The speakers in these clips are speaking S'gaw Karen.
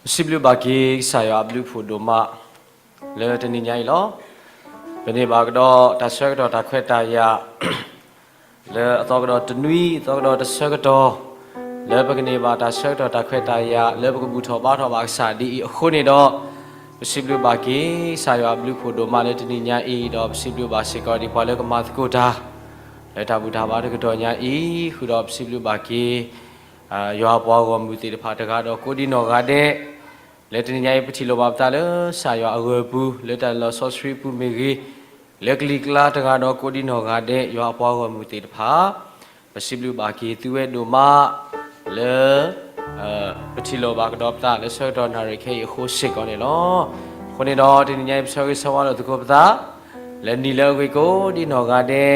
ပစံးဘျုးဘၣ်က့ၤကစၢ်ယွၤအဘျုးအဖှိၣ်ဒိၣ်မး လၢတနံၤညါအံၤလီၤ. ပန့ၢ်ဘၣ်ကဒီးတၢ်ဆၢကတီၢ်တၢ်ခွဲးတၢ်ယာ် လၢအသီကဒီးတနွံ အသီကဒီးတဆၢကတီၢ် လၢပကန့ၢ်ဘၣ်တၢ်ဆၢကတီၢ်တၢ်ခွဲးတၢ်ယာ် လၢပကဘူၣ်ထီၣ်ဘါထီၣ်ဘၣ်ကစၢ်ဒ်အံၤအဃိန့ၣ်ဒီး ပစံးဘျုးဘၣ်က့ၤကစၢ်ယွၤအဘျုးအဖှိၣ်ဒိၣ်မးလၢတနံၤညါအံၤဒီး ပစံးဘျုးဘၣ်စ့ၢ်ကီးဒ်ပှၤလၢကမၤသကိးတၢ် လၢတၢ်ဘူၣ်တၢ်ဘါတကတီၢ်ညါအံၤ ဃုာ်ဒီးပစံးဘျုးဘၣ်က့ၤ ယွၤအပှၤဂီၢ်မုၢ်သ့ၣ်တဖၣ်တဂၤဒီးကိးဒံနီၢ်ဂၤဒဲး, လၢတနံၤညါအံၤ ပထံၣ်လိာ်ဘၣ်ပသးလၢကစၢ်ယွၤအဂၢၤအပူၤ လၢတၢ်လီၢ်စီဆှံအပူၤမ့ၢ်ဂ့ၤ, လၢကလံၤကျါတဂၤဒီးကိးဒံနီၢ်ဂၤဒဲး ယွၤအပှၤဂီၢ်မုၢ်သ့ၣ်တဖၣ် ပစံးဘျုးဘၣ်က့ၤသုဝဲဒိၣ်မး လၢ ပထံၣ်လိာ်ဘၣ်ကဒီးပသးလၢဆၢကတီၢ်နၣ်ရံၣ်ခဲအံၤအဃိစ့ၢ်ကီးန့ၣ်လီၤ. အဃိန့ၣ်ဒီး တနံၤညါအံၤ ပဆၢဂ့ၤဆၢဝါလိာ်သကိးပသး လၢနံၤလၢအဂ့ၤကိးဒံနီၢ်ဂၤဒဲး,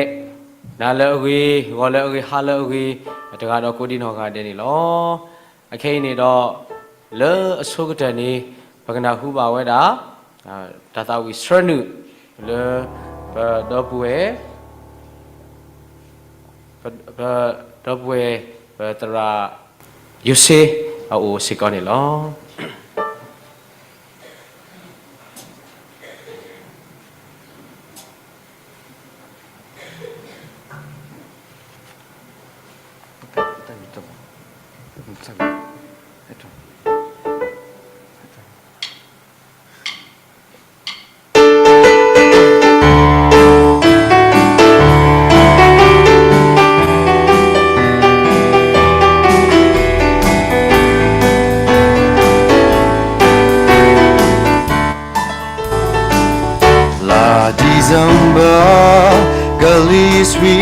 နၤလၢအဂ့ၤ, ဂီၤလၢအဂ့ၤ, ဟါလၢအဂ့ၤ, တဂၤဒီးကိးဒံနီၢ်ဂၤဒဲးန့ၣ်လီၤ. အခဲအံၤန့ၣ်ဒီး လၢအဆိကတၢၢ်န့ၣ် ပကနၢ်ဟူဘၣ်ဝဲဒၣ် တၢ်သးဝံၣ်ဆှၢနုာ် လၢ ပဒီပုၢ်ဝဲၢ် ပဒီပုၢ်ဝဲၢ် ပသရၣ် ယိၤစ့ အအိၣ်စ့ၢ်ကီးန့ၣ်လီၤ. လါ December ကလံၤဆှံ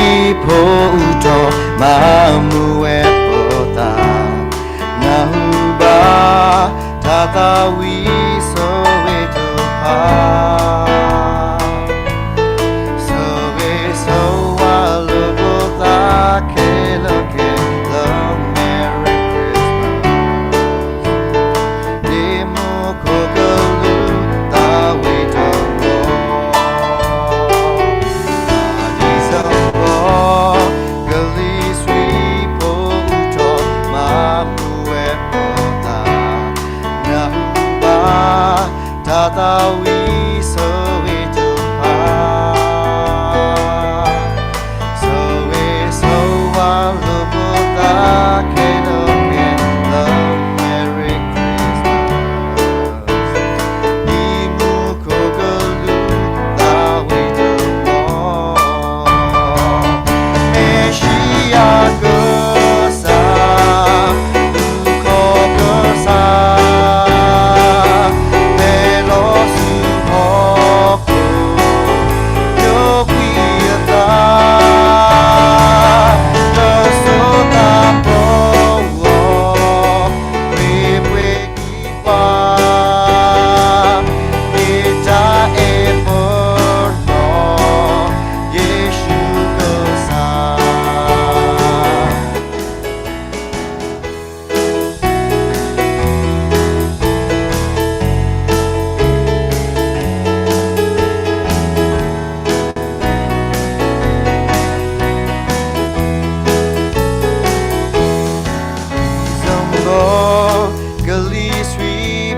ဖိအူထီၣ် မၤမူဝဲပသး နၢ်ဟူဘၣ် တၢ်သးဝံၣ်ဆိၣ်ဂ့ၤတဖၣ် ဆိၣ်ဂ့ၤဆိၣ်ဝါလိာ်ပသးခဲလၢာ်ခဲဆ့လၢ Merry Christmas ဒ့မုၣ်ခိၣ်ကလူးသးဝံၣ်တဘီ December ကလံၤဆှံဖိအူထီၣ် မၤမူဝဲပသး နၢ်ဟူဘၣ် တၢ်သးဝံၣ်ဆိၣ်ဂ့ၤတဖၣ် ဆိၣ်ဂ့ၤဆိၣ်ဝါလိာ်ပသးခဲလၢာ်ခဲဆ့လၢ Merry Christmas ဒ့မုၣ်ခိၣ်ကလူးသးဝံၣ်တဘီ မ့ၢ်ၡံယၤကစၢ် မူခိၣ်ကစၢ် ဟဲလီၤဆူဟီၣ်ခိၣ် ယိာ်ကွံာ်အသး လၢစိၤသးပှၢ်ဂီၢ် မ့ၢ်ပှဲၤကံပှၤ မ့ၢ်တၢ်အဲၣ်ပနီၢ် ယ့ၣ်ၡူးကစၢ် December ကလံၤဆှံ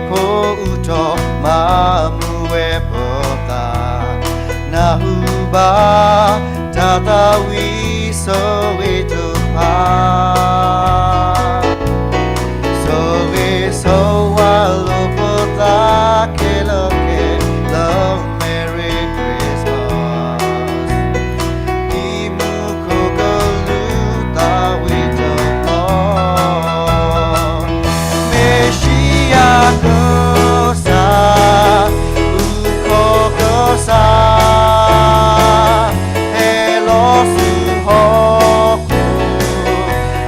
ဖိအူထီၣ် မၤမူဝဲပသး နၢ်ဟူဘၣ် တၢ်သးဝံၣ်ဆိၣ်ဂ့ၤတဖၣ် ဆိၣ်ဂ့ၤဆိၣ်ဝါလိာ်ပသးခဲလၢာ်ခဲဆ့လၢ Merry Christmas ဒ့မုၣ်ခိၣ်ကလူးသးဝံၣ်တဘီ မ့ၢ်ၡံယၤကစၢ် မူခိၣ်ကစၢ် ဟဲလီၤဆူဟီၣ်ခိၣ်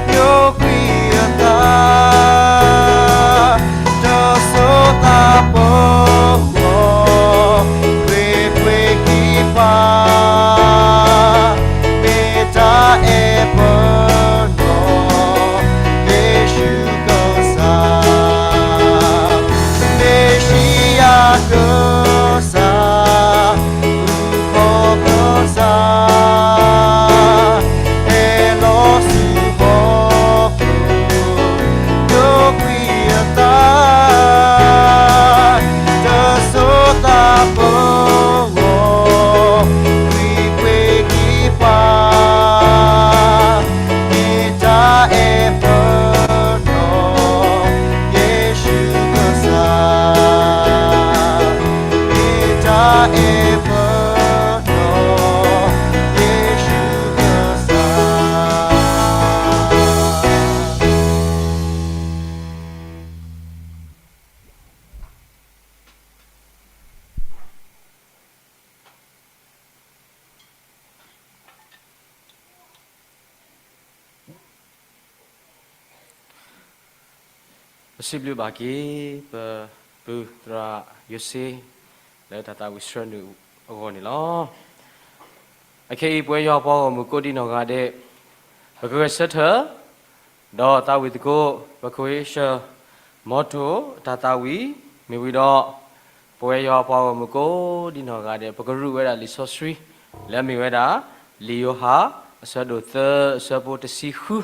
အဲၣ်ပဒီးယ့ၣ်ၡူးကစၢ်. ပစံးဘျုးဘၣ်က့ၤ ပပုၢ်သရၣ်ယိၤစ့ လၢတၢ်သးဝံၣ်ဆှၢနုာ်အဂီၢ်န့ၣ်လီၤ. အခဲအံၤ ပဝဲယွၤပှၤဂီၢ်မုၢ်ကိးဒံနီၢ်ဂၤဒဲး ပကဂဲၤဆၢထၢၣ် ဒီးသးဝံၣ်သကိး ပခွ့ၡၢၣ်မီထိၣ်အတၢ်သးဝံၣ် မ့ၢ်ဝံၤဒီး ပဝဲယွၤပှၤဂီၢ်မုၢ်ကိးဒံနီၢ်ဂၤဒဲး ပကရူးဝဲဒၣ်လံာ်စီဆှံ လၢအမ့ၢ်ဝဲဒၣ် လံာ်ယိၤဟၣ် အဆၢဒိၣ်သၢ အဆၢဖိတဆံဃု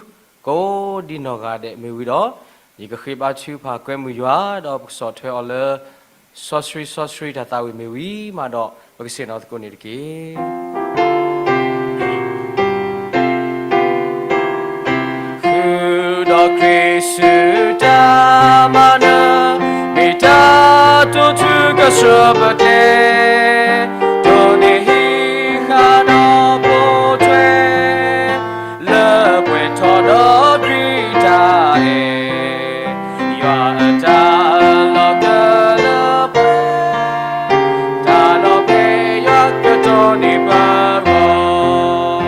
ကိးဒံနီၢ်ဂၤဒဲး မ့ၢ်ဝံၤဒီး ယကဃ့ဘါထုကဖၣ်ကွဲမုာ်ယွၤ ဒီးပကဆီၣ်ထွဲအီၤလၢ စီဆှံစီဆှံတၢ်သးဝံၣ်မ့ၢ်ဝံၤမးဒီး ပကဆ့ၣ်နီၤသကိးန့ၣ်တက့ၢ်. ဃုာ်ဒီးခရံာ်စုတၢ်မၤနၢၤ မ့ၢ်တၢ်တိာ်ထူကဆှၢပကျဲ, တိၢ်န့ၢ်ဟံးဃာ်ဒီးပိာ်ထွဲ လၢပှဲၤထီၣ်ဒီးခရံာ်တၢ်အဲၣ်, ယွၤအတၢ်လီၤကလၢပှဲၤ တၢ်လီၤဖဲယွၤကတီၢ်န့ၢ်ပဂီၢ်,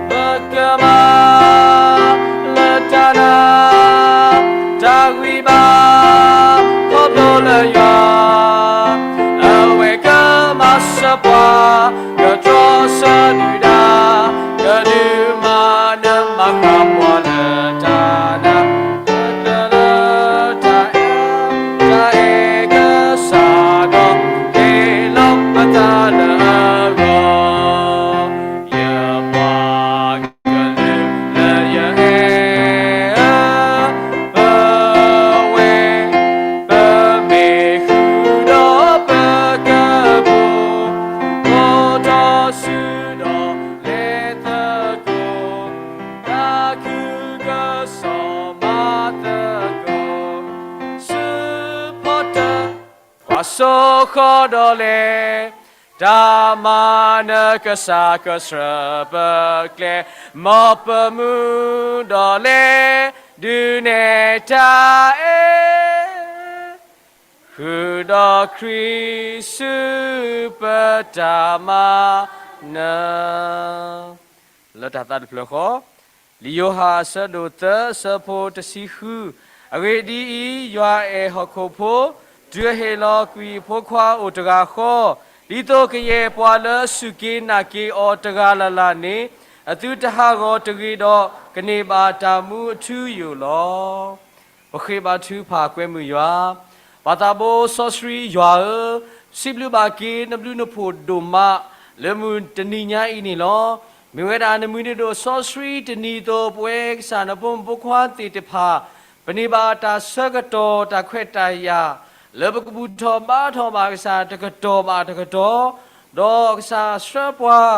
ပကမၤလၢတၢ်နာ် တၢ်ဂံၢ်ဘါ ခီဖျိလၢယွၤ အဝဲကမၤစၢၤပှၤ ကတြီဆၢဒုၣ်ဒါ ကဒုးမၤနၢၤမၤဃၣ်ပှၤလၢတၢ်နာ်, လၢတၢ်အဲၣ်ကစၢ်ဒီး ဟ့ၣ်လီၤပသးလၢအဂီၢ်, ယပှၤကလုာ်လၢယအဲၣ်ဧၢ, ပဝဲ ပမ့ၢ်ဃုာ်ဒီးပကပူၤ, အိၣ်ထီၣ်စုဒီး လဲၤသကိး တၢ်ခုကစီၣ်မၤသကိး စူၢ်ဖီတၢၣ် ပှၤစိဃီဒီးလဲၤ တၢ်မၤနၢၤကစၢ်ကဆှၢပကျဲ, မ်ပမူဒီးလဲၤ ဒုးနဲၣ်တၢ်အဲၣ် ဃုာ်ဒီးခရံာ်စုပတၢ်မၤနၢၤ လၢတၢ်သးတဖျၢၣ်ဃီ, လံာ်ယိၤဟၣ်အဆၢဒိၣ်သၢအဆၢဖိတဆံဃု, အဂ့ၢ်ဒ်အံၤ, ယွၤအဲၣ်ဟီၣ်ခိၣ်ဖိ, တုၤအဟ့ၣ်လီၤကွံာ်အဖိခွါအိၣ်တဂၤဃီ, ဒ်သိးကယဲၢ်ပှၤလၢအစူၢ်က့ၤနာ်က့ၤအီၤတဂၤလၢ်လၢ်န့ၣ်, အသုတဟးဂီၤတဂ့ၤဒီး ကန့ၢ်ဘၣ်တၢ်မူအထူအယိာ်လီၤ. ပဃ့ဘါထုကဖၣ်ကွဲမုာ်ယွၤ, ပၢ်သးဘိစီဆှံယွၤဧၢ, စံးဘျုးဘၣ်က့ၤနဘျုးနဖှိၣ်ဒိၣ်မး လၢမုၢ်တနံၤညါအံၤန့ၣ်လီၤ. မ့ၢ်ဝဲဒၣ်နမုၢ်နံၤဒိၣ်စီဆှံတနံၤအသိး ပဝဲကစၢ်နဖိမုၣ်ဖိခွါသ့ၣ်တဖၣ် ပန့ၢ်ဘၣ်တၢ်ဆၢကတီၢ်တၢ်ခွဲးတၢ်ယာ် လၢပကဘူၣ်ထီၣ်ဘါထီၣ်ဘၣ်ကစၢ်တကတီၢ်ဘၣ်တကတီၢ်, ဒီးကစၢ်ဆှၢပှၤ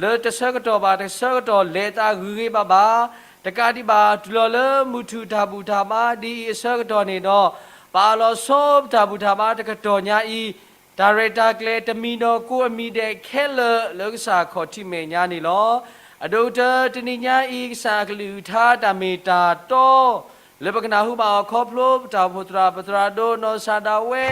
လၢတဆၢကတီၢ်ဘၣ်တဆၢကတီၢ်လဲၤသးဂ့ၤဂ့ၤဘၣ်ဘၣ်, တကးဒံးဘၣ်တုၤလီၤလၢမုၢ်ထူၣ်တၢ်ဘူၣ်တၢ်ဘါဒ်အံၤအဆၢကတီၢ်န့ၣ်ဒီး, ပအၢၣ်လီၤဆိပတၢ်ဘူၣ်တၢ်ဘါတကတီၢ်ညါအံၤ, တၢ်ရဲၣ်တၢ်ကျဲၤတမံၤဒီးကိးအမံၤဒဲးခဲလၢာ်လၢကစၢ်ခီၣ်ထံးမဲာ်ညါန့ၣ်လီၤ. အဒိၣ်ကတၢၢ်တနံၤညါအံၤ ကစၢ်အကလုၢ်ကထါတၢ်မ့ၢ်တၢ်တီ လၢပကနၢ်ဟူဘၣ်အီၤခီဖျိပတၢ်အိၣ်ဖှိၣ်သရၣ် ပသရၣ်ဒိၣ်နီၢ်စၢ်ဒၣ်ဝဲ,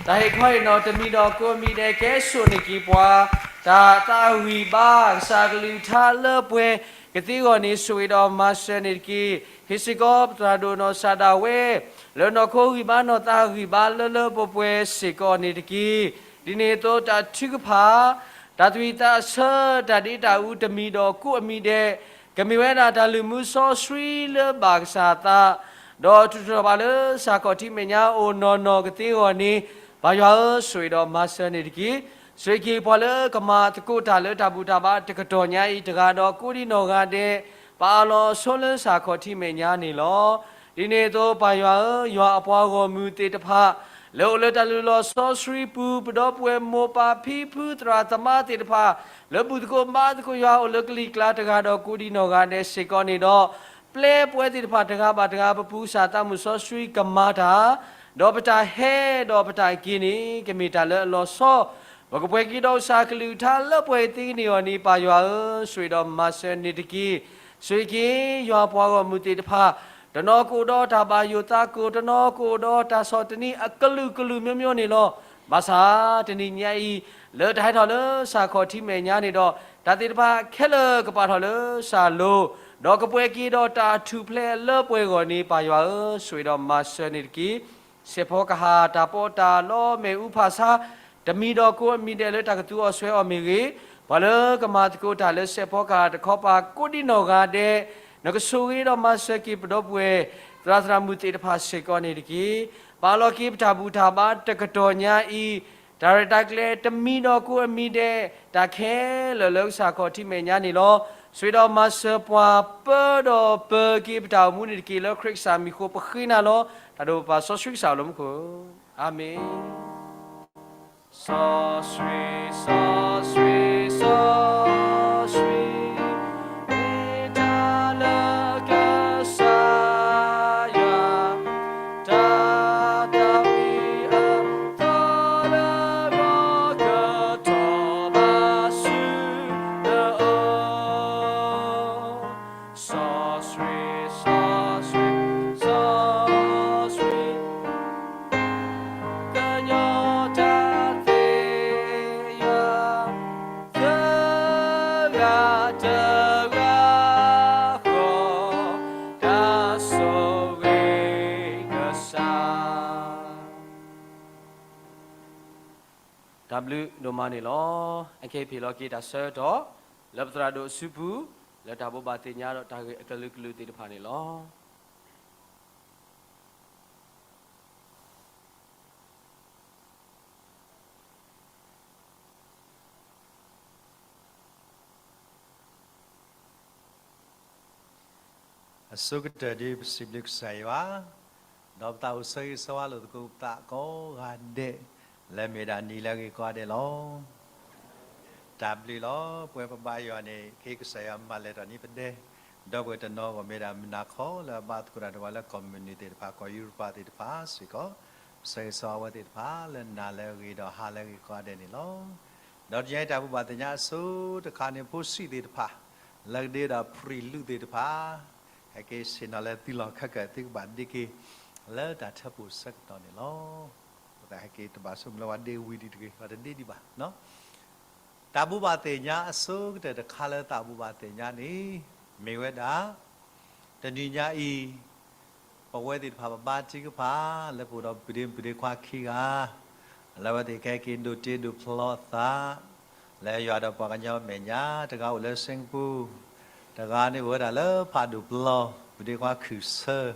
တၢ်ဟ့ၣ်ခီဟ့ၣ်နီၤတမံၤဒီးကိးမံၤဒဲးကဲစိာ်န့ၢ်က့ၤပှၤ, တၢ်သးဝံၣ်ဘါကစၢ်အကလုၢ်ကထါလၢပှဲၤကသ့အဂီၢ်န့ၣ် ဆိၣ်ဂ့ၤဒီးမၤစၢၤန့ၣ်တက့ၢ်. ဟ့ၣ်စ့ၢ်ကီးပသရၣ်ဒိၣ်နီၢ်စၢ်ဒၣ်ဝဲ လၢနီၢ်ခိဂံၢ်ဘါနီၢ်သးဂံၢ်ဘါလၢလၢပှဲၤပှဲၤစ့ၢ်ကီးန့ၣ်တက့ၢ်. ဒ်န့ၣ်အသိးတၢ်ထုကဖၣ် တၢ်သွံၣ်သးဆၢ တၢ်ဒ့တၢ်အူတမံၤဒီးကိးအမံၤဒဲး ကမ့ၢ်ဝဲဒၣ်တၢ်လုၢ်မူစီဆှံလၢဘၣ်ကစၢ်သး, ဒီးထုးထီၣ်ဘၣ်လၢကစၢ်ခီၣ်ထံးမဲာ်ညါအိၣ်နီၢ်နီၢ်ကသ့အဂီၢ်န့ၣ်, ပၢ်ယွၤဧၢ, ဆိၣ်ဂ့ၤဒီးမၤစၢၤန့ၣ်တက့ၢ်. ဆိၣ်ဂ့ၤက့ၤပှၤလၢကမၤသကိးတၢ်လၢတၢ်ဘူၣ်တၢ်ဘါတကတီၢ်ညါအံၤတဂၤဒီးကိးဒံနီၢ်ဂၤဒဲး, ပအၢၣ်လီၤဆိလၢကစၢ်ခီၣ်ထံးမဲာ်ညါန့ၣ်လီၤ. ဒ်န့ၣ်အသိးပၢ်ယွၤဧၢ, ယွၤအပှၤဂီၢ်မုၢ်သ့ၣ်တဖၣ် လၢအိၣ်လၢတၢ်လုၢ်လီၢ်စီဆှံပူၤ, ပဒီပုၢ်ဝဲၢ်မိၢ်ပၢ်ဖံဖုသရၣ်သမါသ့ၣ်တဖၣ် လၢဘူၣ်သကိးဘါသကိးယွၤအိၣ်လၢကလံၤကျါတဂၤဒီးကိးဒံနီၢ်ဂၤဒဲးစ့ၢ်ကီးန့ၣ်ဒီး, ပျဲပဝဲသ့ၣ်တဖၣ်တဂၤဘၣ်တဂၤ ပပူၤကစၢ်သးမုၢ်စီဆှံကမၤတၢ်, ဒီးပတၢ်ဟဲဒီးပတၢ်က့ၤန့ၣ် ကမ့ၢ်တၢ်လၢအလီၤဆီ, ပကပှဲၤက့ၤဒီးကစၢ်အကလုၢ်ကထါလၢပှဲၤသ့န့ၢ်အီၤန့ၣ် ပၢ်ယွၤဧၢ, ဆိၣ်ဂ့ၤဒီးမၤစၢၤန့ၣ်တက့ၢ်. ဆိၣ်ဂ့ၤက့ၤယွၤပှၤဂီၢ်မုၢ်သ့ၣ်တဖၣ်, တနီၤကအိၣ်ဒီးတၢ်ဘၣ်ယိၣ်သးကိၢ်, တနီၤကအိၣ်ဒီးတၢ်ဆီၣ်တနံၤအကလုာ်ကလုာ်မျိုးမျိုးန့ၣ်လီၤ. ဘၣ်ဆၣ်တနံၤညါအံၤ, လၢတၢ်ဟဲထီၣ်လၢစၢ်ခီၣ်ထံးမဲာ်ညါန့ၣ်ဒီး, တၢ်သ့ၣ်တဖၣ်ခဲလၢာ်ကပာ်ထီၣ်လၢစၢ်လိၤ, ဒီးကပှဲၤက့ၤဒီးတၢ်ထူၣ်ဖျဲးလၢပှဲၤအဂီၢ်န့ၣ် ပၢ်ယွၤဧၢ, ဆိၣ်ဂ့ၤဒီးမၤစၢၤန့ၣ်တက့ၢ်. စဲးဖီကဟၣ်တၢ်ပီးတၢ်လီမဲာ်အူဖးဆါ, တမံၤဒီးကိးအမံၤဒဲးလၢတၢ်ကသူအီၤစွဲအီၤမ့ၢ်ဂ့ၤ, ပှၤလၢကမၤသကိးတၢ်လၢစဲးဖီကဟၣ်တခီပၤကိးဒံနီၢ်ဂၤဒဲး, နကဆိၣ်ဂ့ၤဒီးမၤစၢၤက့ၤပဒီပုၢ်ဝဲၢ် သရၣ်သရၣ်မုၣ်သ့ၣ်တဖၣ်စ့ၢ်ကီးန့ၣ်တက့ၢ်. ပာ်လီၤက့ၤပတၢ်ဘူၣ်တၢ်ဘါတကတီၢ်ညါအံၤ, တၢ်ရဲၣ်တၢ်ကျဲၤတမံၤဒီးကိးအမံၤဒဲး, တၢ်ခဲလၢာ်လၢကစၢ်ခီၣ်ထံးမဲာ်ညါန့ၣ်လီၤ. ဆိၣ်ဂ့ၤဒီးမၤစၢၤပှၤပၢဒီးပၢၤက့ၤပတၢ်အိၣ်မူန့ၣ်တက့ၢ်. လၢခရံာ်ကစၢ်မံၤအဃိပဃ့နၤလီၤ. တၢ်ဒိၣ်ပပၢ်စီဆှံကစၢ်အလၢမူခိၣ်, အၤမ့ၣ်. စီဆှံ, စီဆှံ, စီဆှံ, မ့ၢ်တၢ်လၢကစၢ်ယွၤ, တၢ်သးဝံၣ်အသီလၢဂီၤကထီၣ်ဘၣ်ဆူနအိၣ်. စီဆှံ, စီဆှံ, စီဆှံ, ကညီတၢ်သ့ယွၤ, သရၣ်တဂၤဃီ, တၢ်ဆိၣ်ဂ့ၤကစၢ်. တၢ်ဘျုးဒိၣ်မးန့ၣ်လီၤ. အခဲအံၤပဟ့ၣ်လီၤက့ၤတၢ်ဆၢကတီၢ် လၢပသရၣ်ဒိၣ်အစုပူၤ လၢတၢ်ဘိးဘၣ်သ့ၣ်ညါဒီးတၢ်ဂ့ၢ်အကလုာ်ကလုာ်သ့ၣ်တဖၣ်န့ၣ်လီၤ. အဆိကတၢၢ်ဒ်ပစံးဘျုးကစၢ်ယွၤ, ဒီးပသးအိၣ်ဆၢဂ့ၤဆၢဝါလိာ်သကိးပသးကိးဂၤဒဲး, လၢမ့ၢ်ဒၣ်နံၤလၢအဂ့ၤကိးဂၤဒဲးလီၤ. တၢ်ဘျုးလီၤ. ပဝဲပဘါယွၤန့ၣ် ခဲကစၢ်ယွၤမၤလဲၤထီၣ်န့ၢ်ပဒဲ, ဒီပုၢ်ဝဲၢ်တနီၤဂီၢ်မ့ၢ်ဒၣ်မုၢ်နၤခီလၢအဘါသကိးတၢ်ဒီးပှၤလၢကီၢ်မုၢ်နုာ်သ့ၣ်တဖၣ် ကီၢ်ယူရပၤသ့ၣ်တဖၣ်စ့ၢ်ကီး, ပဆၢဂ့ၤဆၢဝါအဝဲသ့ၣ်တဖၣ်လၢနၤလၢအဂ့ၤဒီးဟါလၢအဂ့ၤကိးဂၤဒဲးန့ၣ်လီၤ. ဒီးတနံၤအံၤတၢ်ဘိးဘၣ်သ့ၣ်ညါအဆိတခါန့ၣ် ဖိဆံးသ့ၣ်တဖၣ် လၢကဒ့ဒီးဖရံးလူးသ့ၣ်တဖၣ် ဟဲက့ၤဆ့ၣ်နီၤလၢသုလီၢ်ခၢၣ်ကၢၢ် သုကဘၣ်ဒ့က့ၤ လၢတၢ်ထၢဖှိၣ်ဆၢကတီၢ်န့ၣ်လီၤ. ပသးဟဲက့ၤတဘၣ်ဆိကမိၣ်လၢဝဲဒ့ဝံၤဒံးတဂ့ၤ ဒီးတဒ့ဒံးဘၣ်. တၢ်ဘိးဘၣ်သ့ၣ်ညါအဆိကတၢၢ်တခါလၢသးဘိးဘၣ်သ့ၣ်ညါန့ၣ် မ့ၢ်ဝဲဒၣ် တနံၤညါအံၤ ပဝဲသ့ၣ်တဖၣ်ပဘါထုကဖၣ် လၢပအိၣ်ဒီးပဒ့မုၣ်ပဒ့ခွါခံဂၤ လၢအဝဲသ့ၣ်ကဟဲက့ၤဒိးတ့ဒိးဖျီအသး လၢယွၤဒီးပှၤကညီမဲာ်ညါ တဂၤအိၣ်လၢ Singapore, တဂၤန့ၣ်အိၣ်ဝဲဒၣ်လၢဖးဒိၣ်ပျီ ပဒ့ခွါခုၣ်ဆၢ,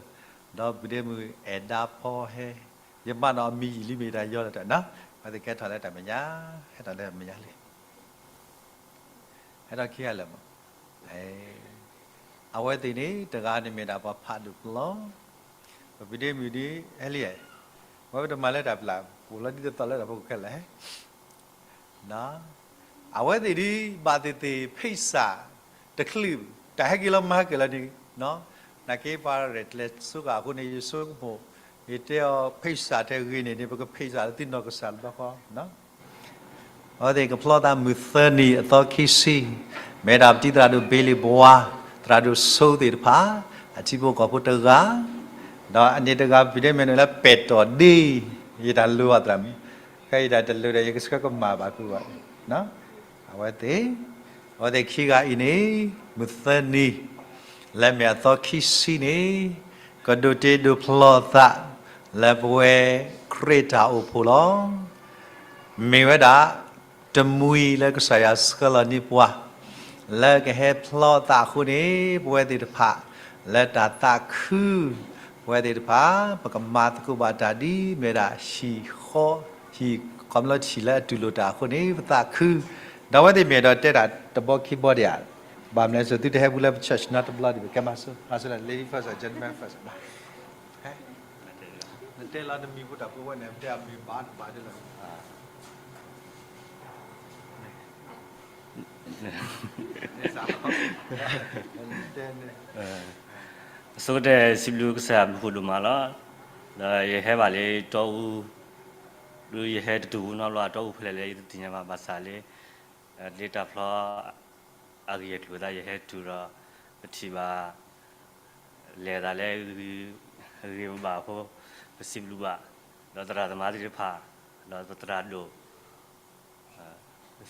ဒီးပဒ့မုၣ်အဲၣ်ဒါဖီဟဲ, ယမၢနီၣ်အမံၤယံာ်လံမ့ၢ်တၢ်ယီလၢတၢ်နီၤ, အဝဲသ့ၣ်ကဲထီၣ်လၢတၢ်မဲာ်ညါ, ဟဲထီၣ်လၢမဲာ်ညါလံ ဟဲထီၣ်ခံဂၤလၢာ်မး, အဝဲသ့ၣ်န့ၣ် တဂၤန့ၣ်မ့ၢ်ဒၣ်ပှၤဖးဒိၣ်ပျီ, ပပဒ့မုၣ်ဒ် ဟဲလံ, ဝဲပတမၤလၢတၢ်ပျၢ် ပူၤလီၤဒ်သိးသိးလၢတၢ်ဖိကခဲလၢာ် အဝဲသ့ၣ်ဒ်ဘၣ်သ့ၣ်သ့ၣ် ဖိစၢ်တချုး တၢ်ဟဲက့ၤလီၤမၤဟဲက့ၤလီၤန့ၣ်, နာ်က့ပှၤရဲၣ်ကျဲၤဆိဃာ်အဃိန့ၣ် ယဆိကမိၣ် ယတဲအီၤဖိစၢ်ထဲဂ့ၤန့ၣ်န့ၣ် ပကဖိစၢ်လၢသုနီၢ်ကစၢ်တဘျီဃီ အဝဲသ့ၣ်ကဖျီသးမုၢ်သၢနံၤအသီခံဆံ, မ့ၢ်ဒၣ်ပတံၤသရၣ်ဒိၣ်ဘ့လံၣ်ဘဝါ, သရၣ်ဒိၣ်ဆိသ့ၣ်တဖၣ်, အထံဖိကီၢ်ဖိတဂၤ, ဒီးအန့ၣ်တဂၤ ပဒ့မုၣ်န့ၣ်လၢပဲာ်တီၢ်ဒ့, ယတၢ်လိၣ်အသရၣ်မုၣ်, ခဲအံၤတၢ်တလိၣ်ဒီးယကဆှၢကမၣ်ဘၣ်ဖုဘၣ်, အဝဲသ့ၣ်, အဝဲသ့ၣ်ခံဂၤအံၤန့ၣ်, မုၢ်သၢနံၤ, လၢမ့ၢ်အသီခံဆံန့ၣ်, ကဒိးတ့ဒိးဖျီသး, လၢပဝဲခရံာ်တၢ်အိၣ်ဖှိၣ်လီၤ. မ့ၢ်ဝဲဒၣ် တမှံၤလၢကစၢ်ယွၤဆှၢလီၤန့ၢ်ပှၤ, လၢကဟဲဖျီသးအဃိန့ၣ် ပဝဲသ့ၣ်တဖၣ်, လၢတၢ်သးခု, ပဝဲသ့ၣ်တဖၣ် ပကမၤသကိးဘၣ်တၢ်ဒ်မ့ၢ်ဒၣ်ဟံၣ်ဃီ, ဟံၣ်ခီမ့ၢ်လၢထံၣ်လၢအတူၢ်လိာ်တၢ်အဃိန့ၣ် ပသးခု, ဒီးအဝဲသ့ၣ်မ့ၢ်ဒီးတဲတၢ်တဘီခံဘီဒံးဧါ, ဘၣ်မနုၤလဲၣ် သုတဟဲဘူးလၢပ church နီတဘျီဒံးဘၣ် ကဲမၤစၢၤ, မၤစၢၤလၢ lady first, gentleman first ဘၣ် နတဲလီၤနမံၤဖိတၢ်ဖိဝဲန့ၣ် တဲအမံၤဘၣ်တဘၣ်ဒ်လဲၣ်. အဆိကတၢၢ်စံးဘျုးကစၢ်မုၢ်ဃိၣ်ဒိၣ်မးလီၤ. ဒီးယဟဲဘၣ်လၢတီအူ ဒီးယဟဲတတုၤဘူးနီတဘျီ အတီအူဖဲလဲၣ်လၢယတသ့ၣ်ညါဘၣ် ဘၣ်ဆၣ်လၢ လၢတၢ်ဖျီ အဂ့ၢ်အကျိၤသတး ယဟဲတုၤဒီး ပထံၣ်ဘၣ် လဲၤသးလၢ ဂ့ၤဘၣ်အဃိ ပစံးဘျုးဘၣ် ဒီးသရၣ်သမါသ့ၣ်တဖၣ် ဒီးပသရၣ်ဒိၣ်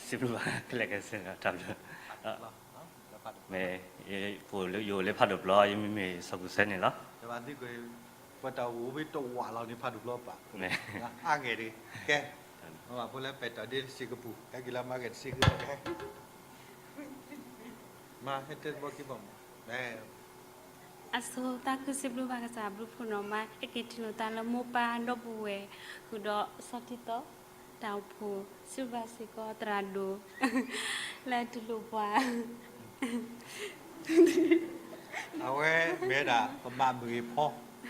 စံးဘျုးဘၣ် ကလဲၤကဲဆၢတၢ်ဘျုး မ့ၢ် ယအိၣ်လၢဖးဒိၣ်ပျီ ယမံၤမ့ၢ်စီၤကူၣ်စဲန့ၣ်လီၤ. ပတၢ်အိၣ်ဝဲတဝာ်လီၤန့ၣ် ဖးဒိၣ်ပျီပာ် အါဂ့ၢ်တဂ့ၤ ကဲ မ့ၢ်ဘၣ်ဖိလၢပဲာ်တီၢ်ဒ့စံးကပူၤ ဟဲက့ၤလၢမၤဂ့ၤတစံးဃုာ် ကဟဲ မၤဟဲတဲတဘျီက့ၤဘၣ်မး အဆိသးခုစံးဘျုးဘၣ်ကစၢ်အဘျုးဖှိၣ်နီၢ်မး ဟဲက့ၤထံၣ်လိာ်သးလၢမိၢ်ပၢ်ဒီပုၢ်ဝဲၢ် ဃုာ်ဒီးစီၤတံၢ်သီ တၢ်အိၣ်ဖှိၣ် စံးဘျုးဘၣ်စ့ၢ်ကီးသရၣ်ဒိၣ် လၢတူၢ်လိာ်ပှၤ အဝဲမ့ၢ်ဒၣ် ပမၤမုၢ်ဂ့ၤဖီ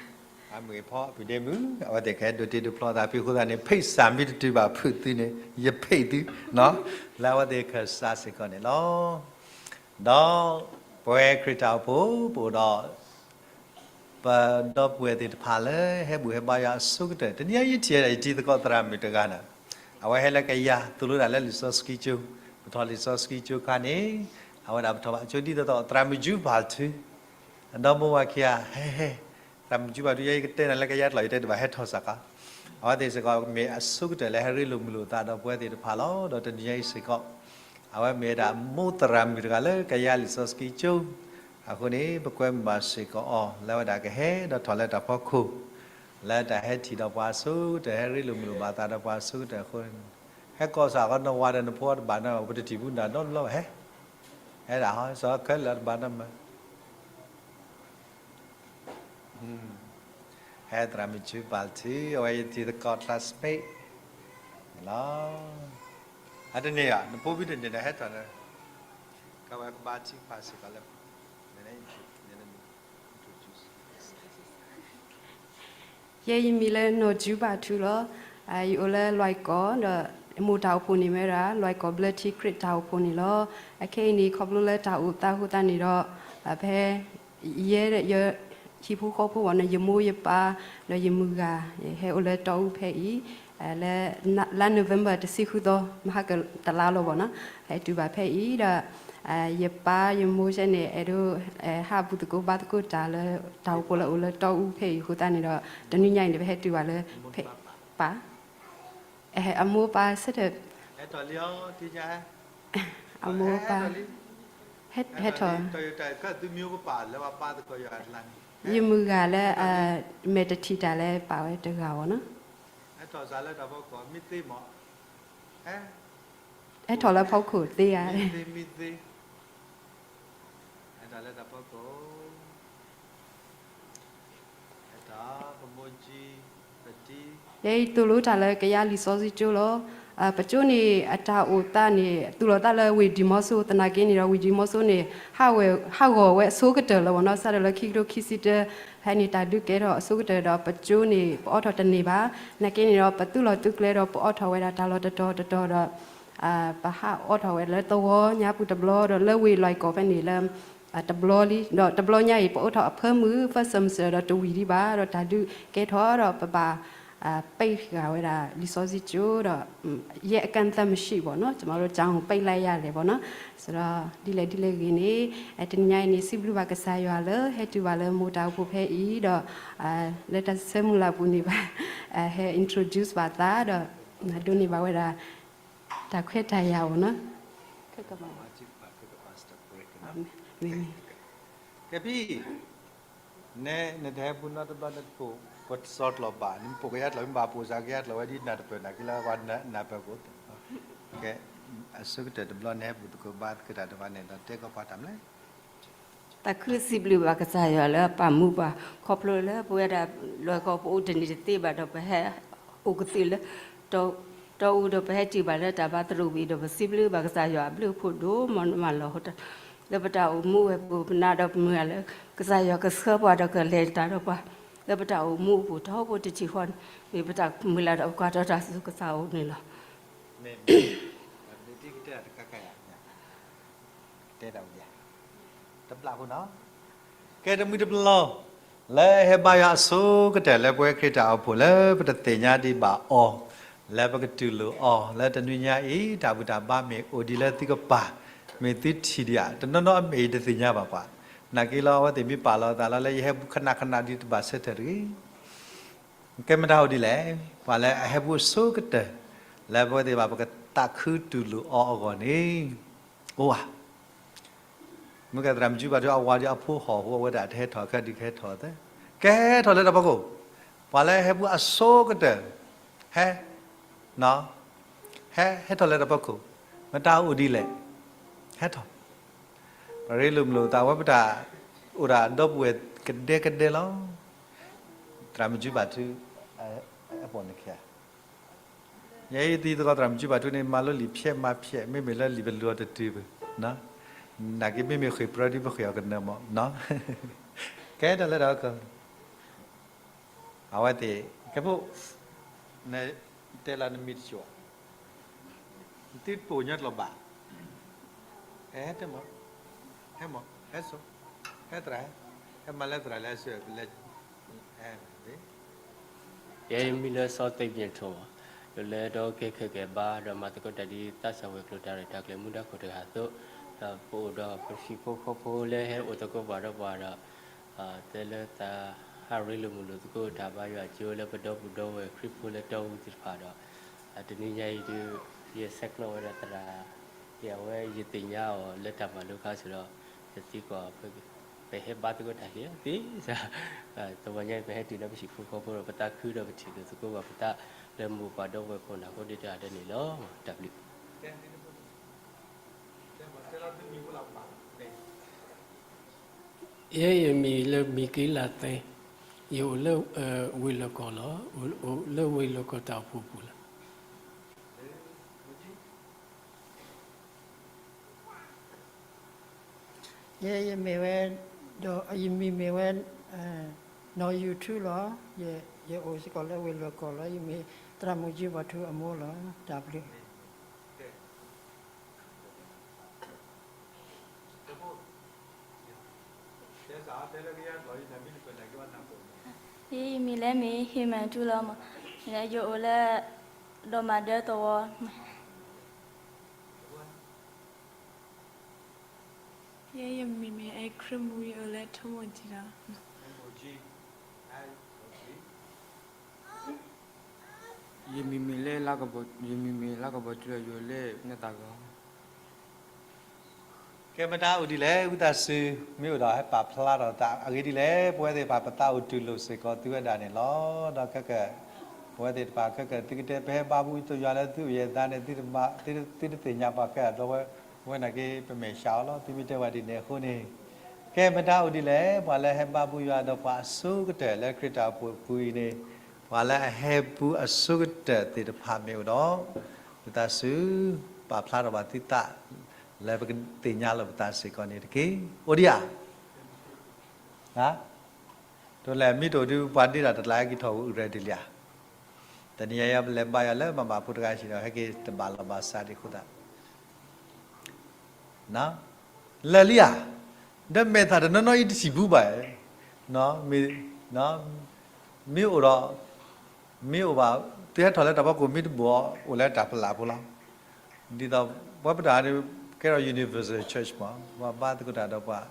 မၤမုၢ်ဂ့ၤဖီ ဖုဒ့မုၣ် အဝဲသ့ၣ်ကဟဲဒိးတ့ဒိးဖျီသး ဖဲအဃိသတးန့ၣ် ဖံးစၢ်မ့ၢ်တတုၤဘၣ်ဖုးသုန့ၣ် ယဖံးသု လၢအဝဲသ့ၣ်ခၢၣ်စးစ့ၢ်ကီးန့ၣ်လီၤ. ဒီးပဝဲခရံာ်တၢ်အိၣ်ဖှိၣ် ပအိၣ်ဒီး ပဒီပုၢ်ဝဲၢ်သ့ၣ်တဖၣ်လၢဟဲဘူၣ်ဟဲဘါယွၤအဆိကတၢၢ် တနံၤအံၤယထံၣ်ယတံၤသကိးသရၣ်မုၣ်တဂၤန့ၣ် အဝဲဟဲလၢကယၤ သိၣ်လိတၢ်လၢလံာ်စီဆှံကၠိ ပထီၣ်လံာ်စီဆှံကၠိခါန့ၣ် အဝဲဒၣ်ပထီၣ်ဘၣ်ကၠိဒ်သိးသိး သရၣ်မုၣ်ကၠူဘၣ်ထု ဒီမိၢ်ဝၤခံဂၤ ဟဲဟဲ သရၣ်မုၣ်ကၠူဘၣ်ထု ယဲယကတဲနၤလၢကယၤတလီၢ် ယတဲတဘၣ်ဟဲထီၣ်စ့ၢ်ကီး အဝဲသ့ၣ်စ့ၢ်ကီးမ့ၢ်အဆိကတၢၢ်လၢဟဲရ့လိာ်မုာ်လိာ်သးဒီးပဝဲသ့ၣ်တဖၣ်လီၤ. ဒီးတနံၤညါအံၤစ့ၢ်ကီး အဝဲမ့ၢ်ဝဲဒၣ်မိၢ်သရၣ်မုၣ်တဂၤလၢကယၤလံာ်စီဆှံကၠိ အဃိန့ၣ် ပကွဲမုာ်ဘၣ်စ့ၢ်ကီးအီၤ လၢဝဲဒၣ်ကဟဲဒီးထီၣ်လၢတၢ်ဖီခိၣ် လၢတၢ်ဟဲထံၣ်ဒီးပှၤအဆိကတၢၢ် ဟဲရ့လိာ်မုာ်လိာ်ဘၣ်သးဒီးပှၤအဆိကတၢၢ်အဃိန့ၣ် ဟဲကီၢ်စးကီး နဝၤဒီးနဖိတဘၣ်နီတဘျီဘၣ် ဟဲ ဟဲဒၣ်ဟီ စီၤခဲလၢာ်တဘၣ်နီတမံၤ ဟဲသရၣ်မုၣ်ကၠူဘၣ်ထု အဝဲယတံၤသကိး classmate န့ၣ်လီၤ. အတန့ၢ်ဧါ နဖိဖုတန့ၢ်ဒီးဟဲထီၣ်လၢ ကဝဲကဘါထုကဖၣ်စ့ၢ်ကီးလၢ ယဲယမံၤလၢနီၢ်ကၠူဘၣ်ထုလီၤ. ယအိၣ်လၢလွဲၢ်ကီၢ်ဒီး မိၢ်တၢ်အိၣ်ဖှိၣ်န့ၣ်မ့ၢ်ဝဲဒၣ် လွဲၢ်ကီၢ်ဘျၢထံခရံာ်တၢ်အိၣ်ဖှိၣ်န့ၣ်လီၤ. အခဲအံၤန့ၣ် ခီဖျိလၢတၢ်အိၣ်သးအဃိသတးန့ၣ်ဒီး ဖဲ ယဲ ယဟံၣ်ဖိဃီဖိဘၣ်န့ၣ် ယမိၢ်ယပၢ် ဒီးယမုၢ်ဂၤ ယဟဲအိၣ်လၢတီအူဖဲအံၤ လၢ လါ November တဆံဃုသီ မဟါကတလါလီၤဘၣ်နီၤ ဟဲတုၤဘၣ်ဖဲအံၤဒီး ယပၢ်ယမိၢ်ဆဲန့ၣ် အဲၣ်ဒိး ဟးဘူၣ်သကိးဘါသကိးတၢ်လၢ တၢ်အိၣ်ဖှိၣ်လၢအိၣ်လၢတီအူဖဲအံၤအဃိသတးန့ၣ်ဒီး တနွံညါအံၤန့ၣ် ပဟဲတုၤဘၣ်လၢ ဖဲ ပၢ် အမိၢ်ပၢ်ဆၢထၢၣ် အမိၢ်ပၢ် ဟဲထီၣ် ယမုၢ်ဂၤလၢ မဲာ်တထံၣ်တၢ်လၢပာ်ဝဲတဂၤဘၣ်နီၤ ဟဲထီၣ်လၢဖီခိၣ်သ့ဧါ ယဲအံၤသိၣ်လိတၢ်လၢကယါလံာ်စီဆှံကၠိလီၤ. ပကၠိန့ၣ် အတၢ်အိၣ်သးန့ၣ် သူၣ်လီၤသးလၢဝ့ၢ်ဒံမီစိ သနာ်က့န့ၣ်ဒီး ဝ့ၢ်ဒံမီစိန့ၣ် ဟးဂီၤဝဲအဆိကတၢၢ်လၢၤဘၣ်နီၤ စးထီၣ်လၢခံကထိခံဆံတၢ ဖဲန့ၣ်တၢ်ဒုးကဲထီၣ်အဆိကတၢၢ်ဒီး ပကၠိန့ၣ် ပအိးထီၣ်တန့ၢ်ဘၣ်. သနာ်က့န့ၣ်ဒီး ပသူၣ်လီၤသုကျဲဒီး ပအိးထီၣ်ဝဲဒၣ်တၢ်လီၢ်တတီၤတတီၤဒီး ပဟးအိးထီၣ်ဝဲလၢသဝီညါပူၤတဘျီဒီး လၢဝ့ၢ်လွဲၢ်ကီၢ်ဖဲန့ၣ်လၢ တဘျီလံ. ဒီးတဘျီညါအံၤ ပအိးထီၣ်အဖၢမုၢ် first semester ဒီးတဝံၤဒံးဘၣ် ဒီးတၢ်ဒုးကဲထီၣ်ဒီးပဘၣ် ပိတ်ဃာ်ဝဲဒၣ်လံာ်စီဆှံကၠိဒီး ရက်အကန့်အသတ်မရှိပေါ့နော် ကျွန်တော်တို့ကျောင်းပိတ်လိုက်ရတယ်ပေါ့နော် ဆိုတော့ဒ်လဲၣ်ဒ်လဲၣ်ဂ့ၤန့ၣ် တနံၤညါအံၤန့ၣ် စံးဘျုးဘၣ်ကစၢ်ယွၤလၢ ဟဲတုၤဘၣ်လၢမိၢ်တၢ်အိၣ်ဖှိၣ်ဖဲအံၤဒီး လၢတၢ်ဆၢမုၢ်လၢ်ပူၤန့ၣ်ဘၣ် ဟဲ introduce ဘၣ်သးဒီး ဒိးန့ၢ်ဘၣ်ဝဲဒၣ် တၢ်ခွဲးတၢ်ယာ်ပေါ့နော် မ့မ့ၢ် ကဲဖံ နဲ နတဟဲဘူးနီတဘျီ နတပိာ်ကစီကျိာ်ဘၣ် နပိာ်ကယါကျိာ်မ့ၢ်ဘၣ် ပိာ်စၢ်ကယါကျိာ်ဝဲဒ်နၢ်တပၢၢ် နၢ်က့လၢပှၤနၢ်ပၢၢ်ကိး ကဲ အဆိကတၢၢ်တဘျီ နဟဲဘူးသကိးဘါသကိးတၢ်တဖၣ်န့ၣ် ဒီးတဲကီၢ်ပှၤတၢ်မလဲၣ် သးခုစံးဘျုးဘၣ်ကစၢ်ယွၤလၢအပာ်မူပှၤ ခီဖျိလၢပဝဲဒၣ်လွဲၢ်ကီၢ်ပအိၣ်တန့ၢ်တသ့ဘၣ်ဒီး ပဟဲအိၣ်ကသုးလၢ တီအူဒီး ပဟဲတုၤဘၣ်လၢတၢ်ဘါသရိာ်ဝံၤဒီး ပစံးဘျုးဘၣ်ကစၢ်ယွၤအဘျုးအဖှိၣ်ဒိၣ်မးမးလီၤ. လၢပတၢ်အိၣ်မူဝဲပူၤ ပနာ်ဒီးပမုၢ်ဂၤလၢ ကစၢ်ယွၤကဆှၢပှၤဒီးကလဲၤတၢ်ဒီးပှၤ လၢပတၢ်အိၣ်မူအပူၤ ထီဘိတထံၣ်ဃီန့ၣ် မ့ၢ်ပတၢ်မုၢ်လၢ်ဒီးပကွၢ်ထီၣ်တၢ်ဆူကစၢ်အအိၣ်န့ၣ်လီၤ. တဲတၢ်အိၣ်ယၤ တဘျီအဃိနီၤ ကဲတမုၢ်တဘျီ လၢဟဲဘါယွၤအဆိကတၢၢ်လၢပဝဲခရံာ်တၢ်အိၣ်ဖှိၣ်လၢပတသ့ၣ်ညါဒံးဘၣ်အီၤ လၢပကတူၢ်လိာ်အီၤလၢတနွံညါအံၤ တၢ်ဘူၣ်တၢ်ဘါမ့ၢ်အိၣ်ဒ်လၢသုကပၤ, မ့ၢ်သုထံၣ်ဒံးဧါ, တနီၤနီၤအမ့ၢ်ယတသ့ၣ်ညါဘၣ်ပှၤ, နာ်က့လီၤ အဝဲသ့ၣ်မ့ၢ်ပာ်လီၤအသးလီၤ လၢယဟဲဘူးခနၣ်ခနၣ်ဒ်တဘၣ်ဆၢထၢၣ်တဂ့ၤ. ကဲမတၤအိၣ်ဒ်လဲၣ်, ပှၤလၢအဟဲဘူးအဆိကတၢၢ် လၢပဝဲသ့ၣ်တဖၣ် ပကသးခုတူၢ်လိာ်အီၤအဂီၢ်န့ၣ် အိၣ်ဧါ. မ့ၢ်ကဲသရၣ်မုၣ်ကၠံဘၣ်ထူအဝၤဒီးအဖိဟီၣ်ဖိအဝဲဒၣ်တဟဲထီၣ်ခဲဒုးကဟဲထီၣ်သ့, ကဲဟဲထီၣ်လၢတၢ်ဖီခိၣ်, ပှၤလၢဟဲဘူးအဆိကတၢၢ်, ဟဲ, ဟဲ, ဟဲထီၣ်လၢတၢ်ဖီခိၣ်, မတၤအိၣ်ဒ်လဲၣ်, ဟဲထီၣ်. ပရ့လိာ်မုာ်လိာ်သးဝဲပတၢ် အိၣ်ဒၣ်ဒီပုၢ်ဝဲၢ်ကဒဲကဒဲလီၤ. သရၣ်မုၣ်ကၠံဘၣ်ထူ အပိာ်နခံ ယဲအံၤသံသကိးသရၣ်မုၣ်ကၠံဘၣ်ထူန့ၣ် မၤလိလံာ်ဖျဲးမၤဖျဲး မ့မ့ၢ်လၢလံာ်ပလူၤအီၤတတုၤဘၣ်, နာ်က့မ့မ့ၢ်ဃ့ၢ်ပြၢဒ်ပဃ့ၢ်အီၤကနၢၤမး, ကဲတၢ်လၢတၢ်က အဝဲသ့ၣ် ကဲဖိ, နတဲလၢနမံၤတစိၢ်, နသုတပိာ်ညီတလီၤဘၣ်, ဟဲတဲမး, ဟဲမး, ဟဲစိ, ဟဲသရၣ်, ဟဲမၤလၢသရၣ်လၢအစၢၤ, ဟဲ, ယဲယမံၤလၢစီၤသ့ၣ်မံၤထိၣ်, ယိၤလၢဒီကဲခဲကဲဘါ ဒီးမၤသကိးတၢ်ဒ်သးစၢ်ဝဲၤကျိၤတၢ်ရဲၣ်တၢ်ကျဲၤမူဒါခိၣ်တဂၤအသိး, ဒီးပအိၣ်ဒီးပဟံၣ်ဖိဃီဖိလၢဟဲအိၣ်သကိးပှၤဒီးပှၤဒီး တဲလၢသးဟးရ့လိာ်မုာ်လိာ်သကိးတၢ်ဘါယွၤကၠိလၢပဒီပုၢ်ဒီဝဲၢ် ခရံာ်ဖိလၢတီအူသ့ၣ်တဖၣ်ဒီး, တနံၤညါအံၤဒုး ယဆဲးကျိးဝဲဒၣ်သရၣ်, ယဝဲယသ့ၣ်ညါအီၤလၢတၢ်မၤလိခါစ့ၢ်ဒီး, ယသံကွၢ်, ပဟဲဘါသကိးတၢ်လံသ့, တဝီညါအံၤ ပဟဲတုၤလၢပဟံၣ်ဖိဃီဖိဒီး ပသးခုဒီးပထံၣ်လိာ်သကိးဘၣ်ပသးလၢမိၢ်ပၢ်ဒီပုၢ်ဝဲၢ်ခိၣ်နၢ်ဖိဒ်တဂၤဒဲးန့ၣ်လီၤ. တၢ်ဘျုး ယဲယမံၤလၢမံၤက့လးသဲ, ယအိၣ်လၢဝ့ၢ်လီၢ်ကီၢ်လီၤ, အိၣ်လၢဝ့ၢ်လီၢ်ကီၢ်တၢ်အိၣ်ဖှိၣ်ပူၤလီၤ. ယဲယမ့ၢ်ဝဲ, ဒီးယမံၤမ့ၢ်ဝဲ, နီၢ်ယူၤထူလီၤ. ယအိၣ်စ့ၢ်ကီးလၢဝ့ၢ်လီၢ်ကီၢ်လီၤ. ယမ့ၢ်သရၣ်မုၣ်ကၠံဘၣ်ထူအမိၢ်လီၤ. တၢ်ဘျုး ယမံၤလၢမ့ၢ်ဟ့ၣ်မၤထူလီၤမး, ယအိၣ်လၢ ဒီးမၤဒၢသဝီ, ယဲယမံၤမ့ၢ်အဲၣ်ခရံာ်မူ ယအိၣ်လၢထမူကၠံလီၤ. ယမံၤမ့ၢ်လၢ, ယမံၤမ့ၢ်လါကဘီၤထူလီၤ ယအိၣ်လၢနသးဂီၤ ကဲမတၤအိၣ်ဒ်လဲၣ် ဝံသးစူၤ မ့ၢ်အိၣ်ဒီးဟဲပာ်ဖျါထီၣ်သးအဂ့ၢ်ဒ်လဲၣ် ပဝဲသ့ၣ်တဖၣ်ပသးအိၣ်တူၢ်လိာ်စ့ၢ်ကီးသုဝဲဒၣ်န့ၣ်လီၤ. ဒီးခဲကၢၣ် ပဝဲသ့ၣ်တဖၣ်ခဲကၢၣ် သုကတဲပဟဲဘါဘူသုယွၤလၢသုအိၣ်ယဲၢ်သးန့ၣ် သုတသ့ၣ်ညါပှၤခဲအံၤဒီးဝဲ, ဝဲနာ်က့ ပမဲာ်ဆှးအီၤလီၤ သုမ့ၢ်တဲဝဲဒ်န့ၣ်အဃိန့ၣ်, ကဲမတၤအိၣ်ဒ်လဲၣ် ပှၤလၢဟဲဘါဘူယွၤဒီးပှၤအဆိကတၢၢ်လၢခရံာ်တၢ်အိၣ်ဖှိၣ်အပူၤအံၤန့ၣ်, ပှၤလၢအဟဲဘူအဆိကတၢၢ်သ့ၣ်တဖၣ်မ့ၢ်အိၣ်ဒီး ဝံသးစူၤ ပာ်ဖျါထီၣ်ဘၣ်သုသး လၢပကသ့ၣ်ညါလိာ်ပသးစ့ၢ်ကီးန့ၣ်တက့ၢ်. အိၣ်ဒံးဧါ. တလဲၣ်မ့ၢ်တအိၣ်ဒုး ပှၤဒ့တၢ်တလးဟဲက့ၤထီၣ်ဝဲအူရဲဒ်လံဧါ. တနံၤအံၤပလဲၤဘါယွၤလၢမၤဘၣ်ဖိတဂၤစံးဒီး ဟဲက့ၤတဘၣ်လီၢ်ဘၣ်စးဒံးအဃိသတး လၢာ်လံဧါ. ဒီးမဲာ်သၣ်တနီၤနီၤအံၤတစံးဘၣ်ဘၣ်, မ့ၢ်အိၣ်ဒီး, မ့ၢ်အိၣ်ဘၣ်, သုဟဲထီၣ်လၢတၢ်ဖီခိၣ်မ့ၢ်တဘိၣ်အီၤ အိၣ်လၢတၢ်ပလၢ်ဖိလီၤ. ဒ်သိးပဝဲပတၢ်န့ၣ် ကဲထီၣ် universal church မး ပှၤဘါသကိးတၢ်ဒီးပှၤ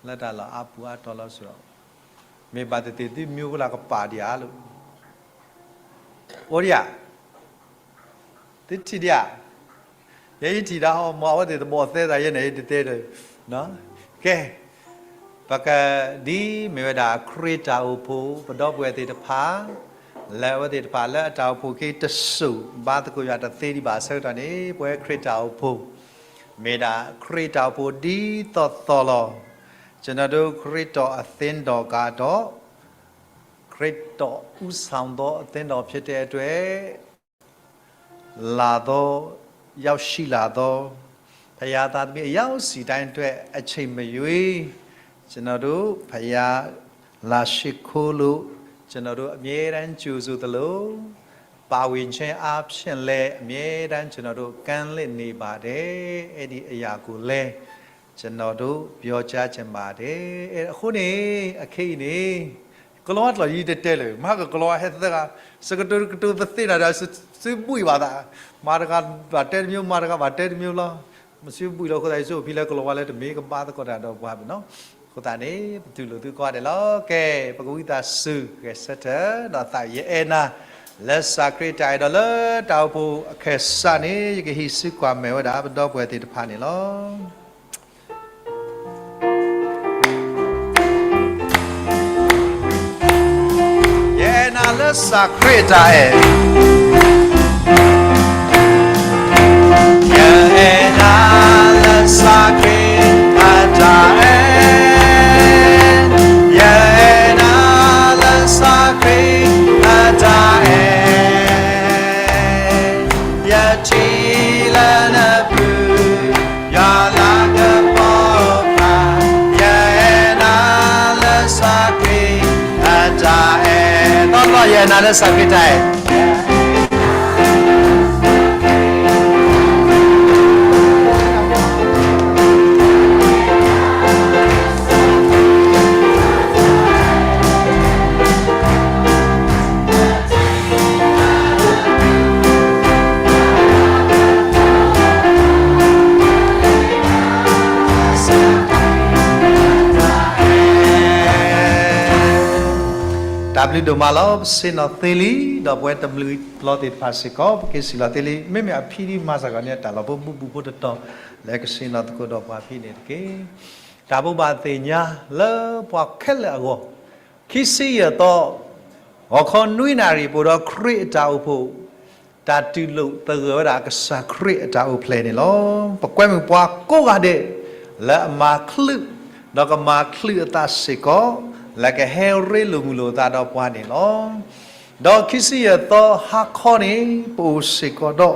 လၢတၢ်လီၢ်အါပူၤအါတီၤလီၤစ့ၢ်ဒီး မ့ၢ်ဘၣ်သ့ၣ်သ့ၣ်သုမံၤဖိလၢကပာ်ဒံးဧါလိၤ အိၣ်ဒံးဧါ. သုထံၣ်ဒံးဧါ. ယဲယထံၣ်ဒၣ်အီၤ မ့ၢ်အဝဲသ့ၣ်တဘီၣ်သဲသးယဲန့ၣ် ယတတဲဒီး, ကဲ, ပက, ဒ်မ့ၢ်ဝဲဒၣ်ခရံာ်တၢ်အိၣ်ဖှိၣ် ပဒီပုၢ်ဝဲၢ်သ့ၣ်တဖၣ် လၢအဝဲသ့ၣ်တဖၣ်လၢအတၢ်အိၣ်ဖှိၣ်က့ၤတစိၢ် ဘါသကိးယွၤတသ့ဒံးဘၣ်အဆၢကတီၢ်န့ၣ် ပဝဲခရံာ်တၢ်အိၣ်ဖှိၣ် မ့ၢ်ဒၣ်ခရံာ်တၢ်အိၣ်ဖှိၣ်ဒ်သိးသိးလီၤ. ကျွန်တော်တို့ ခရစ်တော်အသင်းတော်ကတော့ ခရစ်တော်ဦးဆောင်သောအသင်းတော်ဖြစ်တဲ့အတွက် လာသော, ရောက်ရှိလာသော ဘုရားသားသမီးအယောက်စီတိုင်းအတွက် အချိန်မရွေး ကျွန်တော်တို့ ဘုရားလာရှိခိုးလို့ ကျွန်တော်တို့ အမြဲတမ်းကြိုဆိုသလို ပါဝင်ခြင်းအားဖြင့်လည်း အမြဲတမ်း ကျွန်တော်တို့ ကမ်းလှမ်းနေပါတယ်။ အဲ့ဒီအရာကိုလည်း ကျွန်တော်တို့ ပြောကြားချင်ပါတယ်။ အဲ့အဃိန့ၣ် အခါအံၤန့ၣ် ကလီၤဝါကျိာ်ယံၤတဲတဲလၢာ်, မၤကကလီၤဝါဟဲသၢဂၤ, စကတိၤကတိၤသ့ၣ်နၤဒီး စုဘှံးဘၣ်သး, မၤတဂၤဘၣ်တဲတမျိုး, မၤတဂၤဘၣ်တဲတမျိုးလီၤ. မစုဘှံးလီၤအဃိသတး ယဆိကမိၣ်ဖဲလၢကလီၤဝါလၢတမ့ၢ်ကဘၣ်သကိးတၢ်ဒီးပှၤဘၣ်နီၤ. အဃိသတးန့ၣ် ပတူၢ်လိာ်သုကိးဂၤဒဲးလီၤ. ကဲ, ပကဝံသးစူၤ ဂဲၤဆၢထၢၣ် ဒီးသးယအဲၣ်နၤ လၢစးခရံာ်တၢ်အဲၣ်ဒိးလၢတၢ်အိၣ်ဖှိၣ်အခဲစးန့ၣ် ယကဟံးစုကွၢ်မဲာ်ဝဲဒၣ် ပဒီပုၢ်ဝဲၢ်သ့ၣ်တဖၣ်န့ၣ်လီၤ. ယအဲၣ်နၤလၢစးခရံာ်အတၢ်အဲၣ်, ယအဲၣ်နၤလၢစးခရံာ်အတၢ်အဲၣ်, ယအဲၣ်နၤလၢစးခရံာ်အတၢ်အဲၣ်, ယထံၣ်လၢနပူၤ ယွၤလၤကပီၤဖး, ယအဲၣ်နၤလၢစးခရံာ်အတၢ်အဲၣ်, ဒီးယအဲၣ်နၤလၢစးခရံာ်တၢ်အဲၣ်. တၢ်ဘျုးဒိၣ်မးလီၤ. ပဆ့ၣ်နီၤသ့လံ, ဒီးပဝဲတမျၢ်ပျီသ့ၣ်တဖၣ်စ့ၢ်ကီး ပက့ၤစံးလီၤသ့လံ. မ့မ့ၢ်အဖံဒ်မၤစ့ၢ်ကီးန့ၣ် တၢ်လီၢ်ဖိဘူၣ်ဘူၣ်ဖိတတီၤ လၢကဆ့ၣ်နီၤသကိးဒီးပှၤဖဲန့ၣ်တက့ၢ်. တၢ်ဘိးဘၣ်သ့ၣ်ညါလၢပှၤခဲလၢာ်အဂီၢ်, ခံဆံယဲၢ်သီ ဂီၤခီနွံနၣ်ရံၣ် ပအိၣ်ဒီးခရံာ်အတၢ်အိၣ်ဖှိၣ် တၢ်တူၢ်လိာ်သဂၢၢ်ဝဲဒၣ်ကစၢ်ခရံာ်အတၢ်အိၣ်ဖျဲၣ်န့ၣ်လီၤ. ပကွဲမုာ်ပှၤကိးဂၤဒဲး လၢအမၤချုး ဒီးကမၤချုးအသးစ့ၢ်ကီး လၢကဟဲရ့လိာ်မုာ်လိာ်အသးဒီးပှၤန့ၣ်လီၤ. ဒီးခံဆံယဲၢ်သီဟါခီန့ၣ် ပအိၣ်စ့ၢ်ကီးဒီး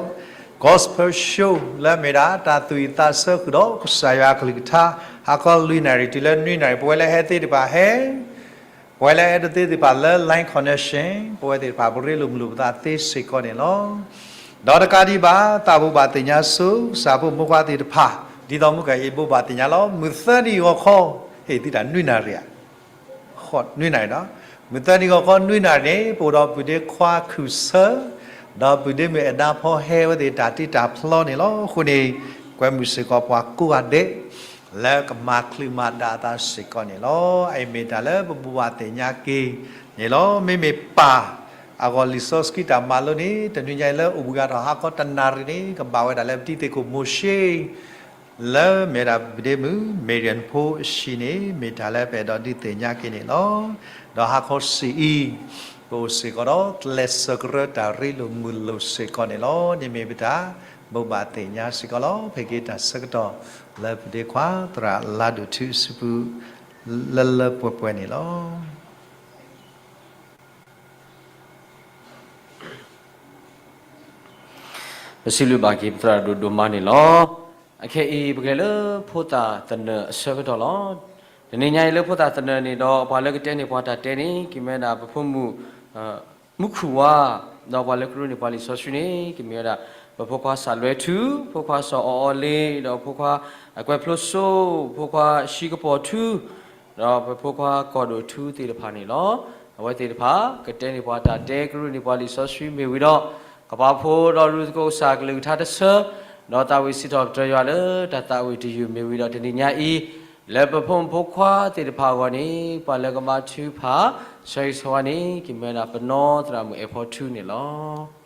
Gospel Show လၢအမ့ၢ်ဒၣ် တၢ်သူၣ်ဝံၣ်သးဆၢဃုာ်ဒီးကစၢ်ယွၤအကလုၢ်ကထါ ဟါခီလွံၢ်နၣ်ရံၣ်တုၤလၢနွံနၣ်ရံၣ်, ပဝဲလၢဟဲသ့ၣ်တဖၣ်ဟဲ ပဝဲလၢအဲၣ်ဒိးသ့ၣ်တဖၣ်လၢ Line Connection ပဝဲသ့ၣ်တဖၣ် ပရ့လိာ်မုာ်လိာ်ပသးသ့စ့ၢ်ကီးန့ၣ်လီၤ. ဒီးတကးဒံးဘၣ် သးဘိးဘၣ်သ့ၣ်ညါဆိ ကစၢ်ဖိမုၣ်ဖိခွါသ့ၣ်တဖၣ် ဒ်သိးမုၢ်ကယံာ်ဘိးဘၣ်သ့ၣ်ညါလီၤ. မုၢ်သၢနံၤဂီၤခီ ဟ့ၣ်သုတၢ်နွံနၣ်ရံၣ်ဧါ, နွံနၣ်ရံၣ်ဒီး မုၢ်သၢနံၤဂီၤခီနွံနၣ်ရံၣ်န့ၣ် ပအိၣ်ဒီးပုၢ်ဒ့ခွါခုၣ်ဆၢ ဒီးပုၢ်ဒ့မုၣ်အဲၣ်ဒါဖီဟဲဝဲသ့ၣ်တၢ်တံၢ်တၢ်ဖျီန့ၣ်လီၤ. အဃိန့ၣ် ကွဲမုာ်စ့ၢ်ကီးပှၤကိးဂၤဒဲး လၢကမၤချုးမၤဒါအသးစ့ၢ်ကီးန့ၣ်လီၤ. အအံၤမ့ၢ်တၢ်လၢပဘိးဘၣ်သ့ၣ်ညါက့ၤန့ၣ်လီၤ. မ့မ့ၢ်ပၢ်အဂီၢ်လံာ်စီဆှံတၢ်မၤလိန့ၣ် တနွံညါအံၤလၢအိၣ်ဘှံးဂၤထီၣ်ဟါခီတနၣ်ရံၣ်န့ၣ် ကဘၣ်ဝဲဒၣ်လၢပတံၤသကိးမိၤၡ့ လၢမ့ၢ်ဒၣ်ပုၢ်ဒ့မုၣ် Marion ဖိအဟံၣ်န့ၣ် မ့ၢ်တၢ်လၢပအဲၣ်ဒိးဒုးသ့ၣ်ညါက့ၤန့ၣ်လီၤ. ဒီးဟါခီဆံးအံၤ ပအိၣ်စ့ၢ်ကီးဒီး ကျဲးစၢးကရၢတၢ်ရ့လိာ်မုာ်လိာ်စ့ၢ်ကီးန့ၣ်လီၤ. န့ၣ်မ့ၢ်ပတၢ်ဘိးဘၣ်သ့ၣ်ညါစ့ၢ်ကီးလီၤ. ဖဲက့ၤတၢ်ဆၢကတီၢ်လၢပုၢ်ဒ့ခွါ သရၣ်လါဒိၣ်ထူအစုပူၤ လၢလၢပှဲၤပှဲၤန့ၣ်လီၤ. ပစံးဘျုးဘၣ်က့ၤပသရၣ်ဒိၣ်ဒိၣ်မးန့ၣ်လီၤ. အခဲအံၤ ပကလဲၤလၢဖိသၣ်သနၢၣ်အဆၢကတီၢ်လီၤ. တနံၤညါအံၤလၢဖိသၣ်သနၢၣ်န့ၣ်ဒီး ပှၤလၢကတဲန့ၢ်ပှၤတၢ်တဲန့ၣ် ကမ့ၢ်ဝဲဒၣ်ပဖိမုၣ် မူခိၣ်ဝါ, ဒီးပှၤလၢကရ့န့ၢ်ပှၤလံာ်စီဆှံန့ၣ် ကမ့ၢ်ဝဲဒၣ် ပဖိခွါစၣ်လွဲထူ, ဖိခွါစီၤအီအီလ့, ဒီးဖိခွါအကွဲးဖျိစိ, ဖိခွါဟံၣ်ကပီၤထူ ဒီးပဖိခွါကီၢ်ဒိၣ်ထူသ့ၣ်တဖၣ်န့ၣ်လီၤ. အဝဲသ့ၣ်တဖၣ် ကတဲန့ၢ်ပှၤတၢ်တဲ ကရ့န့ၢ်ပှၤလံာ်စီဆှံမ့ၢ်ဝံၤဒီး ကပာ်ဖှိၣ်ဒီးရူၢ်သကိးကစၢ်ကလုၢ်ကထါတဆၢ, ဒီးသးဝံၣ်စံးထီၣ်ပတြၢၤယွၤလၢတၢ်သးဝံၣ်တယုၢ်မ့ၢ်ဝံၤဒီး တနံၤညါအံၤ လၢပဖိမုၣ်ဖိခွါသ့ၣ်တဖၣ်အဂီၢ်န့ၣ် ပှၤလၢကဘါထုကဖၣ် ဆၢဂ့ၤဆၢဝါန့ၣ် ကမ့ၢ်ဝဲဒၣ်ပနီၢ်သရၣ်မုၣ်အဲၣ်ဖီထူန့ၣ်လီၤ.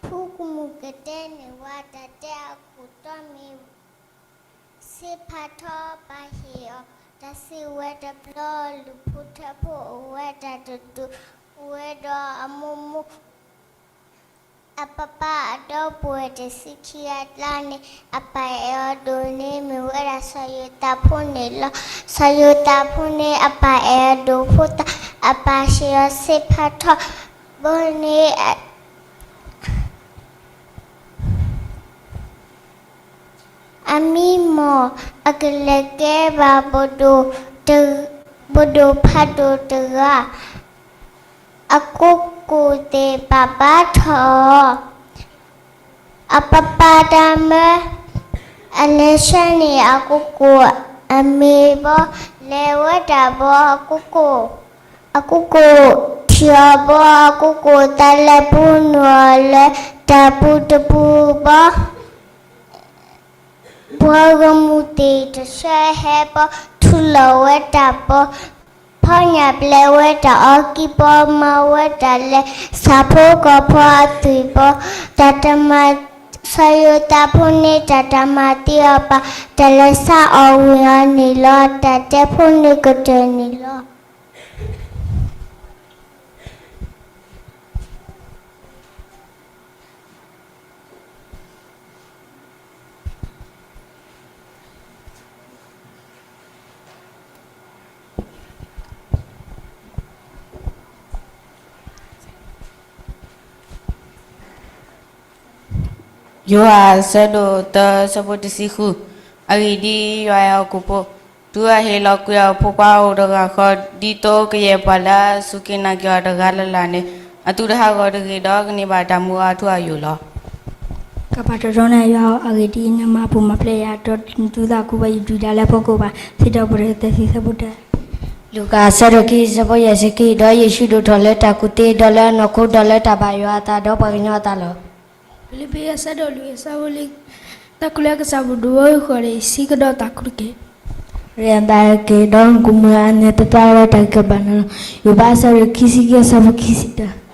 ဖုကမူၣ်ကတဲန့ၢ်ဝဲတၢ်တဲအခိၣ်တီမ့ၢ် စ့ဖးထီပာ်ဟ့ၣ်အီၤ တၢ်စံးဝဲတဘျီ လူၤဖိထၢဖိအိၣ်ဝဲဒၣ်တဒူၣ် အိၣ်ဝဲဒီးအမိၢ်မိၢ် အပၢ်ပၢ်အဒီပုၢ်ဝဲၢ်တဆံခံဂၤအကျါန့ၣ် အပၢ်အဲၣ်အီၤဒိၣ်န့ၣ် မ့ၢ်ဝဲဒၣ်စီၤယိၤသးဖိန့ၣ်လီၤ. စီၤယိၤသးဖိန့ၣ် အပၢ်အဲၣ်အီၤဒိၣ်ဖိသၣ်, အပၢ်စံးအီၤစ့ဖးထီၣ်, ဘီန့ၣ် အမံမီၢ် အကလဲၤကဲဘၣ် ပဒိၣ်ဖးဒိၣ်တဂၤ, အကိးကိၣ်သ့ၣ်ပာ်ဘါထီၣ်အီၤ, အပၢ်ပၢ်တၢ်မၢ အလဲၤဆှၢန့ၢ်အကိးကိၣ်အမ့ၢ်ဘီ, လဲၤဝဲတၢ်ဘီ အကိးကိၣ်, အကိးကိၣ်ထံၣ်အီၤဘီ, အကိးကိၣ်သးလဲၤပူနုာ်အီၤလၢတၢ်ပူၤတပူၤဘီ ပှၤဂီၢ်မုၢ်သ့ၣ်တဆၢဟဲဘီ, ထူလီၤဝဲတၢ်ဘီ, ဖီညၣ်ပျဲဝဲတၢ်အီကံဘီ, မၤဝဲတၢ်လၢဆၣ်ဖိကီၢ်ဖိအသွံၣ်ဘီ, တၢ်တမၤ စီၤယိၤသးဖိန့ၣ် တၢ်တမၤသ့အီၤဘၣ်, တၢ်လဲၤဆါအီၣ်ဝံၤအီၤန့ၣ်လီၤ. တၢ်တဲဖိန့ၣ်ကတၢၢ်န့ၣ်လီၤ. ယိၤဟၣ်အဆၢဒိၣ်သၢ ဆၢဖိတဆံဃု, အဂ့ၢ်ဒ်အံၤ, ယွၤအဲၣ်ဟီၣ်ခိၣ်ဖိ, တုၤအဟ့ၣ်လီၤကွံာ်အဖိခွါအိၣ်တဂၤဃီ, ဒ်သိးကယဲၢ်ပှၤလၢအစူၢ်က့ၤနာ်က့ၤအီၤတဂၤလၢ်လၢ်န့ၣ် အသုတဟးဂီၤတဂ့ၤဒီး ကန့ၢ်ဘၣ်တၢ်မူအထူအယိာ်လီၤ. ကပာ်တရီန့ၣ်ယွၤ, အဂ့ၢ်ဒ်အံၤ, နမၤအပူၤမၤဖျဲးယၤ, ဒီးနသူသးကူပှၤယဒုၣ်ဒါလၢဖီခိၣ်ဘၣ်. စံးထီၣ်ပတြၢၤသၢဆံ ဆၢဖိတၢ, လူၤကၣ်အဆၢဒိၣ်ခံ ဆၢဖိယဲၢ်ဆံခံ, ဒီးယ့ၣ်ၡူးဒိၣ်ထီၣ်လၢတၢ်ကူၣ်သ့, ဒီးလၢအနီၢ်ခိ, ဒီးလၢတၢ်ဘၣ်ယွၤအသးဒီးပှၤကညီအသးလီၤ. ဖံလံးပံး အဆၢဒိၣ်လွံၢ် အဆၢဖိလွံၢ်, တၢ်ခူၣ်လၢကစၢ်ပဒိၣ်ဝဲဃီန့ၣ် ဆံးကဒီးတၢ်ခူၣ်တက့ၢ်. ရ့အသးက့ၤ, ဒီးနကူၣ်မုာ်အနၢ်သပှၢ်လၢတၢ်ကဘၣ်နၤလီၤ. ယိၤဘး အဆၢဒိၣ်ခံဆံခံ အဆၢဖိခံဆံတၢ.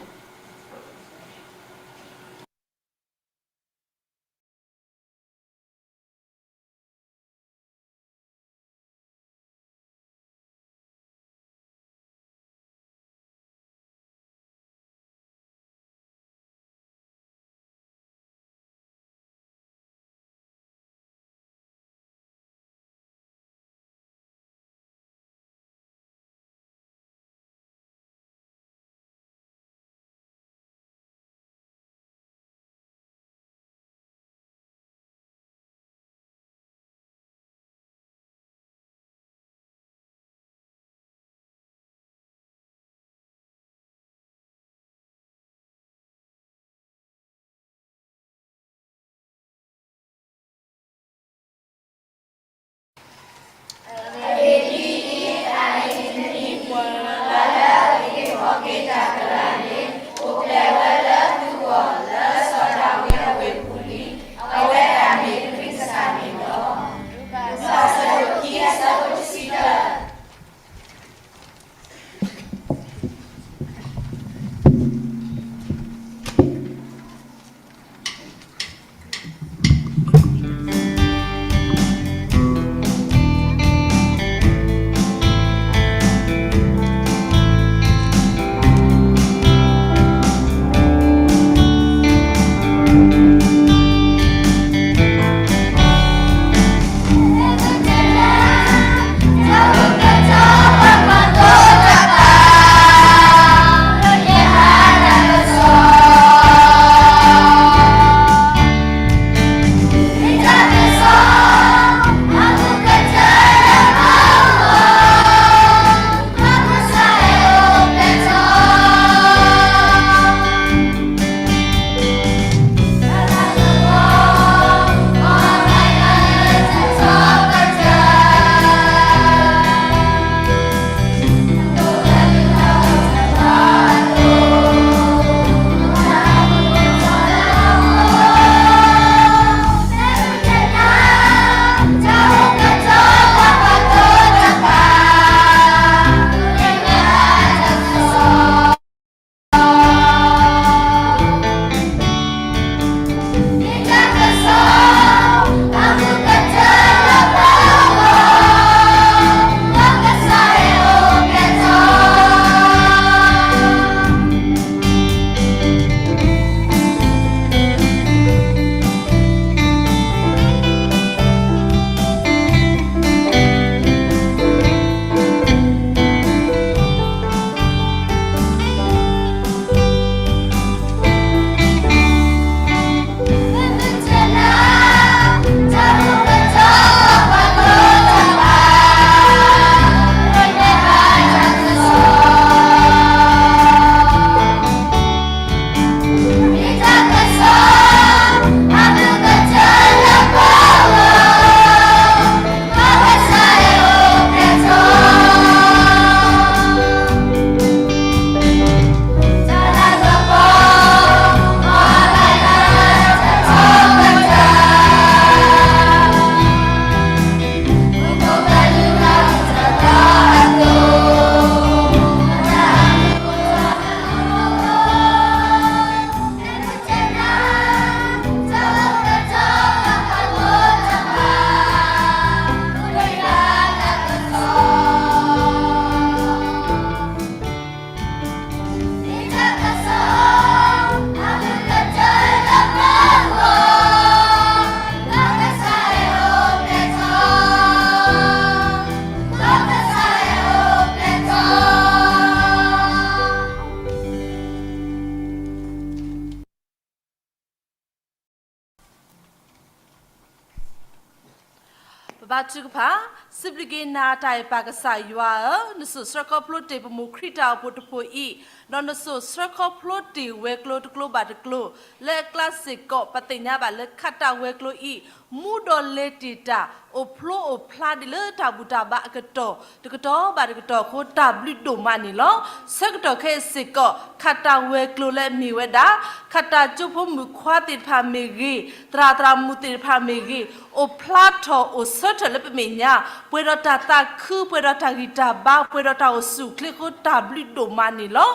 ဘါထုကဖၣ်, စံးဘျုးက့ၤနၤတၢ်အဲၣ်ပၢ်ကစၢ်ယွၤဧၢ, နစိာ်ဆှၢခီဖျိတ့ၢ်ပမိၢ်ခရံာ်တၢ်အိၣ်ဖှိၣ်တဖှိၣ်အံၤ, ဒီးနစိာ်ဆှၢခီဖျိတ့ၢ်ဝဲၤကျိၤတကျိၤဘၣ်တကျိၤ, လၢအကျါစ့ၢ်ကီး ပသ့ၣ်ညါဘၣ်လၢခးတၢ်ဝဲၤကျိၤအံၤ မူဒီးလဲၤတ့ၢ်တၢ် အိၣ်ဖျိအိၣ်ဖျါဒ်လၢတၢ်ဘူၣ်တၢ်ဘါအကတီၢ် တကတီၢ်ဘၣ်တကတီၢ်အဃိ တၢ်ဘျုးဒိၣ်မးန့ၣ်လီၤ. ဆၢကတီၢ်ခဲအံၤစ့ၢ်ကီး ခးတၢ်ဝဲၤကျိၤလၢအမ့ၢ်ဝဲဒၣ် ခးတၢ်ကၠိဖိမုၣ်ခွါသ့ၣ်တဖၣ်မ့ၢ်ဂ့ၤ, သရၣ်သရၣ်မုၣ်သ့ၣ်တဖၣ်မ့ၢ်ဂ့ၤ, အိၣ်ဖျါထီၣ်အိၣ်ဆၢထၢၣ်လၢပမဲာ်ညါ, ပှဲၤဒီးတၢ်သးခု, ပှဲၤဒီးတၢ်ဂံၢ်တၢ်ဘါ, ပှဲၤဒီးတၢ်အိၣ်ဆူၣ်အိၣ်ချ့အဃိ တၢ်ဘျုးဒိၣ်မးန့ၣ်လီၤ.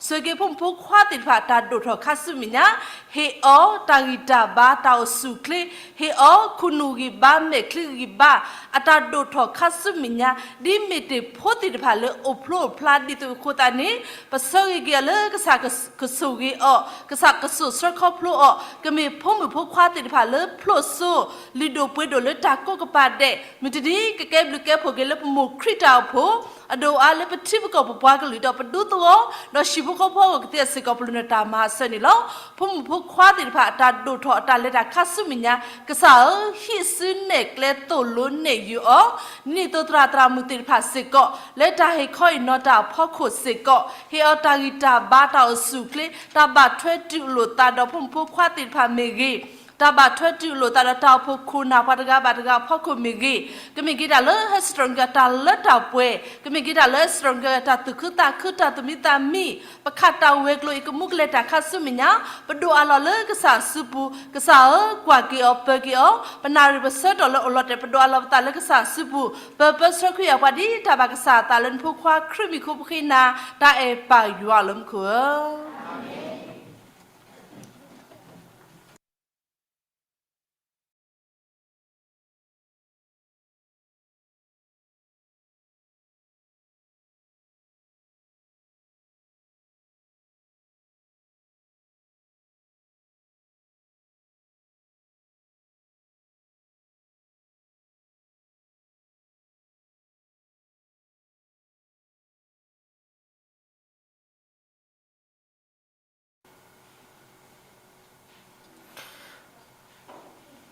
ဆိၣ်ဂ့ၤဖိမုၣ်ဖိခွါသ့ၣ်တဖၣ် တၢ်ဒိၣ်ထီၣ်ခါဆူမဲာ်ညါ, ဟ့ၣ်အီၤတၢ်ဂံၢ်တၢ်ဘါ တၢ်အိၣ်ဆူၣ်အိၣ်ချ့, ဟ့ၣ်အီၤခိၣ်နူာ်ဂံၢ်ဘါ မဲာ်ချံဂံၢ်ဘါ အတၢ်ဒိၣ်ထီၣ်ခါဆူမဲာ်ညါ, ဒ်မ့ၢ်တ့ၢ်ဖိသ့ၣ်တဖၣ်လၢအိၣ်ဖျိအိၣ်ဖျါဒ်သိးအဃိသတးန့ၣ်, ပဆၢဂ့ၤက့ၤအီၤလၢကစၢ်ကဆိၣ်ဂ့ၤအီၤ, ကစၢ်ကစိာ်ဆှၢခီဖျိအီၤ, ကမ့ၢ်ဖိမုၣ်ဖိခွါသ့ၣ်တဖၣ်လၢဖျိစိ, လုၢ်ဒိၣ်ပှ့ၤဒိၣ်လၢတၢ်ကိးကပၤဒဲး, မုၢ်တနံၤကကဲဘျုးကဲဖှိၣ်က့ၤလၢပမိၢ်ခရံာ်တၢ်အိၣ်ဖှိၣ် အဒိၣ်အါလၢပထံပကီၢ်ပပှၤကလုာ်ဒီးပဒူသဝီ, ဒီးဟံၣ်ဖိဃီဖိအဂီၢ်ကသ့အစ့ၢ်ကီး ပလိၣ်နတၢ်မၤစၢၤန့ၣ်လီၤ. ဖိမုၣ်ဖိခွါသ့ၣ်တဖၣ် အတၢ်ဒိၣ်ထီၣ်အတၢ်လဲၤတၢ်ခါဆူမဲာ်ညါ, ကစၢ်ဧၢ, ဟံးစုနဲၣ်ကျဲသိၣ်လိနဲၣ်ယုာ်အီၤ, ဒ်သိးသရၣ်သရၣ်မုၣ်သ့ၣ်တဖၣ်စ့ၢ်ကီး လၢတၢ်ဟ့ၣ်ခီဟ့ၣ်နီၤတၢ်အဖီခိၣ်စ့ၢ်ကီး, ဟ့ၣ်အီၤတၢ်ဂံၢ်တၢ်ဘါ တၢ်အိၣ်ဆူၣ်အိၣ်ချ့, တၢ်ဘၣ်ထွဲတုၤလိာ်သးဒီးဖိမုၣ်ဖိခွါသ့ၣ်တဖၣ်မ့ၢ်ဂ့ၤ, တၢ်ဘၣ်ထွဲတုၤလိာ်သးဒီးတၢ်အိၣ်ဖှိၣ်ခိၣ်နၢ်ပှၤတဂၤဘၣ်တဂၤအဖီခိၣ်မ့ၢ်ဂ့ၤ, ကမ့ၢ်က့ၤတၢ်လၢဟဲစံးထီၣ်က့ၤတၢ်လၢတၢ်ပှဲၤ, ကမ့ၢ်က့ၤတၢ်လၢဟဲစံးထီၣ်က့ၤတၢ်သူၣ်ခုသးခု တၢ်သူၣ်မံသးမံ, ပခးတၢ်ဝဲၤကျိၤအံၤ ကမူကလဲၤတၢ်ခါဆူမဲာ်ညါ, ပဒိၣ်အါလီၤလၢကစၢ်စုပူၤ, ကစၢ်ဧၢ, ကွၢ်က့ၤအီၤ ပၢၤက့ၤအီၤ, ပနၣ်ရံၣ်ပဆၢကတီၢ်လၢအိၣ်လီၤတဲာ် ပဒိၣ်အါလီၤပသးလၢကစၢ်စုပူၤ, ပၢၤပၢဆှၢခရံာ်အပှၤဒ်တၢ်ဘၣ်ကစၢ်အသးလၢနဖိခွါခရံာ်မံၤအဃိ ပဃ့နၤ, တၢ်အဲၣ်ပၢ်ယွၤလၢမူခိၣ်ဧၢ.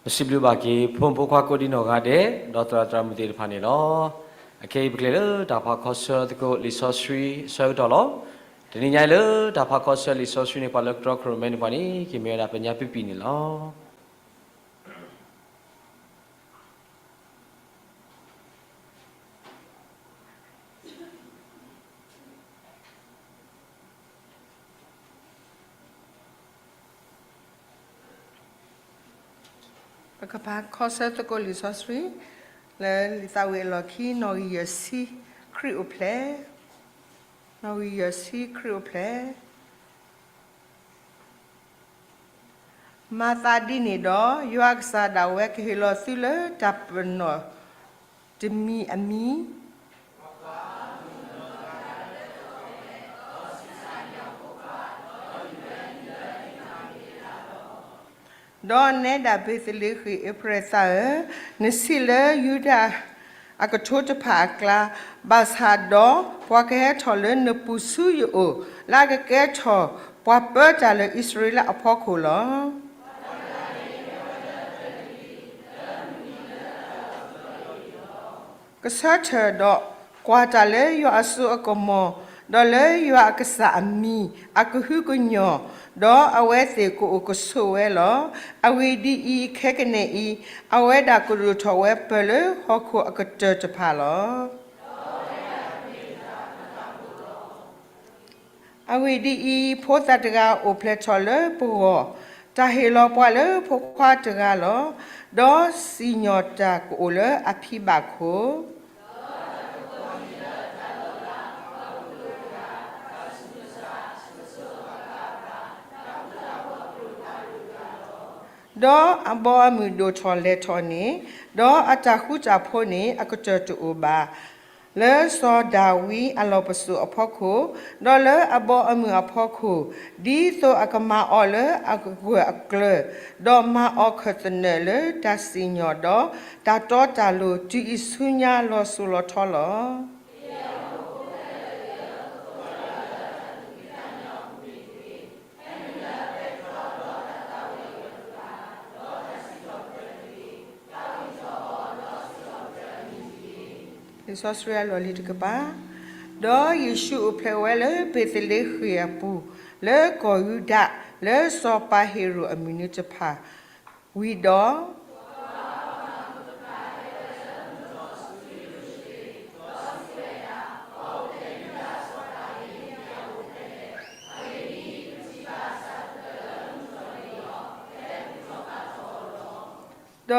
ပစံးဘျုးဘၣ်က့ၤ ဖိမုၣ်ဖိခွါကိးဒံနီၢ်ဂၤဒဲး ဒီးသရၣ်သရၣ်မုၣ်သ့ၣ်တဖၣ်န့ၣ်လီၤ. အခဲအံၤပကလဲၤလၢတၢ်ဖးခီဆၢသကိးလံာ်စီဆှံအဆၢကတီၢ်လီၤ. တနံၤညါအံၤလၢတၢ်ဖးခီဆၢလံာ်စီဆှံန့ၣ် ပှၤလၢကတီၢ်ခရၢၣ်မဲန့ၣ်ပှၤန့ၣ် ကမ့ၢ်ဝဲဒၣ်ပညါပံပံန့ၣ်လီၤ. ပကဖးခီဆၢသကိးလံာ်စီဆှံ လၢလံာ်သးဝံၣ်အလီၢ်ခံ နီၣ်ဂံၢ်ယဲၢ်ဆံ ခရံာ်အိၣ်ဖျဲၣ်, နီၣ်ဂံၢ်ယဲၢ်ဆံ ခရံာ်အိၣ်ဖျဲၣ် မၤသးဒ်န့ၣ်ဒီး, ယွၤအကစၢ်ဒၣ်ဝဲကဟ့ၣ်လီၤသုလၢတၢ်ပနီၣ်တမံၤအမံၤ, ဒီးနဲဒၣ်ဘ့းသလ့ဃ့ၣ်အ့ဖရဲၣ်သးဧၢ, နဆံးလၢယူဒၤ အကထိတဖၣ်အကျါ, ဘၣ်ဆၣ်ဒီးပှၤကဟဲထီၣ်လၢနပူၤဆူယအိၣ်, လၢအကကဲထီၣ်ပှၤပၢတၢ်လၢအံၣ်စရ့လးအဖီခိၣ်လီၤ. ကဆၢထၢၣ်ဒီးကွၢ်တၢ်လၢယွၤအစိအကမီၤ, ဒီးလၢယွၤအကစၢ်အမံၤအကဟုကညီၢ်, ဒီးအဝဲသ့ၣ်ကအိၣ်ကဆိးဝဲလီၤ. အဂ့ၢ်ဒ်အံၤ, ခဲကနံၣ်အံၤ, အဝဲဒၣ်ကဒိၣ်ထီၣ်ဝဲပၢၢ်လၢဟီၣ်ခိၣ်အကတၢၢ်တဖၣ်လီၤ. အဂ့ၢ်ဒ်အံၤ, ဖိသၣ်တဂၤအိၣ်ဖျဲၣ်ထီၣ်လၢပဂီၢ်, တၢ်ဟ့ၣ်လီၤပှၤလၢဖိခွါတဂၤလီၤ. ဒီးစံၣ်ညီၣ်တၢ်ကအိၣ်လၢအဖံဘၣ်ခိၣ် ဒီးအဘီအမုၢ်ဒိၣ်ထီၣ်လဲၢ်ထီၣ်န့ၣ်, ဒီးအတၢ်ဃူတၢ်ဖိးန့ၣ် အကတၢၢ်တအိၣ်ဘၣ်, လၢစီၤဒၤဝံးအလီၢ်ပစိာ်အဖီခိၣ်, ဒီးလၢအဘီအမုၢ်အဖီခိၣ်, ဒ်သိးအကမၤအီၤလၢအဂၢၢ်အကျၢၤ, ဒီးမၤအီၤခၢၣ်သနၢၣ်လၢတၢ်စံၣ်ညီၣ်ဒီးတၢ်တီတၢ်လိၤ တုၤအံၤဆူညါလီၤစိၤလီၤထီလီၤ. တၢ်ဝံၣ်ထီၣ်အီၤဒီးစံၣ်ထီၣ်ပတြၢၤတဂ့ၤ, တၢ်ဝံၣ်ထီၣ်အီၤဒီးစံၣ်ထီၣ်ပတြၢၤတဂ့ၤ, လံာ်စီဆှံအလီၢ်လံၤတကပၤ, ဒီးယ့ၣ်ၡူးအိၣ်ဖျဲၣ်ဝဲလၢဘ့းသလ့ဃ့ၣ်အပူၤ, လၢကီၢ်ယူဒၤ, လၢစီၤပၤဟ့ၤရိာ်အမုၢ်နံၤတဖၣ်, ဝံ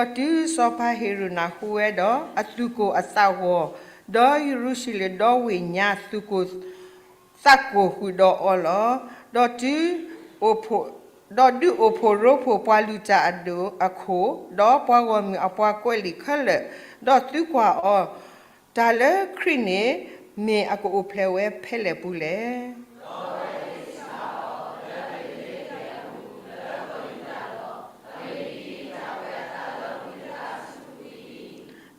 ၤဒီး ဒီးတုၤစီၤပၤဟ့ၤရိာ်နၢ်ဟူဝဲဒီး, အသူၣ်ကိၢ်အသးဂီၤ, ဒီးယရူၤၡလ့ၣ်ဒီဝ့ၢ်ညါသူၣ်ကိၢ်သးကိၢ်ဃုာ်ဒီးအီၤလီၤ. ဒီးတုၤ, ဒီးဒုးအိၣ်ဖှိၣ်ရိဖှိၣ်ပှၤလုၢ်တၢ်အဒိၣ်အခိၣ်, ဒီးပှၤဂီၢ်မုၢ်အပှၤကွဲးလံာ်ခဲလၢာ်, ဒီးသံကွၢ်အီၤ, တၢ်လၢခရံာ်န့ၣ် မ့ၢ်အကအိၣ်ဖျဲၣ်ဝဲဖဲလဲၣ်ပူၤလဲၣ်.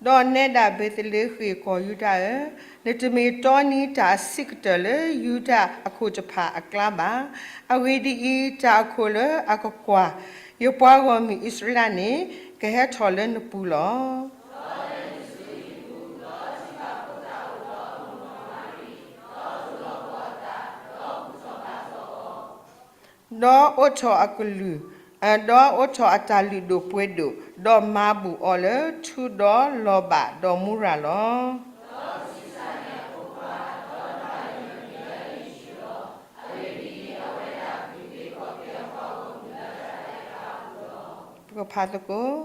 ဒီးနဲဒၣ်ဘ့းသလ့ဃ့ၣ်ကီၢ်ယူဒၤဧၢ, နတမ့ၢ်တီနံၤတၢ်အဆံးကတၢၢ်လၢယူဒၤအခိၣ်တဖၣ်အကျါဘၣ်. အဂ့ၢ်ဒ်အံၤ, တၢ်အခိၣ်လၢအကကွၢ်ယပှၤဂီၢ်မုၢ်အံၣ်စရ့လးန့ၣ်, ကဟဲထီၣ်လၢနပူၤလီၤ. ဒီးအိးထီၣ်အကလုၢ်, ဒီးအိးထီၣ်အတၢ်လုၢ်ဒိၣ်ပှ့ၤဒိၣ်, ဒီးမၤဘူၣ်အီၤလၢထူဒီးလီၤဘၣ်ဒီးမူရၤလီၤ. ပကဖးသကိး,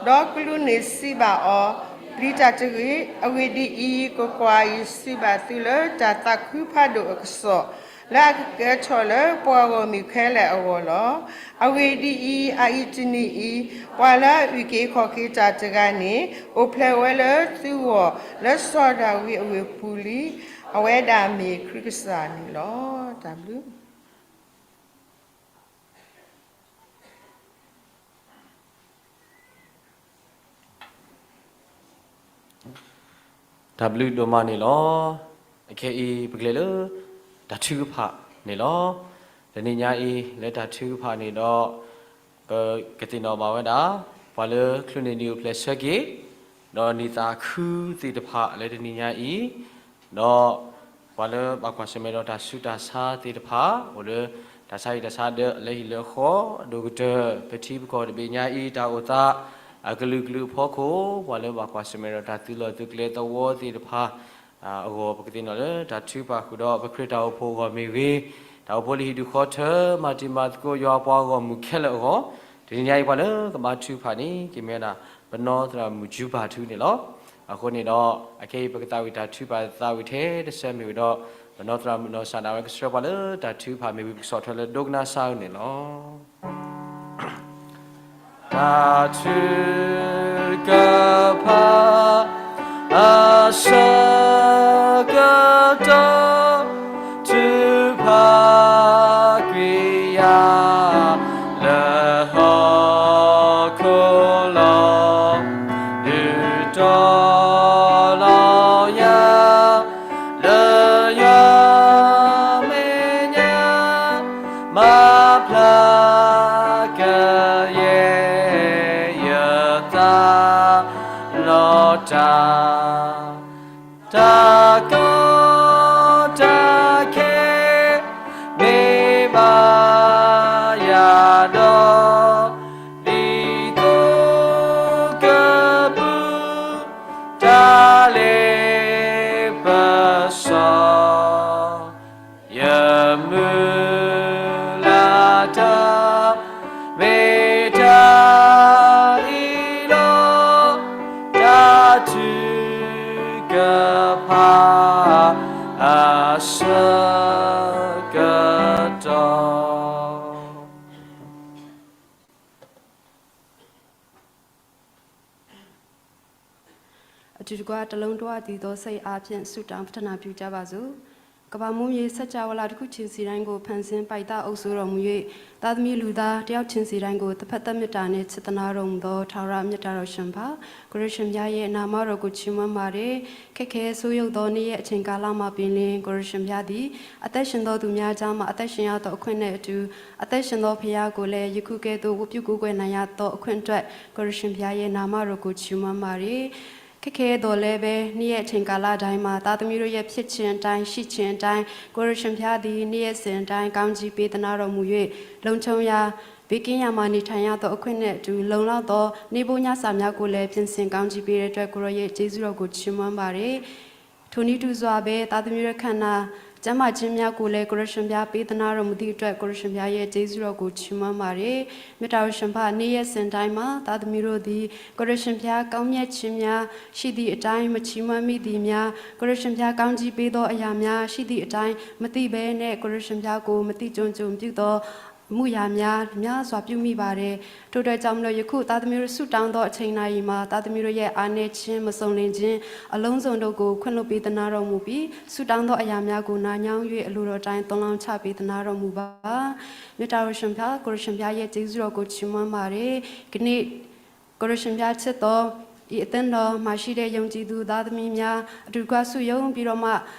ဒီးကလူးန့ၣ်စံးဘၣ်အီၤ, ပျံၤတၢ်တဂ့ၤ. အဂ့ၢ်ဒ်အံၤ, ကွၢ်ကွၢ်, ယစံးဘၣ်သုလၢတၢ်သးခုဖးဒိၣ်အကစီၣ်, လၢအကကဲထီၣ်လၢပှၤဂီၢ်မုၢ်ခဲလၢာ်အဂီၢ်လီၤ. အဂ့ၢ်ဒ်အံၤ, အအံၤတနံၤအံၤ, ပှၤလၢအအုၣ်က့ၤခီၣ်က့ၤတၢ်တဂၤန့ၣ်, အိၣ်ဖျဲၣ်ဝဲလၢသုဂီၢ်, လၢစီၤဒၤဝံးအဝ့ၢ်ပူၤလံ. အဝဲဒၣ်မ့ၢ်ခရံာ်ကစၢ်န့ၣ်လီၤ. တၢ်ဘျုး တၢ်ဘျုးဒိၣ်မးန့ၣ်လီၤ. အခဲအံၤ ပကလဲၤလၢတၢ်ထုကဖၣ်န့ၣ်လီၤ. တနံၤညါအံၤ လၢတၢ်ထုကဖၣ်န့ၣ်ဒီး, ပကသ့ၣ်နီၣ်ဘၣ်ဝဲဒၣ် ပှၤလၢချုးန့ၢ်နံၣ်အိၣ်ဖျဲၣ်ဆၢက့ၤ, ဒီးနံၣ်သးခုသ့ၣ်တဖၣ်လၢတနံၤညါအံၤ, ဒီးပှၤလၢဘၣ်ကွၢ်ဆၢၣ်မဲာ်ဒီးတၢ်ဆူးတၢ်ဆါသ့ၣ်တဖၣ်, အိၣ်လၢတၢ်ဆါဟံၣ်တၢ်ဆါဒၢးလၢဟံၣ်လၢဃီအဒိၣ်ကတၢၢ်, ပထံပကီၢ်တဘ့ၣ်ညါအံၤ တၢ်အိၣ်သးအကလုာ်ကလုာ်အဖီခိၣ်, ပှၤလၢဘၣ်ကွၢ်ဆၢၣ်မဲာ်ဒီးတၢ်သုးလီၢ်သုးကျဲသဝီသ့ၣ်တဖၣ်အဂီၢ်, ပကသ့ၣ်နီၣ်လၢတၢ်ထုကဖၣ်ဃုာ်ဒီး ပခရံာ်တၢ်အိၣ်ဖှိၣ်အဂီၢ်မ့ၢ်ဂ့ၤ, တၢ်အိၣ်ဖှိၣ်လၢဟံၣ်ဒူၣ်ဃီထၢ မၤတံၤမၤသကိးယွၤအပှၤဂီၢ်မုၢ်ခဲလၢာ်အဂီၢ်, တနံၤညါအံၤပှၤလၢကဘါထုကဖၣ်န့ၣ် ကမ့ၢ်ဝဲဒၣ် ပနီၢ်သရၣ်မုၣ်ကၠူဘၣ်ထူန့ၣ်လီၤ. အဃိန့ၣ်ဒီး အခဲအံၤပကသးဝံၣ်တၢ်ထုကဖၣ်သးဝံၣ်ထဲတဆၢမ့ၢ်ဝဲဒီး, ပနီၢ်သရၣ်မုၣ်နီၢ်စၢ်ဒၣ်ဝဲကဆှၢပှၤလၢတၢ်ထုကဖၣ်မ့ၢ်ဝံၤ ပကဆီၣ်ထွဲလၢဒိကနၣ်စၢ်အံၤန့ၣ်လီၤ. တၢ်ထုကဖၣ်အဆၢကတီၢ်, ထုကဖၣ်ကွံာ်ယၤလၢဟီၣ်ခိၣ်လီၤ. ဒုးတီလီၤယၤလၢယွၤမဲာ်ညါ, မၤဖျါကယဲၢ် ယသးလီၤတၢ်, တၢ်ကီတၢ်ခဲ မ့ၢ်ဘၣ်ယၤဒီး, ဒ်သိးကပူၤ တၢ်လ့ပစီ ယမုၢ်လၢ်တၢ် မ့ၢ်တၢ်အံၤလီၤ. တၢ်ထုကဖၣ်အဆၢကတီၢ် အတူတကွ တစ်လုံးတဝ တည်သောစိတ်အားဖြင့် ဆုတောင်းပတ္ထနာပြုကြပါစို့။ ကမ္ဘာမိုးမြေ စကြဝဠာ တစ်ခုချင်းစီတိုင်းကို ဖန်ဆင်းပိုင်တၢ်အုပ်စိုးတော်မူ၍ သားသမီးလူသားတစ်ယောက်ချင်းစီတိုင်းကို တစ်ဖက်သက်မေတ္တာနှင့် ချစ်သနားတော်မူသော ထာဝရမေတ္တာတော်ရှင်ပါ။ ကိုယ်တော်ရှင်ဘုရားရဲ့ နာမတော်ကို ချီးမွမ်းပါတယ်။ ခက်ခဲဆိုးယုတ်သော နေ့ရက်အချိန်ကာလမှာပင်လျှင် ကိုယ်တော်ရှင်ဘုရားသည် အသက်ရှင်သောသူများကြားမှာ အသက်ရှင်ရသောအခွင့်နဲ့အတူ အသက်ရှင်သောဘုရားကိုလည်း ယခုကဲ့သို့ ဝတ်ပြုကိုးကွယ်နိုင်ရသောအခွင့်အတွက် ကိုယ်တော်ရှင်ဘုရားရဲ့ နာမတော်ကို ချီးမွမ်းပါတယ်။ ခဲခဲအံၤဒ်လဲၣ်ဖဲ နေ့ရက်အချိန်ကာလတိုင်းမှာ သားသမီးတို့ရဲ့ ဖြစ်ခြင်းအတိုင်း ရှိခြင်းအတိုင်း ကိုယ်တော်ရှင်ဘုရားသည် နေ့ရက်စဉ်အတိုင်း ကောင်းကြီးပေးသနားတော်မူ၍ လုံခြုံရာ ဘေးကင်းရာမှာ နေထိုင်ရသောအခွင့်နဲ့အတူ လုံလောက်သော နေ့ဘုညစာများကိုလည်း ပြင်ဆင်ကောင်းကြီးပေးတဲ့အတွက် ကိုယ်တော်ရဲ့ ကျေးဇူးတော်ကို ချီးမွမ်းပါတယ်။ ထိုနည်းတူစွာပဲ သားသမီးတို့ခန္ဓာ ကျန်းမာခြင်းများကိုလည်း ကိုယ်တော်ရှင်ဘုရား ပေးသနားတော်မူသည့်အတွက် ကိုယ်တော်ရှင်ဘုရားရဲ့ ကျေးဇူးတော်ကို ချီးမွမ်းပါတယ်။ မေတ္တာရှင်ဘုရား နေ့ရက်စဉ်တိုင်းမှာ သားသမီးတို့သည် ကိုယ်တော်ရှင်ဘုရား ကောင်းမြတ်ခြင်းများ ရှိသည့်အတိုင်း မချီးမွမ်းမိသည်များ ကိုယ်တော်ရှင်ဘုရား ကောင်းကြီးပေးသောအရာများ ရှိသည့်အတိုင်း မသိဘဲနဲ့ ကိုယ်တော်ရှင်ဘုရားကို မသိကျိုးကျိုးပြုသော အမှုရာများ များစွာပြုမိပါတယ်။ ထို့အတွက်ကြောင့်မလို့ ယခုသားသမီးတို့ ဆုတောင်းသောအချိန်နာရီမှာ သားသမီးတို့ရဲ့ အားနည်းခြင်း၊ မစုံလင်ခြင်း အလုံးစုံတို့ကို ခွင့်လွှတ်ပေးသနားတော်မူပြီး ဆုတောင်းသောအရာများကို နားညောင်း၍ အလိုတော်တိုင်း သွန်လောင်းချပေးသနားတော်မူပါ။ မေတ္တာရှင်ဘုရား ကိုယ်တော်ရှင်ဘုရားရဲ့ ကျေးဇူးတော်ကို ချီးမွမ်းပါတယ်။ ကနေ့ ကိုယ်တော်ရှင်ဘုရားချစ်သော အသင်းတော်မှာရှိတဲ့ ယုံကြည်သူသားသမီးများ အတူတကွ စုရုံးပြီးတော့မှ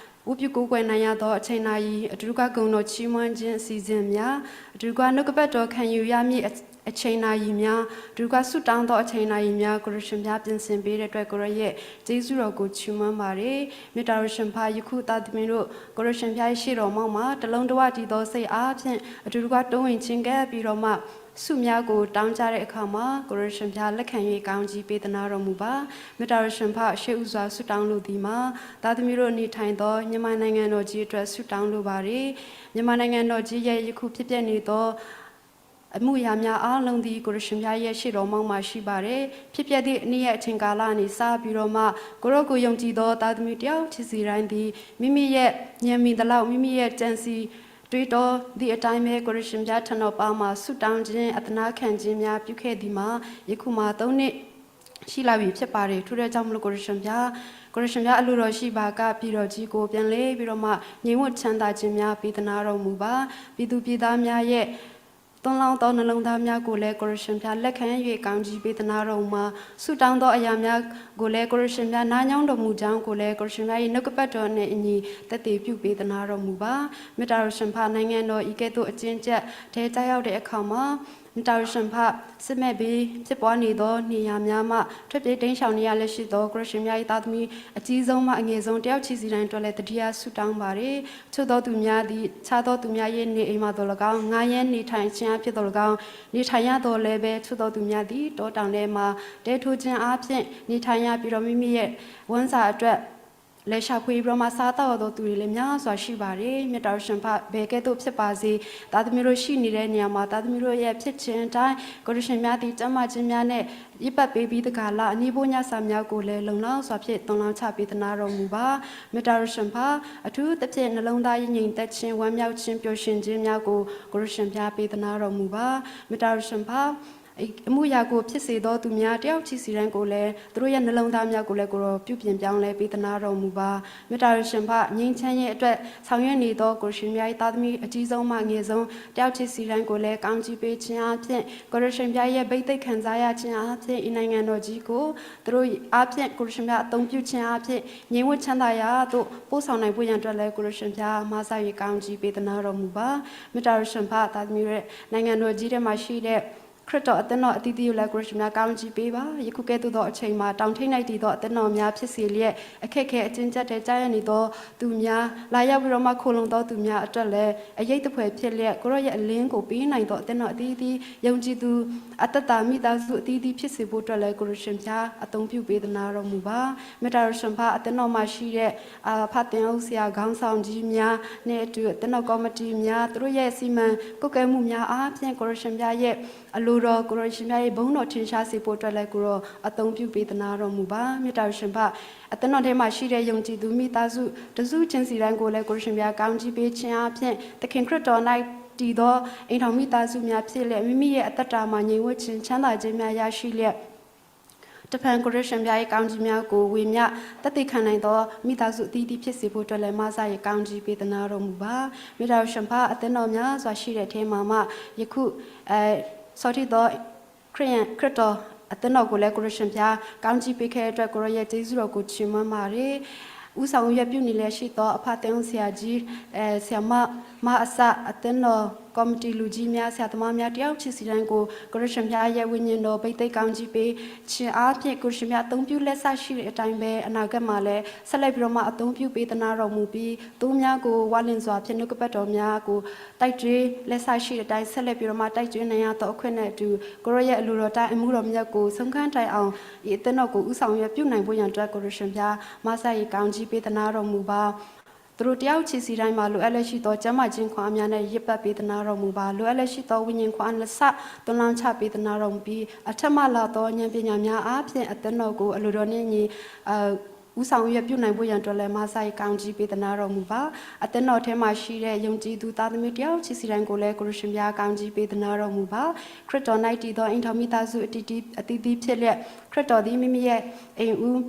ဝတ်ပြုကိုးကွယ်နိုင်ရသော အချိန်နာရီ၊ အတူတကွ ဂုဏ်တော်ချီးမွမ်းခြင်း အစီအစဉ်များ၊ အတူတကွ နှုတ်ကပတ်တော် ခံယူရမည့် အချိန်နာရီများ၊ အတူတကွ ဆုတောင်းသော အချိန်နာရီများ ကိုယ်တော်ရှင်ဘုရား ပြင်ဆင်ပေးတဲ့အတွက် ကိုယ်တော်ရဲ့ ကျေးဇူးတော်ကို ချီးမွမ်းပါတယ်။ မေတ္တာရှင်ဘုရား ယခုသားသမီးတို့ ကိုယ်တော်ရှင်ဘုရားရဲ့ ရှေ့တော်မှောက်မှာ တစ်လုံးတဝတည်းသော စိတ်အားဖြင့် အတူတကွ တုံးဝင်ချဉ်ကပ်ပြီးတော့မှ ဆုများကို တောင်းကြတဲ့အခါမှာ ကိုယ်တော်ရှင်ဘုရား လက်ခံ၍ ကောင်းကြီးပေးသနားတော်မူပါ။ မေတ္တာရှင်ဘုရား ရှေးဦးစွာ ဆုတောင်းလိုသည်မှာ သားသမီးတို့ နေထိုင်သော မြန်မာနိုင်ငံတော်ကြီးအတွက် ဆုတောင်းလိုပါတယ်။ မြန်မာနိုင်ငံတော်ကြီးရဲ့ ယခုဖြစ်ပျက်နေသော အမှုရာများအားလုံးသည် ကိုယ်တော်ရှင်ဘုရားရဲ့ ရှေ့တော်မှောက်မှာ ရှိပါတယ်။ ဖြစ်ပျက်သည့် နေ့ရက်အချိန်ကာလကနေ စပြီးတော့မှ ကိုယ်တော်ကို ယုံကြည်သော သားသမီး တစ်ယောက်ချင်းစီတိုင်းသည် မိမိရဲ့ ဉာဏ်မီသလောက် မိမိရဲ့ ကြံစည် တွေးတောသည့်အတိုင်းပဲ ကိုယ်တော်ရှင်ဘုရားထံတော်ပါမှာ ဆုတောင်းခြင်း အသနားခံခြင်းများ ပြုခဲ့သည်မှာ ယခုမှာ သုံးနှစ် ရှိလာပြီဖြစ်ပါတယ်။ ထို့အတွက်ကြောင့်မလို့ ကိုယ်တော်ရှင်ဘုရား ကိုယ်တော်ရှင်ဘုရား အလိုတော်ရှိပါက ပြည်တော်ကြီးကို ပြန်လည်ပြီးတော့မှ ငြိမ်ဝပ်ချမ်းသာခြင်းများ ပေးသနားတော်မူပါ။ ပြည်သူပြည်သားများရဲ့ သွန်လောင်းသော နှလုံးသားများကိုလည်း ကိုယ်တော်ရှင်ဘုရား လက်ခံ၍ ကောင်းကြီးပေးသနားတော်မူပါ။ ဆုတောင်းသောအရာများကိုလည်း ကိုယ်တော်ရှင်ဘုရား နားညောင်းတော်မူကြောင်းကိုလည်း ကိုယ်တော်ရှင်ဘုရား၏ နှုတ်ကပတ်တော်နှင့်အညီ သက်သေပြုပေးသနားတော်မူပါ။ မေတ္တာရှင်ဘုရား နိုင်ငံတော် အကဲသို့ အကျဉ်းကျပ် ထဲကျရောက်တဲ့အခါမှာ မေတ္တာရှင်ဘုရား စစ်မက်ပေးဖြစ်ပွားနေသော နေရာများမှ ထွက်ပြေးတိမ်းရှောင်နေရလျက်ရှိသော ကိုယ်တော်ရှင်ဘုရား၏ သားသမီး အကြီးဆုံးမှ အငယ်ဆုံး တစ်ယောက်ချင်းစီတိုင်းအတွက်လည်း သတိရဆုတောင်းပါတယ်။ ချို့သောသူများသည် ခြားသောသူများရဲ့ နေအိမ်မှာသော်လည်းကောင်း၊ ငှားရမ်းနေထိုင်ခြင်းအားဖြင့်သော်လည်းကောင်း၊ နေထိုင်ရသော်လည်းပဲ ချို့သောသူများသည် တောတောင်ထဲမှာ တဲထိုးခြင်းအားဖြင့် နေထိုင်ရပြီးတော့ မိမိရဲ့ ဝမ်းစာအတွက် လဲၤရှာဖွေပြီးတော့မှ စားသောက်ရသောသူတွေလည်း များစွာရှိပါတယ်။ မေတ္တာရှင်ဘုရား ဘယ်ကဲ့သို့ဖြစ်ပါစေ၊ သားသမီးတို့ရှိနေတဲ့နေရာမှာ သားသမီးတို့ရဲ့ ဖြစ်ခြင်းအတိုင်း ကိုယ်တော်ရှင်များသည် ကျန်းမာခြင်းများနဲ့ ယပ်ပတ်ပေးပြီးတကားလ အနည်းဘိညစာများကိုလည်း လုံလောက်စွာဖြင့် သွန်လောင်းချပေးသနားတော်မူပါ။ မေတ္တာရှင်ဘုရား အထူးသဖြင့် နှလုံးသားငြိမ်သက်ခြင်း၊ ဝမ်းမြောက်ခြင်း၊ ပျော်ရွှင်ခြင်းများကို ကိုယ်တော်ရှင်ဘုရား ပေးသနားတော်မူပါ။ မေတ္တာရှင်ဘုရား အမှုရာကို ဖြစ်စေသောသူများ တစ်ယောက်ချင်းစီတိုင်းကိုလည်း သူတို့ရဲ့ နှလုံးသားများကိုလည်း ကိုယ်တော် ပြုပြင်ပြောင်းလဲပေးသနားတော်မူပါ။ မေတ္တာရှင်ဘုရား ငြိမ်းချမ်းရေးအတွက် ဆောင်ရွက်နေသော ကိုယ်တော်ရှင်ဘုရား၏ သားသမီး အကြီးဆုံးမှ အငယ်ဆုံး တစ်ယောက်ချင်းစီတိုင်းကိုလည်း ကောင်းချီးပေးခြင်းအားဖြင့် ကိုယ်တော်ရှင်ဘုရားရဲ့ ဘိသိက်ခံစားရခြင်းအားဖြင့် ဤနိုင်ငံတော်ကြီးကို သူတို့အားဖြင့် ကိုယ်တော်ရှင်ဘုရား အသုံးပြုခြင်းအားဖြင့် ငြိမ်ဝပ်ချမ်းသာရာသို့ ပို့ဆောင်နိုင်ဖို့ရန်အတွက်လည်း ကိုယ်တော်ရှင်ဘုရား မစ၍ ကောင်းချီးပေးသနားတော်မူပါ။ မေတ္တာရှင်ဘုရား သားသမီးတို့ နိုင်ငံတော်ကြီးထဲမှာရှိတဲ့ ခရစ်တော်အသင်းတော်အသီးသီးကိုလည်း ကိုယ်တော်ရှင်ဘုရား ကောင်းချီးပေးပါ။ ယခုကဲ့သို့သောအချိန်မှာ တောင်ထိပ်၌တည်သော အသင်းတော်များဖြစ်စေလျက် အခက်အခဲအကျဉ်းကျပ်ထဲကျရောက်နေသောသူများ၊ လာရောက်ပြီးတော့မှ ခိုလှုံသောသူများအတွက်လည်း အရိပ်သဖွယ်ဖြစ်လျက် ကိုယ်တော်ရဲ့အလင်းကို ပေးနိုင်သော အသင်းတော်အသီးသီး၊ ယုံကြည်သူ အသက်တာမိသားစုအသီးသီး ဖြစ်စေဖို့အတွက်လည်း ကိုယ်တော်ရှင်ဘုရား အသုံးပြုပေးသနားတော်မူပါ။ မေတ္တာရှင်ဘုရား အသင်းတော်မှာရှိတဲ့ အာ ဖခင်သင်းအုပ်ဆရာ ခေါင်းဆောင်ကြီးများနဲ့အတူ အသင်းတော်ကော်မတီများ သူတို့ရဲ့စီမံကွပ်ကဲမှုများအားဖြင့် ကိုယ်တော်ရှင်ဘုရားရဲ့ အလိုတော် ကိုယ်တော်ရှင်ဘုရားရဲ့ ဘုန်းတော်ထင်ရှားစေဖို့အတွက်လည်း ကိုယ်တော် အသုံးပြုပေးသနားတော်မူပါ။ မေတ္တာရှင်ဘုရား အသင်းတော်ထဲမှာရှိတဲ့ ယုံကြည်သူမိသားစု တစ်စုချင်းစီတိုင်းကိုလည်း ကိုယ်တော်ရှင်ဘုရား ကောင်းချီးပေးခြင်းအားဖြင့် သခင်ခရစ်တော်၌တည်သော အိမ်ထောင်မိသားစုများဖြစ်လျက် မိမိရဲ့အသက်တာမှာ ငြိမ်ဝပ်ခြင်း ချမ်းသာခြင်းများရရှိလျက် တဖန် ကိုယ်တော်ရှင်ဘုရားရဲ့ ကောင်းချီးများကို ဝေမျှသက်သေခံနိုင်သော မိသားစုအသီးသီး ဖြစ်စေဖို့အတွက်လည်း မစ၍ ကောင်းချီးပေးသနားတော်မူပါ။ မေတ္တာရှင်ဘုရား အသင်းတော်များစွာရှိတဲ့အထဲမှာမှ ယခု အဲ ဆောတ့ၢ်သော ခရစ်ယာန် ခရစ်တော်အသင်းတော်ကိုလည်း ကိုယ်တော်ရှင်ဘုရား ကောင်းချီးပေးခဲ့တဲ့အတွက် ကိုယ်တော်ရဲ့ ကျေးဇူးတော်ကို ချီးမွမ်းပါတယ်။ ဦးဆောင်ရွက်ပြုနေလျက်ရှိသော အဖခင်သင်းအုပ်ဆရာကြီး အဲ ဆရာမ မၤအသးအသ့ၣ်နီၣ် ကော်မတီလူကြီးများ ဆရာသမားများ တယောက်ချင်းစီတိုင်းကို ကိုရရှင်ဘုရားရဲ့ဝိညာဉ်တော် ဘိသိက်ကောင်းကြီးပေးခြင်းအားဖြင့် ကိုရရှင်ဘုရားအသုံးပြုလက်စရှိတဲ့အတိုင်းပဲ အနာဂတ်မှာလည်း ဆက်လက်ပြီးတော့မှ အသုံးပြုပေးသနားတော်မူပြီး သိုးများကို ဝါလင်စွာဖြင့် နှုတ်ကပတ်တော်များကို တိုက်တွန်း လက်စရှိတဲ့အတိုင်း ဆက်လက်ပြီးတော့မှ တိုက်တွန်းနိုင်ရသောအခွင့်နဲ့အတူ ကိုရော့ရဲ့အလိုတော်တိုင်း အမှုတော်မြတ်ကို ဆုံးခန်းတိုင်အောင် ဒီအသင်းတော်ကို ဦးဆောင်ရွက်ပြုနိုင်ဖို့ရန်အတွက် ကိုရရှင်ဘုရား မဆါရေကောင်းကြီးပေးသနားတော်မူပါ။ သူတို့တယောက်ချင်းစီတိုင်းမှာ လိုအပ်လျက်ရှိသော ကျန်းမာခြင်းခွန်အားများနဲ့ ရေပတ်ပေးသနားတော်မူပါ။ လိုအပ်လျက်ရှိသော ဝိညာဉ်ခွန်အားနှစ်ဆသွန်လောင်းချပေးသနားတော်မူပြီး အထက်မှလာသော ဉာဏ်ပညာများအားဖြင့် အသင်းတော်ကို အလိုတော်နှင့်အညီ ဦးဆောင်ရွက်ပြုနိုင်ဖို့ရန်အတွက်လည်း မဆါရေကောင်းကြီးပေးသနားတော်မူပါ။ အသင်းတော်ထဲမှာရှိတဲ့ ယုံကြည်သူသားသမီးတယောက်ချင်းစီတိုင်းကိုလည်း ကိုရရှင်ဘုရားကောင်းကြီးပေးသနားတော်မူပါ။ ခရစ်တော်၌တည်သော အိမ်ထောင်မိသားစုအသီးသီးအသီးသီးဖြစ်လျက် ခရစ်တော်သည်မိမိရဲ့အိမ်ဦး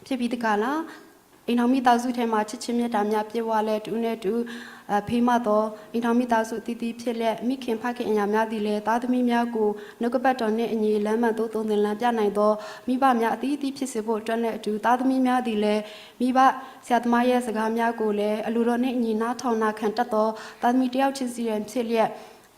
ဖြစ်ပြီးတကားလၢ အိမ်ထောင်မိသားစုထဲမှာ ချစ်ခြင်းမေတ္တာများပြည့်ဝလျက် တစ်ဦးနဲ့တစ်ဦး အဲ ဖေးမသော အိမ်ထောင်မိသားစုအသီးသီးဖြစ်လျက် မိခင်ဖခင်အရာများသည်လည်း သားသမီးများကို နှုတ်ကပတ်တော်နှင့်အညီ လမ်းမှန်သို့သွန်သင်လမ်းပြနိုင်သော မိဘများအသီးသီးဖြစ်စေဖို့အတွက်နှင့်အတူ သားသမီးများသည်လည်း မိဘဆရာသမားရဲ့စကားများကိုလည်း အလိုတော်နှင့်အညီ နားထောင်နာခံတတ်သော သားသမီးတစ်ယောက်ချင်းစီတိုင်းဖြစ်လျက်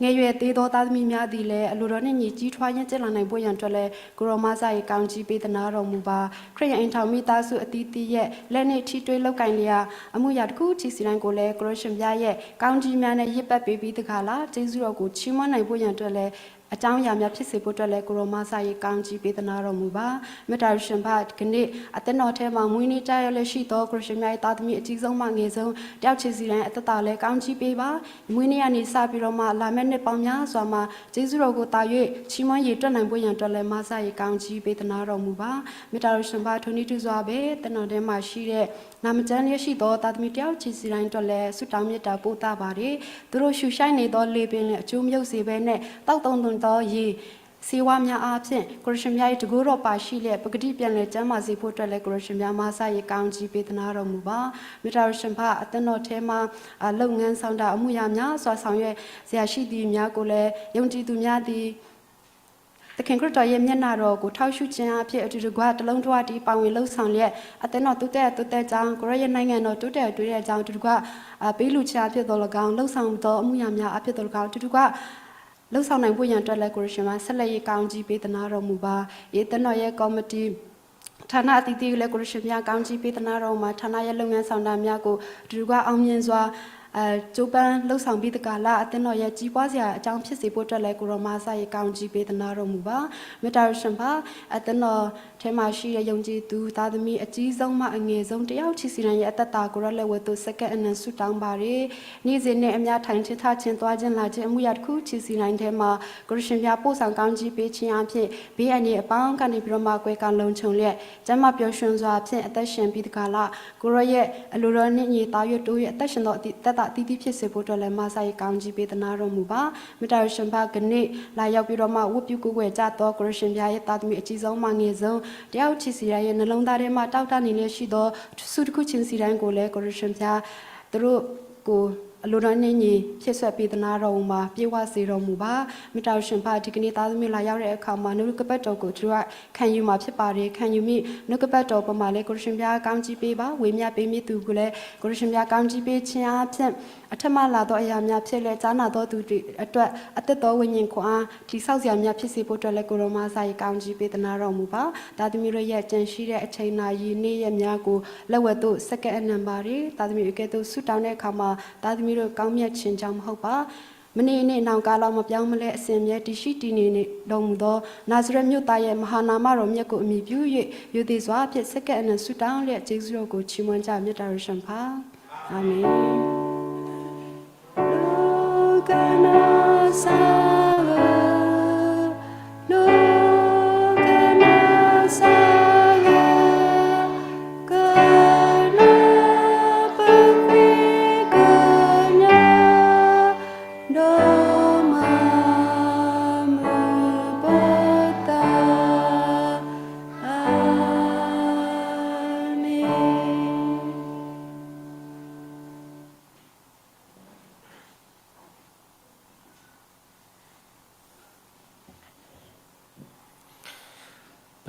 ငယ်ရွယ်သေးသောသားသမီးများသည်လည်း အလိုတော်နှင့်ညီ ကြီးထွားရင့်ကျက်လာနိုင်ဖို့ရန်အတွက်လည်း ကိုရော့မဆါရေကောင်းကြီးပေးသနားတော်မူပါ။ ခရစ်ယာန်အိမ်ထောင်မိသားစုအသီးသီးရဲ့ လက်နှင့်ထိတွေ့လုပ်ကိုင်လျက် အမှုရာတစ်ခုချင်းစီတိုင်းကိုလည်း ကိုရော့ရှင်ဘုရားရဲ့ ကောင်းကြီးများနဲ့ ရေပတ်ပေးပြီးတကားလၢ ကျေးဇူးတော်ကို ချီးမွမ်းနိုင်ဖို့ရန်အတွက်လည်း အကြောင်းအရာများဖြစ်စေဖို့အတွက်လည်း ကိုရော့မဆါရေကောင်းကြီးပေးသနားတော်မူပါ။ မေတ္တာရှင်ဘုရား ဒီကနေ့ အသင်းတော်ထဲမှာ မွေးနေ့ကျရောက်လျက်ရှိသော ကိုရော့ရှင်ဘုရားရဲ့သားသမီး အကြီးဆုံးမှအငယ်ဆုံး တယောက်ချင်းစီတိုင်း အသက်တာကိုလည်း ကောင်းကြီးပေးပါ။ မွေးနေ့ကနေစပြီးတော့မှ လာမယ့်နှစ်ပေါင်းများစွာမှာ ကျေးဇူးတော်ကို သာ၍ ချီးမွမ်းရေတွက်နိုင်ဖို့ရန်အတွက်လည်း မဆါရေကောင်းကြီးပေးသနားတော်မူပါ။ မေတ္တာရှင်ဘုရား ထိုနည်းတူစွာပဲ အသင်းတော်ထဲမှာရှိတဲ့ နာမကျန်းလျက်ရှိသော သားသမီးတယောက်ချင်းစီတိုင်းအတွက်လည်း ဆုတောင်းမေတ္တာပို့သပါတယ်။ သူတို့ရှုရှိုက်နေသော လေပင်လျှင် အကျိုးမယုတ်စေဘဲနဲ့ သောက်သုံးသောရေ ဆေးဝါးများအားဖြင့် ကိုရရှင်ဘုရားရဲ့တန်ခိုးတော်ပါရှိလျက် ပကတိပြန်လည်ကျန်းမာစေဖို့အတွက်လည်း ကိုရရှင်ဘုရား မဆါရေကောင်းကြီးပေးသနားတော်မူပါ။ မေတ္တာရှင်ဘုရား အသင်းတော်ထဲမှာ အလုပ်ငန်းဆောင်တာ အမှုရာများစွာဆောင်ရွက်စရာရှိသည်များကိုလည်း ယုံကြည်သူများသည် သခင်ခရစ်တော်ရဲ့မျက်နှာတော်ကို ထောက်ရှုခြင်းအားဖြင့် အတူတကွ တလုံးတဝ တည်း ပါဝင်လှုပ်ဆောင်လျက် အသင်းတော်တိုးတက်တိုးတက်ကြောင်း၊ ကိုယ်တော်ရဲ့နိုင်ငံတော်တိုးတက်တိုးတက်ကြောင်း အတူတကွ ပေးလှူခြင်းအားဖြင့်သော်လည်းကောင်း၊ လှုပ်ဆောင်သောအမှုရာများအားဖြင့်သော်လည်းကောင်း အတူတကွ လှုပ်ဆောင်နိုင်ဖို့ရန်အတွက်လည်း ကိုရရှင်ဘုရား ဆက်လက်၍ ကောင်းကြီးပေးသနားတော်မူပါ။ ယသင်းတော်ရဲ့ကော်မတီ ဌာနအသီးသီးကိုလည်း ကိုရရှင်ဘုရား ကောင်းကြီးပေးသနားတော်မူပါ။ ဌာနရဲ့လုပ်ငန်းဆောင်တာများကို အတူတကွ အောင်မြင်စွာ အဲ ကြိုးပမ်းလုပ်ဆောင်ပြီးတကားလၢ အသင်းတော်ရဲ့ကြီးပွားစရာအကြောင်းဖြစ်စေဖို့အတွက်လည်း ကိုရော့မဆါရေကောင်းကြီးပေးသနားတော်မူပါ။ မေတ္တာရှင်ဘုရား အသင်းတော်ထဲမှာရှိတဲ့ ယုံကြည်သူသားသမီး အကြီးဆုံးမှအငယ်ဆုံး တစ်ယောက်ချင်းစီတိုင်းရဲ့အသက်တာကို ကိုယ်တော်လက်ဝဲသို့ ဆက်ကပ်အနံၤဆုတောင်းပါတယ်။ နေ့စဉ်နဲ့အမျှ ထိုင်ခြင်း ထခြင်း သွားခြင်း လာခြင်း အမှုရာတစ်ခုချင်းစီတိုင်းထဲမှာ ကိုရရှင်ဘုရား ပို့ဆောင်ကောင်းကြီးပေးခြင်းအားဖြင့် ဘေးအန္တရာယ်အပေါင်းကနေပြီးတော့မှ ကွယ်ကာလုံခြုံလျက် ကျန်းမာပျော်ရွှင်စွာဖြင့် အသက်ရှင်ပြီးတကားလၢ ကိုယ်တော်ရဲ့အလိုတော်နှင့်ညီ သာ၍ တိုး၍ အသက်ရှင်သောအသီး သက်တာအသီးသီးဖြစ်စေဖို့အတွက်လည်း မဆါရေကောင်းကြီးပေးသနားတော်မူပါ။ မေတ္တာရှင်ဘုရား ကနေ့လာရောက်ပြီးတော့မှ ဝတ်ပြုကိုးကွယ်ကြသော ကိုရရှင်ဘုရားရဲ့သားသမီး အကြီးဆုံးမှအငယ်ဆုံး တစ်ယောက်ချင်းစီတိုင်းရဲ့နှလုံးသားထဲမှာ တောင့်တနေလျက်ရှိသော ဆုတစ်ခုချင်းစီတိုင်းကိုလည်း ကိုရရှင်ဘုရား သူတို့ကို အလိုတော်နှင့်ညီ ဖြည့်စွက်ပေးသနားတော်မူပါ။ ပြည့်ဝစေတော်မူပါ။ မေတ္တာရှင်ဘုရား ဒီကနေ့သားသမီးလာရောက်တဲ့အခါမှာ နှုတ်ကပတ်တော်ကို သူတို့ကခံယူမှာဖြစ်ပါတယ်။ ခံယူမည့်နှုတ်ကပတ်တော်ပေါ်မှာလည်း ကိုရရှင်ဘုရားကောင်းကြီးပေးပါ။ ဝေမျှပေးမည့်သူကိုလည်း ကိုရရှင်ဘုရားကောင်းကြီးပေးခြင်းအားဖြင့် အထက်မှလာသောအရာများဖြစ်လျက် ကြားနာသောသူတွေအတွက် အသစ်သောဝိညာဉ်ခွန်အား တည်ဆောက်စရာများဖြစ်စေဖို့အတွက်လည်း ကိုရော့မဆါရေကောင်းကြီးပေးသနားတော်မူပါ။ သားသမီးတို့ရဲ့ကျန်ရှိတဲ့အချိန်နာရီနေ့ရက်များကို လက်ဝဲသို့ဆက်ကပ်အနံၤပါတယ်။ သားသမီးတို့ကဲ့သို့ဆုတောင်းတဲ့အခါမှာ သားသမီးတို့ကောင်းမြတ်ခြင်းကြောင့်မဟုတ်ပါ။ မနေ့နေ့နောင်ကာလ မပြောင်းမလဲ အစဉ်အမြဲတည်ရှိတည်နေတော်မူသော နာဇရက်မြို့သားရဲ့မဟာနာမတော်မြတ်ကို အမည်ပြု၍ ရိုသေစွာဖြင့် ဆက်ကပ်အနံၤဆုတောင်းလျက် ကျေးဇူးတော်ကိုချီးမွမ်းကြ မေတ္တာရှင်ဘုရား။ အာမင်။ Amen.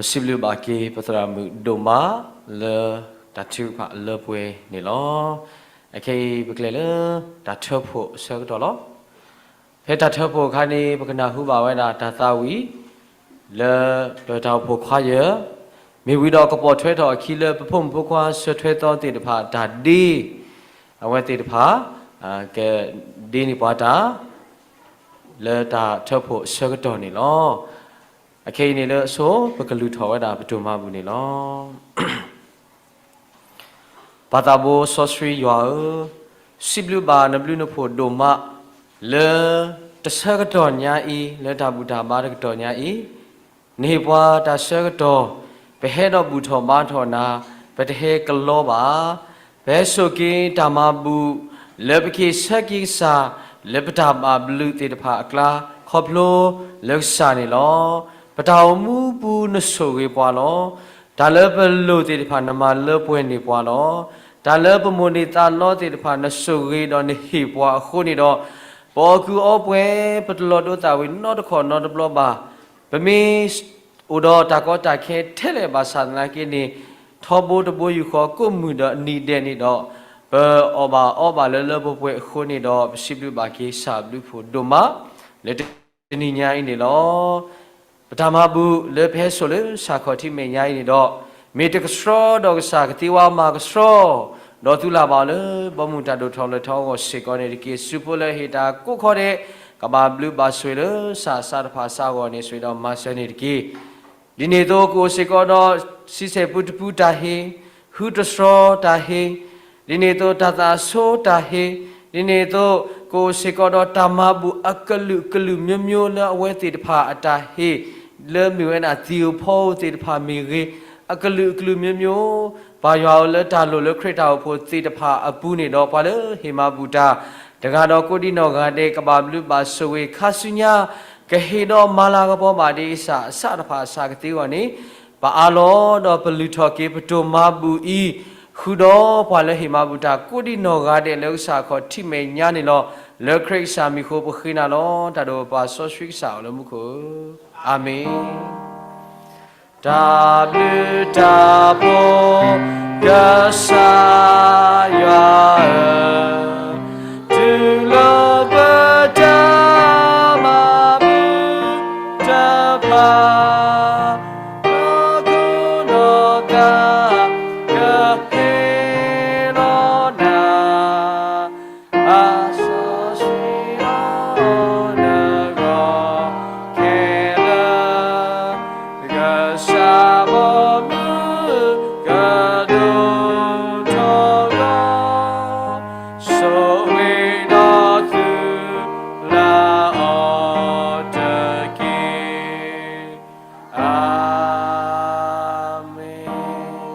ပစံးဘျုးဘၣ်က့ၤ ပသရၣ်မုၣ်ဒိၣ်မး လၢတၢ်ထုကဖၣ်အလၢပှဲၤန့ၣ်လီၤ. အခဲအံၤပကျဲၤလၢတၢ်ထၢဖှိၣ်အဆၢကတီၢ်လီၤ. ဖဲတၢ်ထၢဖှိၣ်အခါန့ၣ် ပကနၢ်ဟူဘၣ်ဝဲဒၣ်တၢ်သးဝံၣ် လၢပတၢ်အိၣ်ဖှိၣ်ခွါယၢၢ်, မ့ၢ်ဝံၤဒီးကပိာ်ထွဲထီၣ်အခံလၢပဖိမုၣ်ဖိခွါဆၢထွဲသီသ့ၣ်တဖၣ်တၢ်ဒ့, အဝဲသ့ၣ်တဖၣ် ကဒ့န့ၢ်ပှၤတၢ် လၢတၢ်ထၢဖှိၣ်အဆၢကတီၢ်န့ၣ်လီၤ. အခဲအံၤန့ၣ်လၢအဆိ ပကလုၢ်ထီၣ်ဝဲဒၣ်ပတိၢ်မၤဘူၣ်န့ၣ်လီၤ. ပၢ်သးဘိစီဆှံယွၤဧၢ, စံးဘျုးဘၣ်နဘျုးနဖှိၣ်ဒိၣ်မး လၢတဆၢကတီၢ်ညါအံၤ, လၢတၢ်ဘူၣ်တၢ်ဘါတကတီၢ်ညါအံၤ, နဟ့ၣ်ပှၤတၢ်ဆၢကတီၢ်, ပဟဲဒီးဘူၣ်ထီၣ်ဘါထီၣ်နၤ, ပတဟဲကလီဘၣ်. ပဟဲစိာ်က့ၤတၢ်မၤဘူၣ် လၢပက့ၤဆၢက့ၤကစၢ် လၢပတၢ်ဘၣ်ဘျုးသ့ၣ်တဖၣ်အကျါ ခီဖျိလၢကစၢ်န့ၣ်လီၤ. ပတၢ်အိၣ်မူပူၤနဆိၣ်ဂ့ၤပှၤလီၤ. တၢ်လၢပလိၣ်သ့ၣ်တဖၣ်နမၤလၢပှဲၤန့ၢ်ပှၤလီၤ. တၢ်လၢပမိၣ်န့ၢ်သးလီသ့ၣ်တဖၣ်နဆိၣ်ဂ့ၤဒီးနဟ့ၣ်ပှၤအဃိန့ၣ်ဒီး, ပအီၣ်ကုၢ်အီပှဲၤ ပတလီၤဒိသးဝံၤနီတခီၣ်နီတဘျီဘၣ်. ပမ့ၢ်အိၣ်ဒီးတၢ်ကီတၢ်ခဲထဲလဲၣ်ဘၣ်ဆၣ်သနာ်က့န့ၣ်, ထီဘိတဘိယူၢ်ဃီကိးမုၢ်ဒီးနံၤဒဲးန့ၣ်ဒီး, ပအီၣ်ဘၣ်အီဘၣ်လၢလၢပှဲၤပှဲၤအဃိန့ၣ်ဒီး ပစံးဘျုးဘၣ်က့ၤကစၢ်ဘျုးဖှိၣ်ဒိၣ်မး လၢတနံၤညါအံၤန့ၣ်လီၤ. ပတၢ်မၤဘူၣ်လၢပဟဲစိာ်လၢကစၢ်ခီၣ်ထံးမဲာ်ညါအံၤန့ၣ်ဒီး, မ့ၢ်တကဆှီဒီးကစၢ်ကသ့ဝါမၤကဆှီ, ဒီးသူလၢ်ဘၣ်အီၤလၢဘီမုၢ်တၢ်ဒိၣ်ထီၣ်လဲၤထီၣ်အဂီၢ်စ့ၢ်ကီးန့ၣ်တက့ၢ်. စုဖိလၢဟ့ၣ်တၢ်ကိးခီဒဲး, ကဘၣ်ဘျုးဘၣ်ဆိၣ်ဂ့ၤလၢကစၢ်အသးတဖၣ်အသးအဂီၢ်န့ၣ် ဆိၣ်ဂ့ၤဒီးမၤစၢၤန့ၣ်တက့ၢ်. ဒ်န့ၣ်အသိးကအိၣ်စ့ၢ်ကီးဒီး ဆံဆဲၣ်ပူတပူတၢ်ဟ့ၣ်, ဟုတဆှီတၢ်ဟ့ၣ်, ဒ်န့ၣ်အသိးတၢ်သးဆိတၢ်ဟ့ၣ်, ဒ်န့ၣ်အသိးကအိၣ်စ့ၢ်ကီးဒီးတၢ်မၤဘူၣ်အကလုာ်ကလုာ်မျိုးမျိုးလၢအဝဲသ့ၣ်တဖၣ်အတၢ်ဟ့ၣ်, လၢမ့ၢ်ဝဲဒၣ်သံၣ်ဧိၤဖီဧိၤသ့ၣ်တဖၣ်မ့ၢ်ဂ့ၤ, အကလုာ်ကလုာ်မျိုးမျိုး, ပၢ်ယွၤဧၢလၢတၢ်လိၣ်လၢခရံာ်တၢ်အိၣ်ဖှိၣ်သ့ၣ်တဖၣ်အပူၤန့ၣ်ဒီး ပှၤလၢဟ့ၣ်မၤဘူၣ်တၢ် တဂၤဒီးကိးဒံနီၢ်ဂၤဒဲး ကဘၣ်ဘျုးဘၣ်ဆိၣ်ဂ့ၤခါဆူညါ, ကဟ့ၣ်ဒီးမၤလၤကပီၤဘၣ်ဒ်ကစၢ်အသးတဖၣ်အသးကသ့အဂီၢ်န့ၣ်, ပအးလီၤဒီးပလုၢ်ထီၣ်က့ၤပတိၢ်မၤဘူၣ်အံၤ, ဃုာ်ဒီးပှၤလၢဟ့ၣ်မၤဘူၣ်တၢ်ကိးဒံနီၢ်ဂၤဒဲးလၢကစၢ်ခီၣ်ထံးမဲာ်ညါန့ၣ်လီၤ. လၢခရံာ်ကစၢ်မံၤအဃိပဃ့နၤလီၤ. တၢ်ဒိၣ်ပပှၢ်စီဆှံကစၢ်အိၣ်လၢမူခိၣ်ဧၢ, အၤမ့ၣ်. တၢ်ဘျုးတၢ်ဖှိၣ် ကစၢ်ယွၤဧၢ, တူၢ်လိာ်ပတၢ်မၤဘူၣ်တဖၣ်, နီၢ်ခိနီၢ်သးကဟ့ၣ်လီၤနၤ အစီဆှံအီၤနဂီၢ်ခဲလၢာ်, ကစၢ်ဘီမုၢ်ကဒိၣ်ထီၣ်လီၤ, ဆိၣ်ဂ့ၤဒီးသုလၢအီၤတက့ၢ်. အၤမ့ၣ်.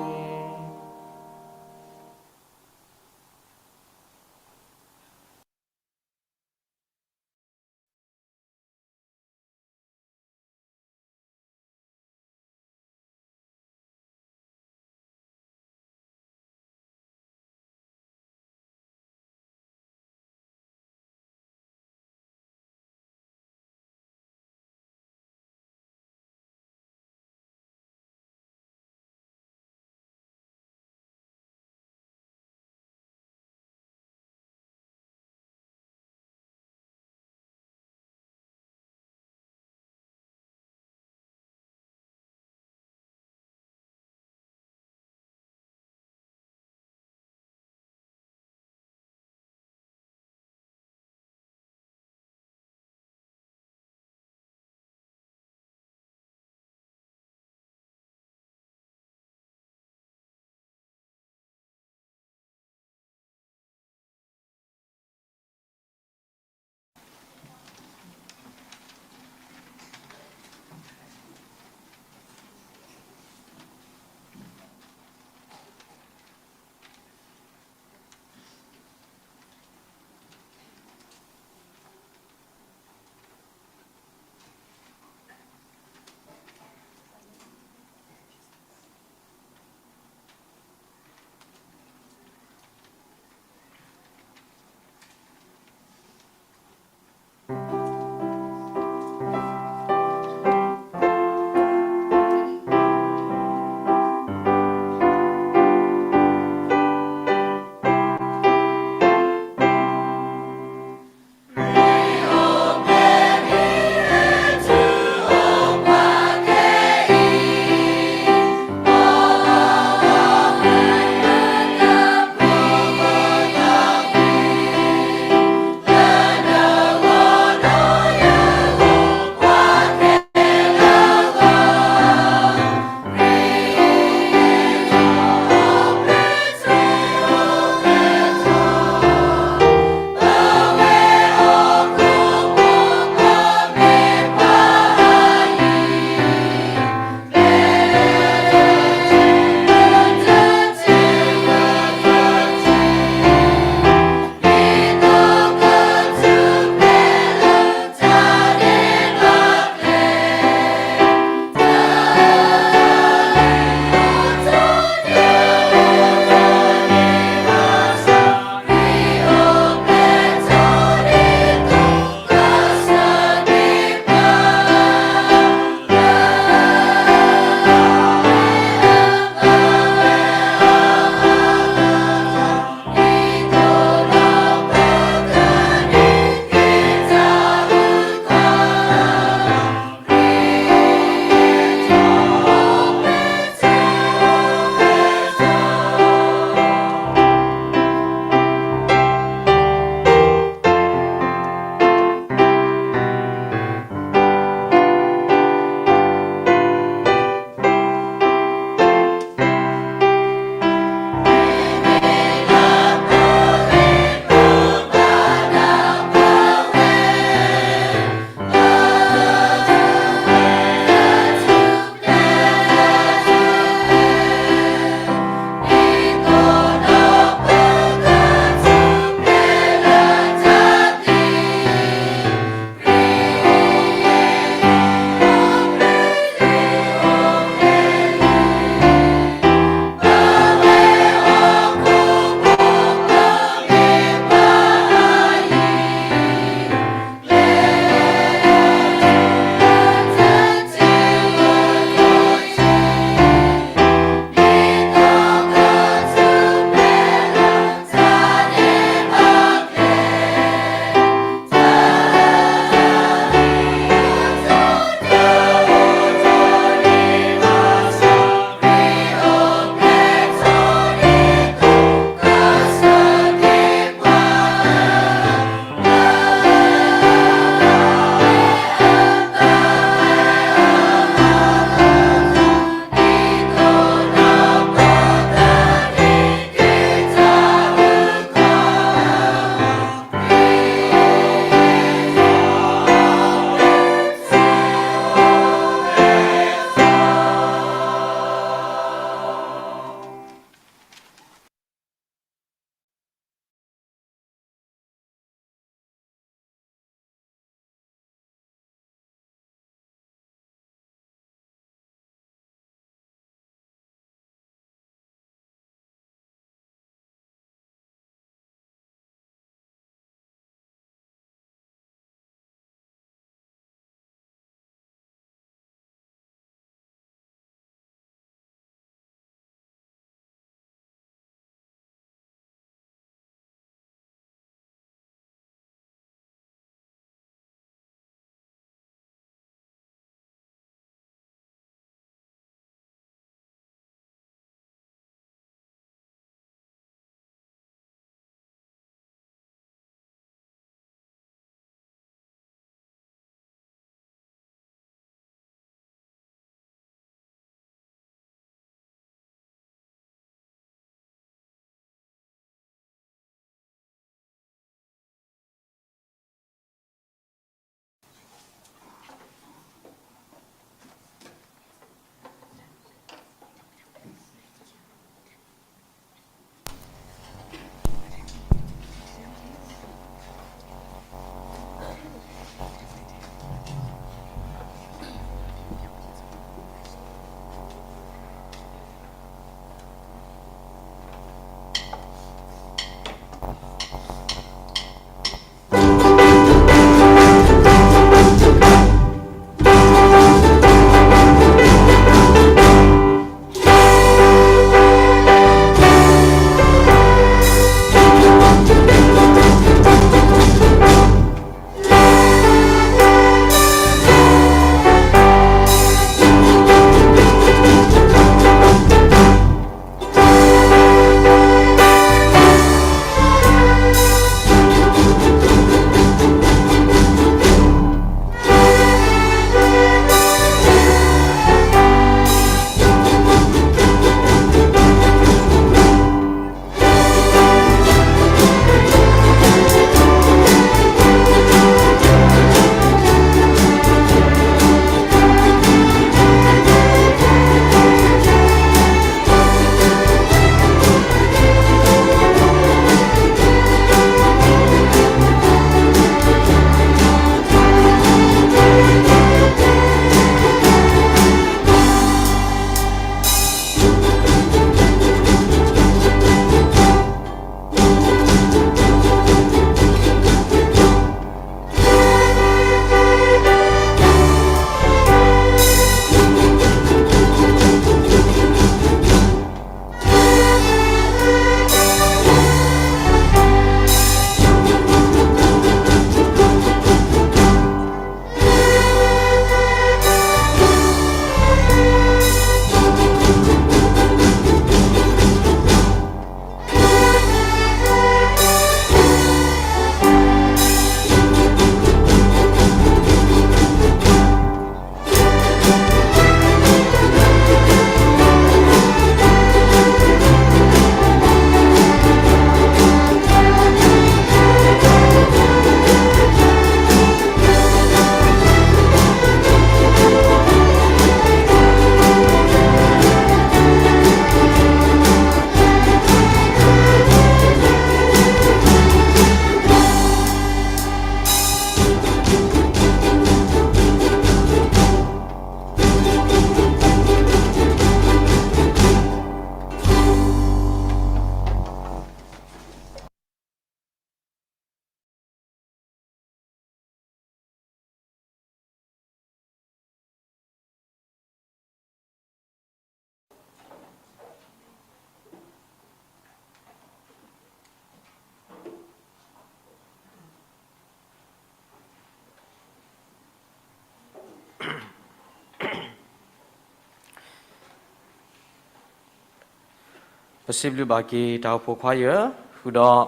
ပစံးဘျုးဘၣ်က့ၤတၢ်အိၣ်ဖှိၣ်ခွါယဲၢ် ဃုာ်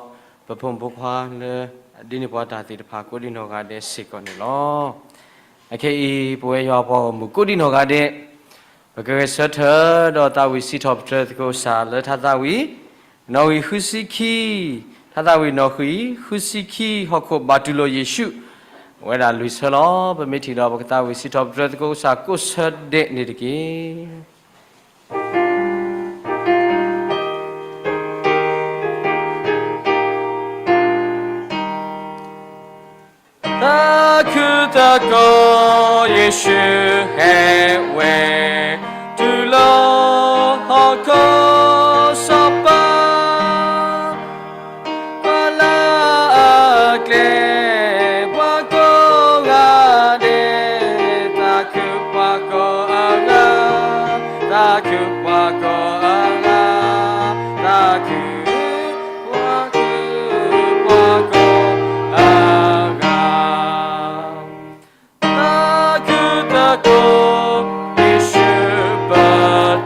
ဒီး ပဖိမုၣ်ဖိခွါလၢ ဒ်န့ၢ်ပှၤတၢ်သ့ၣ်တဖၣ်ကိးဒံနီၢ်ဂၤဒဲးစ့ၢ်ကီးန့ၣ်လီၤ. အခဲအံၤ ပဝဲယွၤပှၤဂီၢ်မုၢ်ကိးဒံနီၢ်ဂၤဒဲး ပကဂဲၤဆၢထၢၣ်ဒီးသးဝံၣ်စံးထီၣ်ပတြၢၤသကိးကစၢ်လၢထါသးဝံၣ် နီၣ်ဂံၢ်ဃုဆံခံ, ထါသးဝံၣ်နီၣ်ဂံၢ် ဃုဆံခံ ဟီၣ်ခိၣ်ဘၣ်တူၢ်လိာ်ယ့ၣ်ၡူး ဝဲဒၣ်လွံၢ်ဆၢလီၤ. ပမ့ၢ်ထံၣ်ဒီးပကသးဝံၣ်စံးထီၣ်ပတြၢၤသကိးကစၢ်ကိးဆၢဒဲးန့ၣ်တက့ၢ်. တၢ်ခူတၢ်ကီၤယ့ၣ်ၡူးဟဲဝဲ တုၤလၢဟီၣ်ခိၣ်စီၤပၤ ပှၤလၢအကျဲ ပှၤကိးဂၤဒဲး, သးခုပှၤကိးအဂၤ, သးခုပှၤကိးအဂၤ, သးခု, သးခုပှၤကိးအဂၤ တၢ်ခူတၢ်ကီၤ ယ့ၣ်ၡူးပ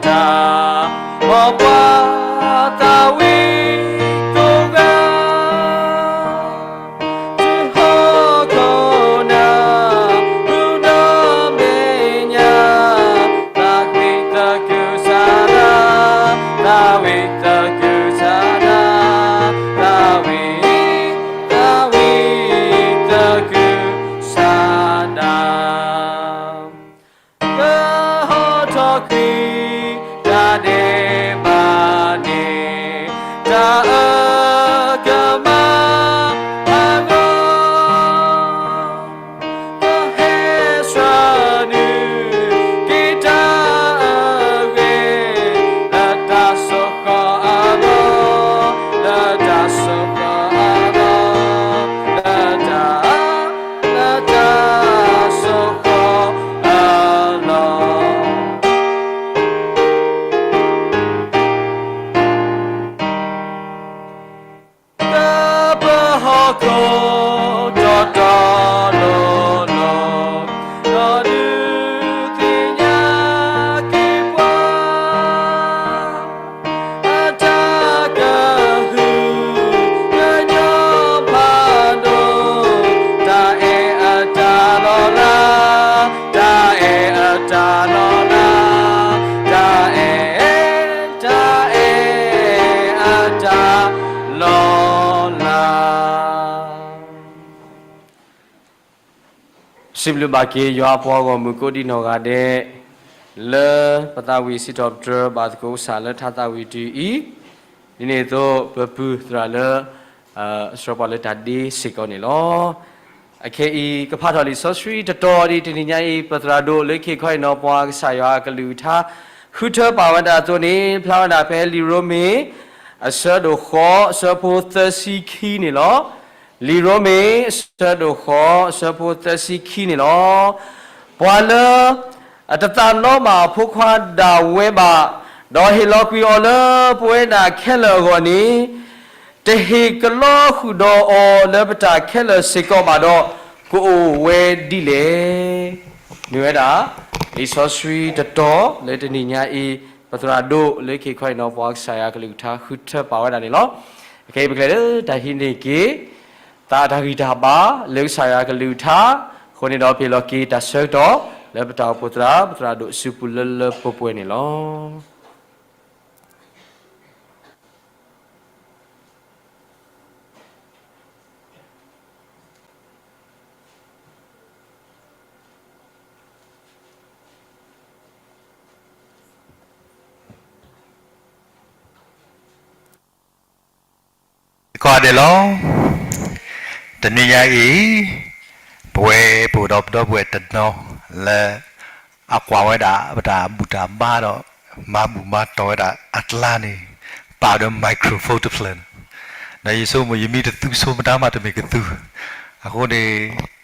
တၢ် မ်ပှၤသးဝံၣ်ကိးဂၤ တုၤဟီၣ်ခိၣ်နၢ် ဃုာ်ဒီးမဲာ်ညါ သးဝံၣ်သးခုစၤဒၣ်, သးဝံၣ်သးခုစၤဒၣ်, သးဝံၣ်, သးဝံၣ်သးခုစၤဒၣ် ကဟီထီၣ်ကွံာ်တၢ်ဒဲးဘးန့ၣ် တၢ်အၢကမၣ်အဂီၢ် ကဟဲဆှၢနုာ်က့ၤတၢ်အဂ့ၤ လၢတၢ်စိဃီၤအလီၢ်, လၢတၢ်စိဃီၤအလီၢ်, လၢတၢ်, လၢတၢ်စိဃီၤအလီၢ် လၢပဟီၣ်ခိၣ်တီတီလိၤလိၤ, ဒီးဒုးသ့ၣ်ညါက့ၤပှၤ အတၢ်ကဟုကညီၢ်ဖးဒိၣ်, တၢ်အဲၣ်အတၢ်လီၤလး, တၢ်အဲၣ်အတၢ်လီၤလး, တၢ်အဲၣ်, တၢ်အဲၣ်အတၢ်လီၤလး စံးဘျုးဘၣ်က့ၤယွၤပှၤဂီၢ်မုၢ်ကိးဒံနီၢ်ဂၤဒဲး လၢပသးဝံၣ်စံးထီၣ်ပတြၢၤဘၣ်သကိးကစၢ်လၢထါသးဝံၣ်တုၤအံၤ, ဒ်န့ၣ်အသိး ပပုၢ်သရၣ်လၢ အဆှၢပှၤလၢတၢ်ဒ့စ့ၢ်ကီးန့ၣ်လီၤ. အခဲအံၤ ကဖးထီၣ်လံာ်စီဆှံတတီၤဒ်တနံၤညါအံၤ ပသရၣ်ဒိၣ်လၢခံခီအံၤနီၤ ပှၤကစၢ်ယွၤအကလုၢ်ကထါ ဃုထၢပာ်ဝဲဒၣ်အသိးန့ၣ် ဖျါဝဲဒၣ်ဖဲလံာ်ရိမ့ၤ အဆၢဒိၣ်ဃိး အဆၢဖိသၢဆံခံန့ၣ်လီၤ. လံာ်ရိမ့ၤ အဆၢဒိၣ်ဃိး အဆၢဖိသၢဆံခံန့ၣ်လီၤ. ပှၤလၢအတသးနီမၤအဖိခွါဒၣ်ဝဲဘၣ်, ဒီးဟ့ၣ်လီၤကွံာ်အီၤလၢပဝဲဒၣ်ခဲလၢာ်အဂီၢ်န့ၣ်, တဟ့ၣ်ကလီဃုာ်ဒီးအီၤလၢပတၢ်ခဲလၢာ်စ့ၢ်ကီးဘၣ်ဒီး ကအိၣ်ဝဲဒ်လဲၣ်. မ့ၢ်ဝဲဒၣ် လံာ်စီဆှံတတီၤလၢတနံၤညါအံၤ ပသရၣ်ဒိၣ်လၢခံခီအံၤနီၤ ပှၤကစၢ်ယွၤကလုၢ်ကထါဃုထၢပာ်ဝဲဒၣ်န့ၣ်လီၤ. အခဲအံၤပကလဲၤလၢတၢ်ဟံးန့ၢ်က့ၤ သးတၢ်ဂံၢ်တၢ်ဘါလၢကစၢ်ယွၤကလုၢ်ကထါ, အဃိန့ၣ်ဒီးပဟ့ၣ်လီၤက့ၤတၢ်ဆၢကတီၢ် လၢပတၢ်အိၣ်ဖှိၣ်သရၣ် ပသရၣ်ဒိၣ်စုပူၤလၢလၢပှဲၤပှဲၤန့ၣ်လီၤ. ကီးဒဲးလီၤ. တနံၤညါအံၤ ပဝဲပအိၣ်ဒီးပဒီပုၢ်ဝဲၢ်တနီၤလၢ အကွၢ်ဝဲဒၣ်ပတၢ်ဘူၣ်တၢ်ဘါဒီး မၤဘူၣ်မၤတီၢ်ဝဲဒၣ်အကျါန့ၣ် ပာ်ဒီး microphone တဖျၢၣ်န့ၣ်, ဒီးယဆိကမိၣ်ယမ့ၢ်တသူဆိမတၤမးတမ့ၢ်ကသူ, အဃိန့ၣ်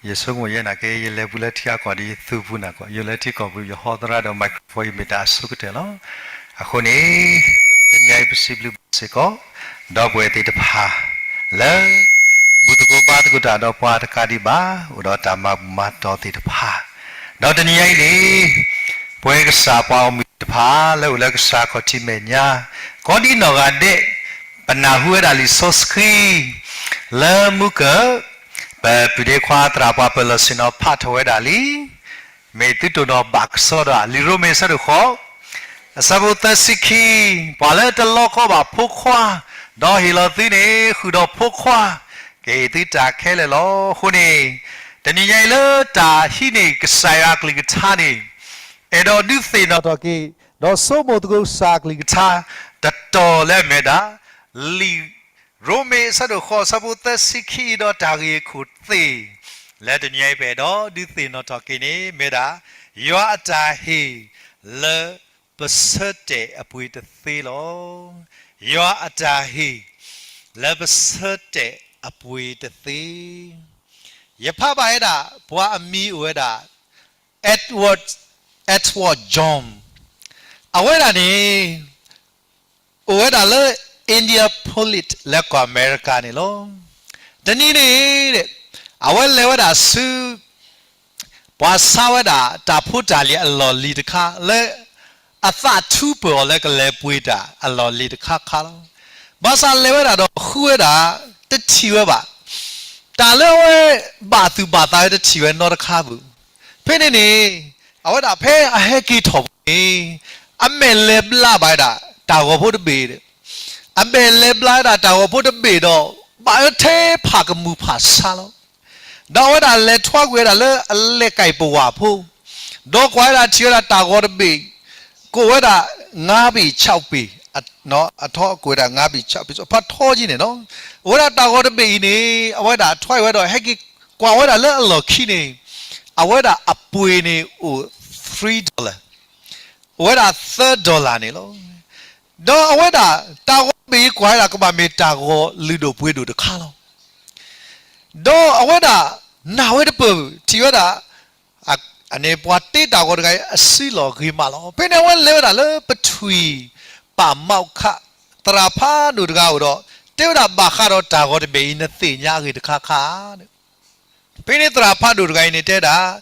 ယဆိကမိၣ်ယဲနာ်က့ ယလဲၤပူၤလၢထံအကီၢ်ဒီးယသူပူၤနၢ်ကီၢ် ယိၤလၢထံကီၢ်ပူၤ ယဟီသရၣ်ဒီး microphone ယမ့ၢ်တၢ်အဆိကတၢၢ်လီၤ. အဃိန့ၣ် တနံၤညါအံၤပစံးဘျုးဘၣ်စ့ၢ်ကီး ဒီပုၢ်ဝဲၢ်သ့ၣ်တဖၣ် လၢ ဘူၣ်သကိးဘါသကိးတၢ်ဒီးပှၤတကးဒံးဘၣ် အိၣ်ဒီးတၢ်မၤဘူၣ်မၤတီၢ်သ့ၣ်တဖၣ်, ဒီးတနံၤညါအံၤန့ၣ် ပဝဲကစၢ်ပှၤဂီၢ်မုၢ်သ့ၣ်တဖၣ် လၢအိၣ်လၢကစၢ်ခီၣ်ထံးမဲာ်ညါ, ကိးဒံနီၢ်ဂၤဒဲး, ပနၢ်ဟူဝဲဒၣ်လံာ်စီဆှံ လၢမုၢ်ကၢၢ်, ပပုၢ်ဒ့ခွါသရၣ်ပှၤပၢၢ်လီၢ်ဆ့ၣ်နီၤဖးထီၣ်ဝဲဒၣ်လံ. မ့ၢ်သုတိၢ်နီၣ်ဘၣ်ကစီဒီး လံာ်ရိမ့ၤအဆၢဒိၣ်ဃိး, အဆၢဖိသၢဆံခံ, ပှၤလၢတလီၤကီဘၣ်ဖိခွါ, ဒီးဟ့ၣ်လီၤသုန့ၣ် ဃုာ်ဒီးဖိခွါ, ကဟ့ၣ်သုတၢ်ခဲလၢာ်လီၤ. အဃိန့ၣ်, တနံၤညါအံၤလၢတၢ်ဟံးန့ၢ်ကစၢ်ယွၤအကလုၢ်ကထါန့ၣ်, အဲၣ်ဒိးဒုးသ့ၣ်နီၣ်ထီၣ်က့ၤ, ဒီးဆိကမိၣ်သကိးကစၢ်အကလုၢ်ကထါ, တတီၤလၢအမ့ၢ်ဝဲဒၣ်, လံာ်ရိမ့ၤအဆၢဒိၣ်ဃိး အဆၢဖိသၢဆံခံ ဒီးတၢ်ဂ့ၢ်ခိၣ်သ့ၣ်, လၢတနံၤညါအံၤပအဲၣ်ဒိးဒုးသ့ၣ်နီၣ်ထီၣ်က့ၤန့ၣ် မ့ၢ်ဝဲဒၣ်, ယွၤအတၢ်ဟ့ၣ်လၢပဆၢတဲာ်အပှ့ၤတသ့လီၤ. ယွၤအတၢ်ဟ့ၣ်လၢပဆၢတဲာ်အပှ့ၤတသ့. ယဖးဘၣ်ဝဲဒၣ် ပှၤအမံၤအိၣ်ဝဲဒၣ် Edward, Edward John, အဝဲဒၣ်န့ၣ် အိၣ်ဝဲဒၣ်လၢ Indianapolis လၢကီၢ်အမဲရကၤန့ၣ်လီၤ. တနံၤန့ၣ်, အဝဲလဲၤဝဲဒၣ်ဆူ ပှၤဆါဝဲဒၣ်တၢ်ဖိတၢ်လံၤအလီၢ်လံၤတခါ လၢအသးထူပၢၢ်အီၤလၢကလဲၤပှ့ၤတၢ်အလီၢ်လံၤတခါခါလီၤ. ဘၣ်ဆၣ်လဲၤဝဲဒၣ်ဒီးဃုဝဲဒၣ်, တထံၣ်ဝဲဘၣ်, တၢ်လၢအဝဲဘၣ်သူၣ်ဘၣ်သးဝဲတထံၣ်ဝဲနီတခါပူၤ. ဖဲန့ၣ်န့ၣ်, အဝဲဒၣ်ဖဲအဟဲက့ၤထီၣ်ပူၤန့ၣ်, အမဲာ်လဲၤဘျါဘၣ်ဝဲဒၣ်တၢ်ဂီၤဖိတဘ့ၣ်ဒီး အမဲာ်လဲၤဘျါဝဲဒၣ်တၢ်ဂီၤဖိတဘ့ၣ်ဒီး ဘၣ်အၢထဲဖးကမူၣ်ဖးဆါလီၤ. ဒီးအဝဲဒၣ်လဲၤထွါကွံာ်ဝဲဒၣ်လၢအလဲၤကဲၣ်ပဝၢ်ဖိ, ဒီးကွၢ်ဝဲဒၣ်ထံၣ်ဝဲဒၣ်တၢ်ဂီၤတဘ့ၣ်, ကိးဝဲဒၣ် ငါးဘီးခြောက်ဘီး, အထီကိးဝဲဒၣ် ငါးဘီးခြောက်ဘီး, ဖးထီကံန့ၣ်လီၤ. အဝဲဒၣ်တၢ်ဂီၤတဘ့ၣ်အံၤန့ၣ် အဝဲဒၣ်ထွါကွံာ်ဝဲဒီးဟဲက့ၤကွၢ်ဝဲဒၣ်လၢအလီၢ်ခံန့ၣ်, အဝဲဒၣ်အပှ့ၤန့ၣ်အိၣ် three dollar, အိၣ်ဝဲဒၣ်သၢ dollar န့ၣ်လီၤ. ဒီးအဝဲဒၣ်တၢ်ဂီၤတဘ့ၣ်အံၤကွၢ်ဝဲဒၣ်ကဘၣ်မ့ၢ်တၢ်ဂီၤလုၢ်ဒိၣ်ပှ့ၤဒိၣ်တခါလီၤ. ဒီးအဝဲဒၣ်နာ်ဝဲတပၢၢ် ထံၣ်ဝဲဒၣ် အန့ၣ်ပှၤတ့တၢ်ဂီၤတဂၤအံၤအစုလီၢ်ဂ့ၤမးလီၤ. ဖဲန့ၣ်အဝဲလဲၤဝဲဒၣ်လၢပထွံၣ်ပာ်မီခး, သရၣ်ဖးဒိၣ်တဂၤအိၣ်ဒီး တဲဝဲဒၣ်ဘၣ်ဃးဒီးတၢ်ဂီၤတဘ့ၣ်အံၤ နသ့ၣ်ညါအဂ့ၢ်တခါခါ ဖဲန့ၣ်သရၣ်ဖးဒိၣ်တဂၤအံၤန့ၣ်တဲဒၣ်,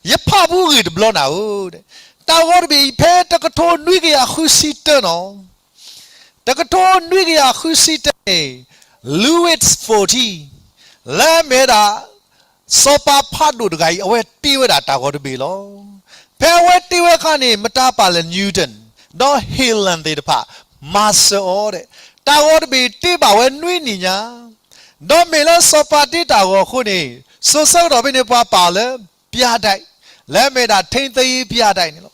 ယဖးဖူဂ့ၢ်တဘျီနၤဧၢ, တၢ်ဂီၤတဘ့ၣ်အံၤဖဲတကထိနွံကယၤဃုဆံတၢနီၤ, တကထိနွံကယၤဃုဆံတၢန့ၣ်, Louis fourteen, လၢအမ့ၢ်ဝဲဒၣ် စီၤပၤဖးဒိၣ်တဂၤအံၤ အဝဲတ့ဝဲဒၣ်တၢ်ဂီၤတဘ့ၣ်လီၤ. ဖဲအဝဲတ့ဝဲအခါန့ၣ် မတၤပာ်လဲၣ် Newton, ဒီး Helen သ့ၣ်တဖၣ် မၤစၢၤအီၤဒီး တၢ်ဂီၤတဘ့ၣ်တ့ဘၣ်ဝဲနွံနံၣ်ညါ, ဒီးမ့ၢ်လၢစီၤပၤတ့တၢ်ဂီၤအဃိန့ၣ်, စိၤဆၢကတီၢ်ဖဲန့ၣ်ပှၤပာ်အီၤလၢ ပြတိုက်, လၢအမ့ၢ်ဒၣ် ထိန်းသိမ်းရေးပြတိုက် န့ၣ်လီၤ.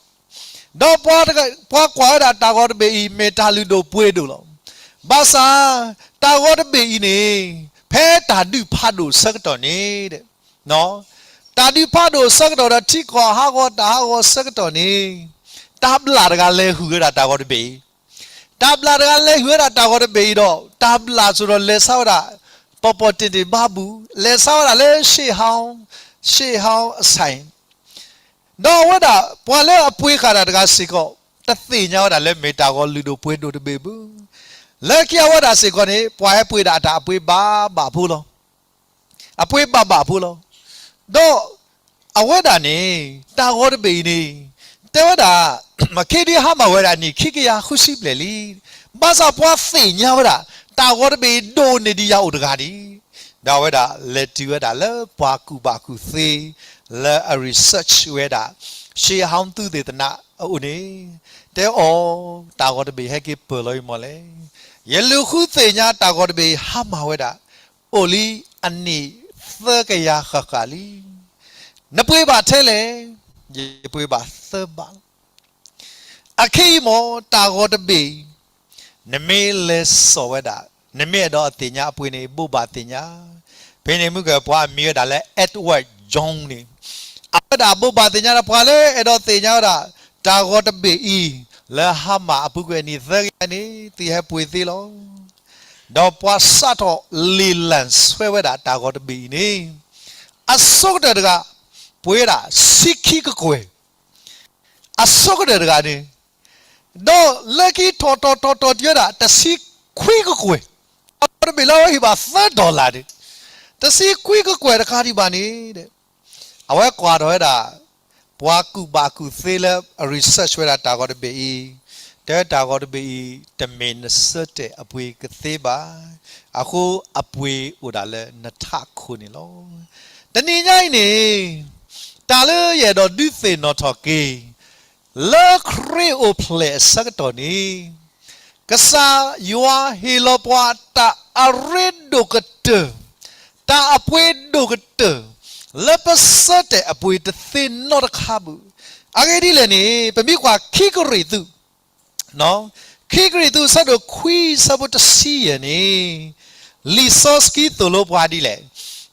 ဒီးပှၤကွၢ်ဝဲဒၣ်တၢ်ဂီၤတဘ့ၣ်အံၤ မ့ၢ်တၢ်လုၢ်ဒိၣ်ပှ့ၤဒိၣ်လီၤ. ဘၣ်ဆၣ်, တၢ်ဂီၤတဘ့ၣ်အံၤန့ၣ်, ဖဲတၢ်ဒုးဖးဒိၣ်ဆၢကတီၢ်န့ၣ်, တၢ်ဒုးဖးဒိၣ်ဆၢကတီၢ်ဒီးထံကီၢ်ဟးဂီၤတၢ်ဟးဂီၤဆၢကတီၢ်န့ၣ်, တၢ်ဘျၣ်တဂၤလဲၤဟုၣ်ဝဲဒၣ်တၢ်ဂီၤတဘ့ၣ်အံၤ, တၢ်ဘျၣ်တဂၤလဲၤဟုၣ်ဝဲဒၣ်တၢ်ဂီၤတဘ့ၣ်အံၤဒီး တၢ်ဘျၣ်စိၤဒီးလဲၤဆါဝဲဒၣ် ပီၢ်ပီၢ်တ့ၢ်တ့ၢ်ဘါဘူၣ်, လဲၤဆါဝဲဒၣ်လၢ ရှ့ၣ်ဟီ, ရှ့ၣ်ဟီအဆဲး ဒီးအဝဲဒၣ်ပှၤလၢအပှ့ၤဃာ်တၢ်တဂၤစ့ၢ်ကီး, တသ့ၣ်ညါဝဲဒၣ်လၢမ့ၢ်တၢ်ဂီၤလုၢ်ဒိၣ်ပှ့ၤဒိၣ်တဘ့ၣ်ဘၣ်. လၢခံအဝဲဒၣ်စ့ၢ်ကီးန့ၣ် ပှၤဟဲပှ့ၤဒၣ်အတၢ်အပှ့ၤဘၣ်ဘၣ်ဖိလီၤ. အပှ့ၤဘၣ်ဘၣ်ဖိလီၤ. ဒီးအဝဲဒၣ်န့ၣ် တၢ်ဂီၤတဘ့ၣ်အံၤန့ၣ်, တဲဝဲဒၣ်, မ့ၢ်ခဲဒုးဟါမၢ်ဝဲဒၣ်နံၣ်ခံကယၤဃုဆံဘျဲၣ်လံ. ဘၣ်ဆၣ်ပှၤသ့ၣ်ညါဝဲဒၣ်, တၢ်ဂီၤတဘ့ၣ်အံၤဒိၣ်န့ၢ်ဒံးယၤအိၣ်တဂၤဒံး. ဒီးအဝဲဒၣ်လဲၤတုၤဝဲဒၣ်လၢပှၤကူၣ်ဘၣ်ကူၣ်သ့, လၢအ research ဝဲဒၣ်, ရှ့ၣ်ဟီသုးသ့ၣ်တဖၣ်အအိၣ်န့ၣ်, တဲအီၤ, တၢ်ဂီၤတဘ့ၣ်ဟဲက့ၤပၢၢ်လီၤအံၤမီၢ်လဲၣ်. ယလူၤဃုသ့ၣ်ညါတၢ်ဂီၤတဘ့ၣ်အံၤဟါမၢ်ဝဲဒၣ်, အိၣ်လံအနံၣ်သၢကယၤဃၣ်ဃၣ်လံ. နပှ့ၤဘၣ်ထဲလဲၣ်. ယပှ့ၤဘၣ်သၢဘးလီၤ. အခဲအံၤမ့ၢ်တၢ်ဂီၤတဘ့ၣ်အံၤ, နမ့ၢ်လဲၤစိာ်ဝဲဒၣ်, နမ့ၢ်အဲၣ်ဒိးအသ့ၣ်ညါအပှ့ၤန့ၣ် ဘိးဘၣ်သ့ၣ်ညါ. ဖဲန့ၣ်မုၢ်ကၢၢ်ပှၤအမံၤဝဲဒၣ်လၢ Edward John န့ၣ်, အဝဲဒၣ်ဘိးဘၣ်သ့ၣ်ညါဒီးပှၤလၢအဲၣ်ဒိးသ့ၣ်ညါဝဲဒၣ်, တၢ်ဂီၤတဘ့ၣ်အံၤ, လၢဟါမၢ်အပူၤကွံာ်နံၣ်သၢကယၤန့ၣ် သုဟဲပှ့ၤသ့လီၤ. ဒီးပှၤစးထီၣ်လံာ်လၢ်ဆွဲဝဲဒၣ်တၢ်ဂီၤတဘ့ၣ်အံၤန့ၣ်, အဆိကတၢၢ်တဂၤ, ပှ့ၤဝဲဒၣ်ဆံခံကကွဲၢ် အဆိကတၢၢ်တဂၤန့ၣ်, ဒီးလၢခံထီၣ်ထီၣ်ထီၣ်ထီၣ်တုၤဝဲဒၣ် တဆံခွံကကွဲၢ်, အဝဲတဘ့ၣ်လၢအဝဲဟ့ၣ်ဘၣ်သၢ dollar န့ၣ်, တဆံခွံကကွဲၢ်တခါဒံးဘၣ်န့ၣ်, အဝဲကွၢ်ထီၣ်ဝဲဒၣ်, ပှၤကူၣ်ဘၣ်ကူၣ်သ့လၢအ research ဝဲဒၣ်တၢ်ဂီၤတဘ့ၣ်အံၤ, တဲတၢ်ဂီၤတဘ့ၣ်အံၤ တမ့ၢ်နဆၢတဲာ်အပှ့ၤကသ့ဘၣ်. အဃိအပှ့ၤအိၣ်ဒၣ်လၢနထးခိၣ်န့ၣ်လီၤ. တနံၤညါအံၤန့ၣ် တၢ်လၢယအဲၣ်ဒိးဒုးသ့ၣ်နီၣ်ထီၣ်က့ၤ လၢခရံာ်အိၣ်ဖျဲၣ်အဆၢကတီၢ်န့ၣ် ကစၢ်ယွၤဟ့ၣ်လီၤပှၤတၢ်အရ့ဒိၣ်ကတၢၢ်, တၢ်အပှ့ၤဒိၣ်ကတၢၢ်, လၢပဆၢတဲာ်အပှ့ၤတသ့နီတခါဘၣ်. အဂ့ၢ်ဒ်လဲၣ်န့ၣ် ပမ့ၢ်ကွၢ်ခံကရံၣ်သူး, ခံကရံၣ်သူးအဆၢဒိၣ်ခွံအဆၢဖိတဆံယဲၢ်န့ၣ် လံာ်စီဆှံသိၣ်လိပှၤဒ်လဲၣ်.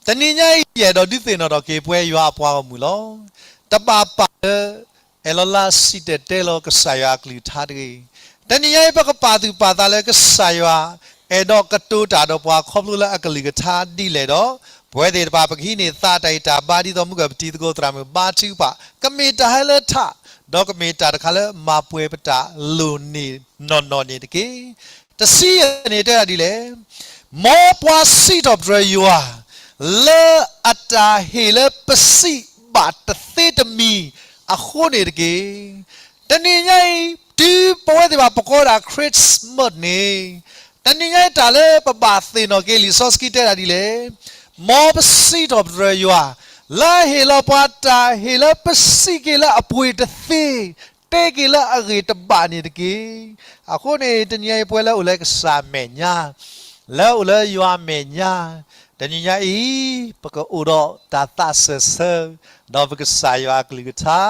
တနံၤညါအံၤ ယအဲၣ်ဒိးဒုးသ့ၣ်နီၣ်ထီၣ်က့ၤပဝဲယွၤအပှၤဂီၢ်မုၢ်လီၤ. တဘၣ်ပာ်လၢ အဲၣ်လီၤလၢစံၣ်တဲၤတဲလီၤကစၢ်ယွၤအကလုၢ်ကထါတဂ့ၤ. တနံၤညါအံၤ ပကပာ်သူၣ်ပာ်သးလၢကစၢ်ယွၤ အဲၣ်ဒိးကတိၤတၢ်ဒီးပှၤခီဖျိလၢအကလုၢ်ကထါဒ်လဲၣ်ဒီး ပဝဲသ့ၣ်တဖၣ် ပကဟံးန့ၢ်သးတၢ်ဂံၢ်တၢ်ဘါ ဒ်သိးမုၢ်ကပတံၤသကိးသရၣ်မုၣ်ဘါထုကဖၣ် ကမ့ၢ်တၢ်ဟဲလၢထး, ဒီးကမ့ၢ်တၢ်တခါလၢမၤပှဲၤပတၢ်လိၤန့ၣ်နီၢ်နီၢ်န့ၣ်တက့ၢ်. တဆံယဲၢ်န့ၣ်တဲဒၣ်ဒ်လဲၣ်. မ်ပှၤစံးထီၣ်ပတြၢၤယွၤ လၢအတၢ်ဟ့ၣ်လၢပစံးဘၣ်တသ့တမံၤအဃိန့ၣ်တက့ၢ်. တနံၤညါအံၤ တုၤပဝဲသ့ၣ်တဖၣ်ပကိးဝဲဒၣ် Christmas န့ၣ်, တနံၤညါအံၤတၢ်လၢပဘၣ်သ့ၣ်နီၣ်က့ၤ လံာ်စီဆှံတဲဒၣ်ဒ်လဲၣ်. မ်ပစံးထီၣ်ပတြၢၤယွၤ လၢဟ့ၣ်လီၤပှၤတၢ်ဟ့ၣ်လၢပစံးက့ၤလၢအပှ့ၤတသ့, တဲက့ၤလၢအဂ့ၢ်တဘၣ်န့ၣ်တက့ၢ်. အဃိန့ၣ် တနံၤညါအံၤပဝဲလၢအိၣ်လၢကစၢ်မဲာ်ညါ, လၢအိၣ်လၢယွၤမဲာ်ညါ, တနံၤညါအံၤ ပကအိၣ်ဒီးတၢ်သးစၢၢ်ဆၢ ဒီးပကစၢ်ယွၤအကလုၢ်ကထါ,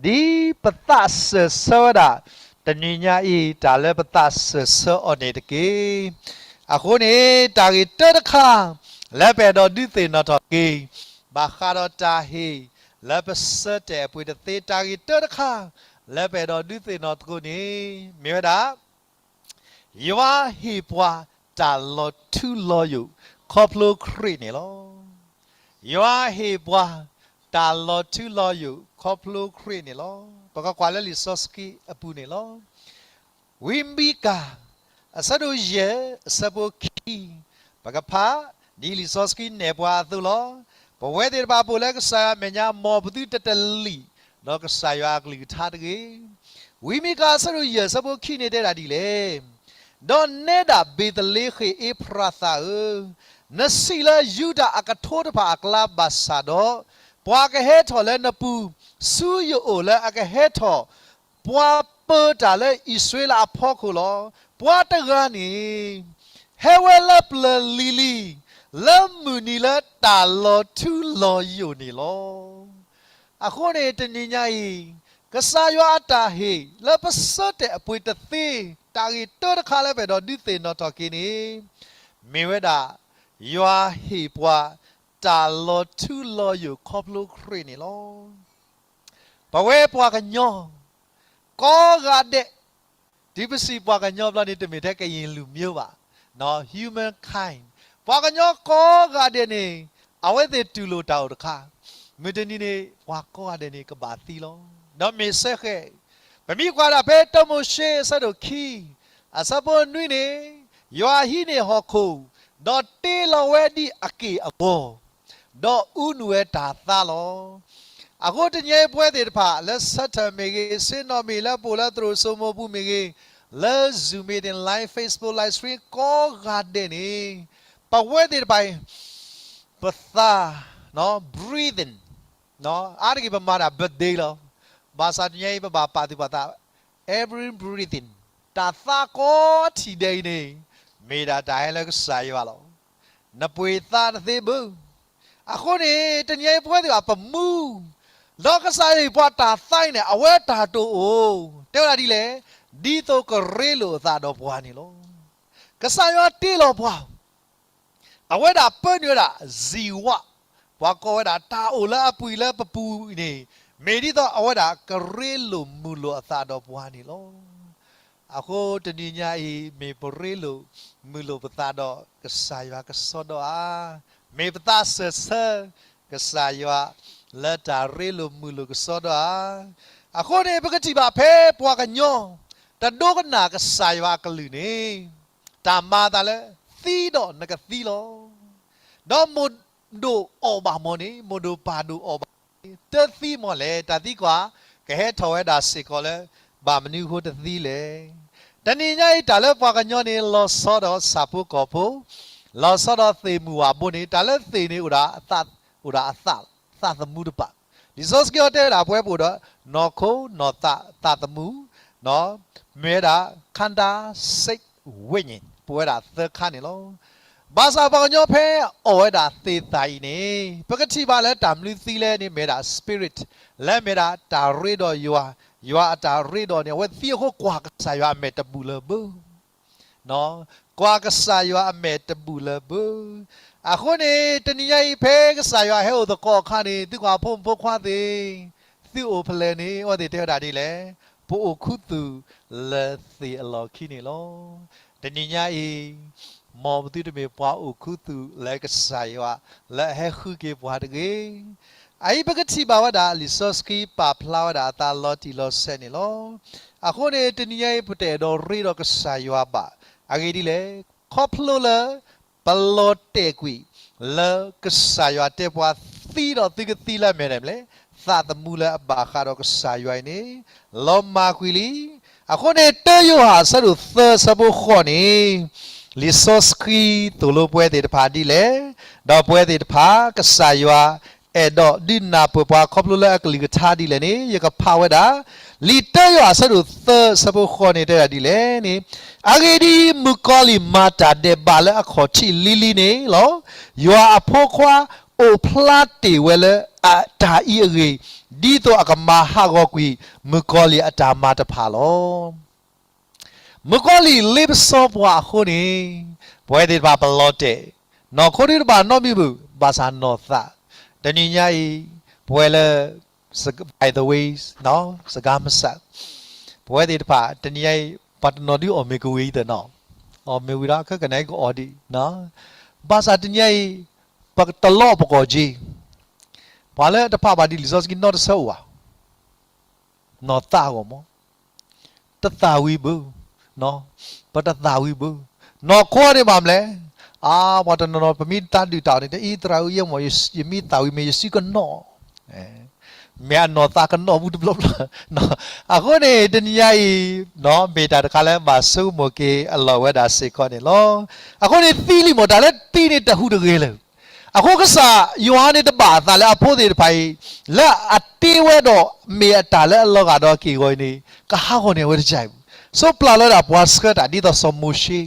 ဒ်ပသးစၢၢ်ဆၢဝဲဒၣ် တနံၤညါအံၤ တၢ်လၢပသးစၢၢ်ဆၢအီၤန့ၣ်တက့ၢ်. အဃိန့ၣ် တၢ်ဂ့ၢ်တၢတခါ လၢပအဲၣ်ဒိးဒုးသ့ၣ်နီၣ်ထီၣ်က့ၤ ဘၣ်ဃးဒီးတၢ်ဟ့ၣ် လၢပဆၢတဲာ်အပှ့ၤတသ့ တၢ်ဂ့ၢ်တၢတခါ လၢပအဲၣ်ဒိးဒုးသ့ၣ်နီၣ်သကိးန့ၣ် မ့ၢ်ဝဲဒၣ် ယွၤဟ့ၣ်ပှၤတၢ်လီၤထူလီၤယိာ် ခီဖျိခရံာ်န့ၣ်လီၤ. ယွၤဟ့ၣ်ပှၤတၢ်လီၤထူလီၤယိာ် ခီဖျိခရံာ်န့ၣ်လီၤ. ပကကွၢ်လၢလံာ်စီဆှံအပူၤန့ၣ်လီၤ. ဝံမံကၤ အဆၢဒိၣ်ယဲၢ် အဆၢဖိခံ, ပကဖး ဒ်လံာ်စီဆှံနဲၣ်ပှၤအသိးလီၤ. ပဝဲသ့ၣ်တဖၣ်ပအိၣ်လၢကစၢ်ယွၤအမဲာ်ညါ မ်ပသုတတလံာ် ဒီးကစၢ်ယွၤအကလုၢ်ကထါတဂ့ၤ. ဝံမံကၤ အဆၢဒိၣ်ယဲၢ် အဆၢဖိခံန့ၣ်တဲဒၣ်ဒ်လဲၣ်. ဒီးနဲဒၣ်ဘ့ၤသလ့ဃ့ၣ်အ့ဖရၤသးဧၢ, နစံးလၢယူဒၤအကထိတဖၣ်အကျါဘၣ်ဆၣ်ဒီး, ပှၤကဟဲထီၣ်လၢနပူၤ ဆူယအိၣ်လၢအကဟဲထီၣ် ပှၤပၢတၢ်လၢအံၣ်စရ့လးအဖီခိၣ်လီၤ. ပှၤတဂၤန့ၣ် ဟဲဝဲလၢပျၢၤလံၤလံၤ လၢမုၢ်နံၤလၢတၢ်လီၤထူလီၤယိာ်န့ၣ်လီၤ. အဃိန့ၣ် တနံၤညါအံၤ ကစၢ်ယွၤအတၢ်ဟ့ၣ် လၢပဆၢတဲာ်အပှ့ၤတသ့ တၢ်ဂ့ၢ်တၢတခါလၢပအဲၣ်ဒိးဒုးသ့ၣ်နီၣ်ထီၣ်က့ၤန့ၣ် မ့ၢ်ဝဲဒၣ် ယွၤဟ့ၣ်ပှၤ တၢ်လီၤထူလီၤယိာ်ခီဖျိခရံာ်န့ၣ်လီၤ. ပဝဲပှၤကညီ ကိးဂၤဒဲး, တုၤပစံးပှၤကညီဘျီန့ၣ် တမ့ၢ်ထဲကရင်လူမျိုးဘၣ်, humankind, ပှၤကညီကိးဂၤဒဲးန့ၣ် အဝဲသ့ၣ်တူၢ်လိာ်တၢ်အိၣ်တခါ, မုၢ်တနံၤန့ၣ် ပှၤကိးဂၤဒဲးန့ၣ် ကဘၣ်သံလီၤ. ဒီးမ့ၢ်စ့ၢ်ကီး ပမ့ၢ်ကွၢ်ဒၣ်ဖဲတၢမိၤၡ့အဆၢဒိၣ်ခံ အဆၢဖိနွံန့ၣ်, ယွၤဟံးန့ၢ်ဟီၣ်ခိၣ်, ဒီးတ့လီၤဝဲဒ်အက့ၢ်အဂီၤ ဒီးအူနုာ်ဝဲတၢ်သါလီၤ. အဃိတနံၤအံၤပဝဲသ့ၣ်တဖၣ် လၢဆၢထၢၣ်မ့ၢ်ဂ့ၤ, ဆ့ၣ်နီၤမ့ၢ်ဂ့ၤ, လၢပအိၣ်လၢသရိာ်စိမိၤပူၤမ့ၢ်ဂ့ၤ, လၢ Zoom meeting, live Facebook live stream ကိးဂၤဒဲးန့ၣ်, ပဝဲသ့ၣ်တဖၣ်အံၤ ပသး breathing, အါတက့ၢ်ပမၤတၢ် birthday လီၤ. ဘၣ်ဆၣ်တနံၤအံၤပဘၣ်ပာ်သူၣ်ပာ်သး every breathing, တၢ်သါကိးထံၣ်ဒဲးအံၤန့ၣ် မ့ၢ်ဒၣ်တၢ်ဟဲလၢကစၢ်ယွၤလီၤ. နပှ့ၤသါတသ့ဘၣ်. အဃိန့ၣ် တနံၤအံၤပဝဲသ့ၣ်တဖၣ်ပမူ, ဒီးကစၢ်ယွၤဟ့ၣ်ပှၤတၢ်သါအံၤန့ၣ် အဝဲတၢ်တအိၣ်, တဲဝဲဒၣ်ဒ်လဲၣ်, ဒ်သိးကရ့လိာ်အသးဒီးပှၤန့ၣ်လီၤ. ကစၢ်ယွၤတ့လီၤပှၤ အဝဲဒၣ်ပၢနုာ်ဝဲဒၣ် ဇံဝ, ပှၤကိးဝဲဒၣ်တၢ်အိၣ်လၢအပူၤလၢပပူၤန့ၣ်, မ့ၢ်ဒ်သိးအဝဲဒၣ်ကရ့လိာ်မုာ်လိာ်အသးဒီးပှၤန့ၣ်လီၤ. အဃိတနံၤညါအံၤ မ့ၢ်ပရ့လိာ်မုာ်လိာ်ပသးဒီးကစၢ်ယွၤကစီဒီဧါ, မ့ၢ်ပသးစၢၢ်ဆၢကစၢ်ယွၤ လၢတၢ်ရ့လိာ်မုာ်လိာ်ကစီဒီဧါ. အဃိန့ၣ် ပကထံၣ်ဘၣ်ဖဲပှၤကညီ တဒိကနၣ်ကစၢ်ယွၤအကလုၢ်န့ၣ်, တၢ်မၤအသးလၢ သံဒီးနကသံလီၤ. ဒီးမိၢ်ဒိၣ်အီၣ်ဘၣ်မ့ၢ်န့ၣ်, မိၢ်ဒိၣ်ပၢ်ဒိၣ်အီၣ်ဘၣ် တသံမ့ၢ်လဲၣ်, တၢ်သံကွၢ် ကဟဲထီၣ်ဝဲဒၣ်စ့ၢ်ကီးလၢ ဘၣ်မနုၤအဃိတသံလဲၣ်. တနံၤညါအံၤ တၢ်လၢပှၤကညီန့ၣ် လီၤဆီဒီးဆၣ်ဖိကီၢ်ဖိ, လီၤဆီဒီးသ့ၣ်မုၢ်ဝၣ်ဘိန့ၣ်, တၢ်လၢသ့ၣ်န့ၣ် အိၣ်ဒၣ်အသး, အိၣ်ဒၣ်အသး, သးသမူတဖၣ်. လံာ်စီဆှံတဲဝဲဒၣ် ပဝဲပအိၣ်ဒီး နီၢ်ခိနီၢ်သးသးသမူ, မ့ၢ်ဝဲဒၣ် ခန္ဓာ စိတ် ဝိညာဉ် ပဝဲဒၣ်သၢခါန့ၣ်လီၤ. ဘၣ်ဆၣ်ပှၤကညီဖဲအီၣ်ဝဲဒၣ်သ့ၣ်သၣ်အံၤန့ၣ် ပကထံၣ်ဘၣ်လၢတၢ်မနုၤသံလဲၣ်န့ၣ် မ့ၢ်ဒၣ် spirit, လၢမ့ၢ်ဒၣ်တၢ်ရ့ဒီးယွၤ, ယွၤအတၢ်ရ့ဒီးန့ၣ် အဝဲသံအဃိကွၢ်ကစၢ်ယွၤအမဲာ်တဘူၣ်လၢၤဘၣ် ကွၢ်ကစၢ်ယွၤအမဲာ်တဘူၣ်လၢၤဘၣ်. အဃိန့ၣ် တနံၤညါအံၤ ဖဲကစၢ်ယွၤဟဲအိၣ်သကိးအခါန့ၣ် သုကွၢ်ဖိမုၣ်ဖိခွါသ့ၣ်, သုအိၣ်ဖဲလဲၣ်န့ၣ် အဝဲသ့ၣ်တဲဝဲဒၣ်ဒ်လဲၣ်, ပအိၣ်ခူသူၣ်လၢသ့ၣ်အလီၢ်ခံန့ၣ်လီၤ. တနံၤညါအံၤ မ်ပသုတမ့ၢ်ပှၤအိၣ်ခူသူၣ်လၢကစၢ်ယွၤ လၢအဟဲဃုက့ၤပှၤတဂ့ၤ. အအံၤပကထံၣ်ဘၣ်ဝဲဒၣ် လံာ်စီဆှံပာ်ဖျါဝဲဒၣ်အသးလီၤတံၢ်လီၤဆဲးန့ၣ်လီၤ. အဃိန့ၣ် တနံၤညါအံၤ ပတအဲၣ်ဒိးရ့ဒီးကစၢ်ယွၤဘၣ်. အဂ့ၢ်ဒ်လဲၣ်, ခီဖျိလၢ ပလီၤတဲာ်ကွံာ် လၢကစၢ်ယွၤတဲပှၤသံဒီးသုကသံလၢအမဲာ်ဒၣ်လဲၣ်, သးသမူလၢအဘၣ်ဃးဒီးကစၢ်ယွၤအံၤန့ၣ် လီၤမၢ်ကွံာ်လံ. အဃိန့ၣ် တၢယိၤဟၣ်အဆၢဒိၣ်သၢအဆၢဖိဃိးန့ၣ် လံာ်စီဆှံသိၣ်လိပဝဲသ့ၣ်တဖၣ်ဒ်လဲၣ်, ဒီးပဝဲသ့ၣ်တဖၣ် ကစၢ်ယွၤအဲၣ်ဒိးဒုးနၢ်ပၢၢ်ပှၤခီဖျိလၢအကလုၢ်ကထါဒ်လဲၣ်န့ၣ် ယကဖးဝဲဒၣ် လံာ်တၢယိၤဟၣ်အဆၢဒိၣ်သၢအဆၢဖိဃိးန့ၣ် တဲဝဲဒၣ်ဒ်လဲၣ်န့ၣ်, အဂ့ၢ်ဒ်အံၤ, မုၣ်ကီၤလံၢ်မၤတၢ်ဒဲးဘးလၢအခီၣ်ထံးလံၤလံၤန့ၣ်လီၤ. ယွၤအဖိခွါအိၣ်ဖျါတ့ၢ်ဝဲလၢအတၢ်အံၤအဂ့ၢ်, ဒ်သိးအကမၤဟးဂီၤကွံာ် မုၣ်ကီၤလံၢ်အတၢ်မၤတဖၣ်လီၤ. မုၣ်ကီၤလံၢ်လ့ပစီပှၤအဃိန့ၣ်, ပဝဲသ့ၣ်တဖၣ်ပလီၤတဲာ်, နီၢ်ခိဒုတဘၣ်နီတမံၤဘၣ်, ဘၣ်ဆၣ်နီၢ်သး, တနံၤညါအံၤ, ပဝဲလၢ by the way, စကါမစး, ပဝဲသ့ၣ်တဖၣ် တနံၤညါအံၤ ပှၤတနီၤဒုးအီၣ်မ့ၤကဝံၤအံၤသ့ၣ်နီၤ, အီၣ်မ့ၤဝံၤဒီး ခဲကနံၣ်အံၤကအီၣ်ဒံး, ဘၣ်ဆၣ်တနံၤညါအံၤ, ပတလီၤပကိာ်က့ၤ, ပှၤလၢတဖးဘၣ်ဒ်လံာ်စီဆှံနီတဆၢအိၣ်ဧါ, နီၢ်သးအဂီၢ်မး တသၣ်ဝံၤဘၣ်, ပတသၣ်ဝံၤဘၣ်, နီၢ်ခိန့ၣ်ဘၣ်မလဲၣ်, အါ ပှၤတနီၤနီၤ ပမ့ၢ်တၢ်ဒုးတၢ်အီၣ်န့ၣ် တအံၤသရၣ်ဧၢ ယဲမ့ၢ်ယမ့ၢ်သၣ်ဝံၤမ့ၢ်ယစုကနီၣ်, မ့ၢ်အနီၢ်သးကနီၣ်ပူၤတဘျီဘျီ, အဃိန့ၣ် တနံၤညါအံၤ, မ့ၢ်တၢ်တခါလၢဘၣ်ဆိကမိၣ်က့ၤအလီၢ်ဝဲဒၣ်စ့ၢ်ကီးန့ၣ်လီၤ. အဃိန့ၣ် သံလံမး တၢ်လၢသံန့ၣ်တဟူးတဂ့ၤလၢၤ အဃိကစၢ်ယွၤန့ၣ်တဘၣ်အသးလၢအဖိသ့ၣ်တဖၣ်အံၤ, လၢအတ့ဝဲဒီးမ့ၢ်အတၢ်လၢအလီၤဂာ်ဒီးက့ၢ်ဂီၤအံၤန့ၣ်, ကဟးဂီၤန့ၢ်အဝဲတကဲဘၣ်. ဆိပျၢ်လီၤဝဲဒၣ်ပှၤဆှၢတၢ်ဒ်သိးစီၤမိၤၡ့,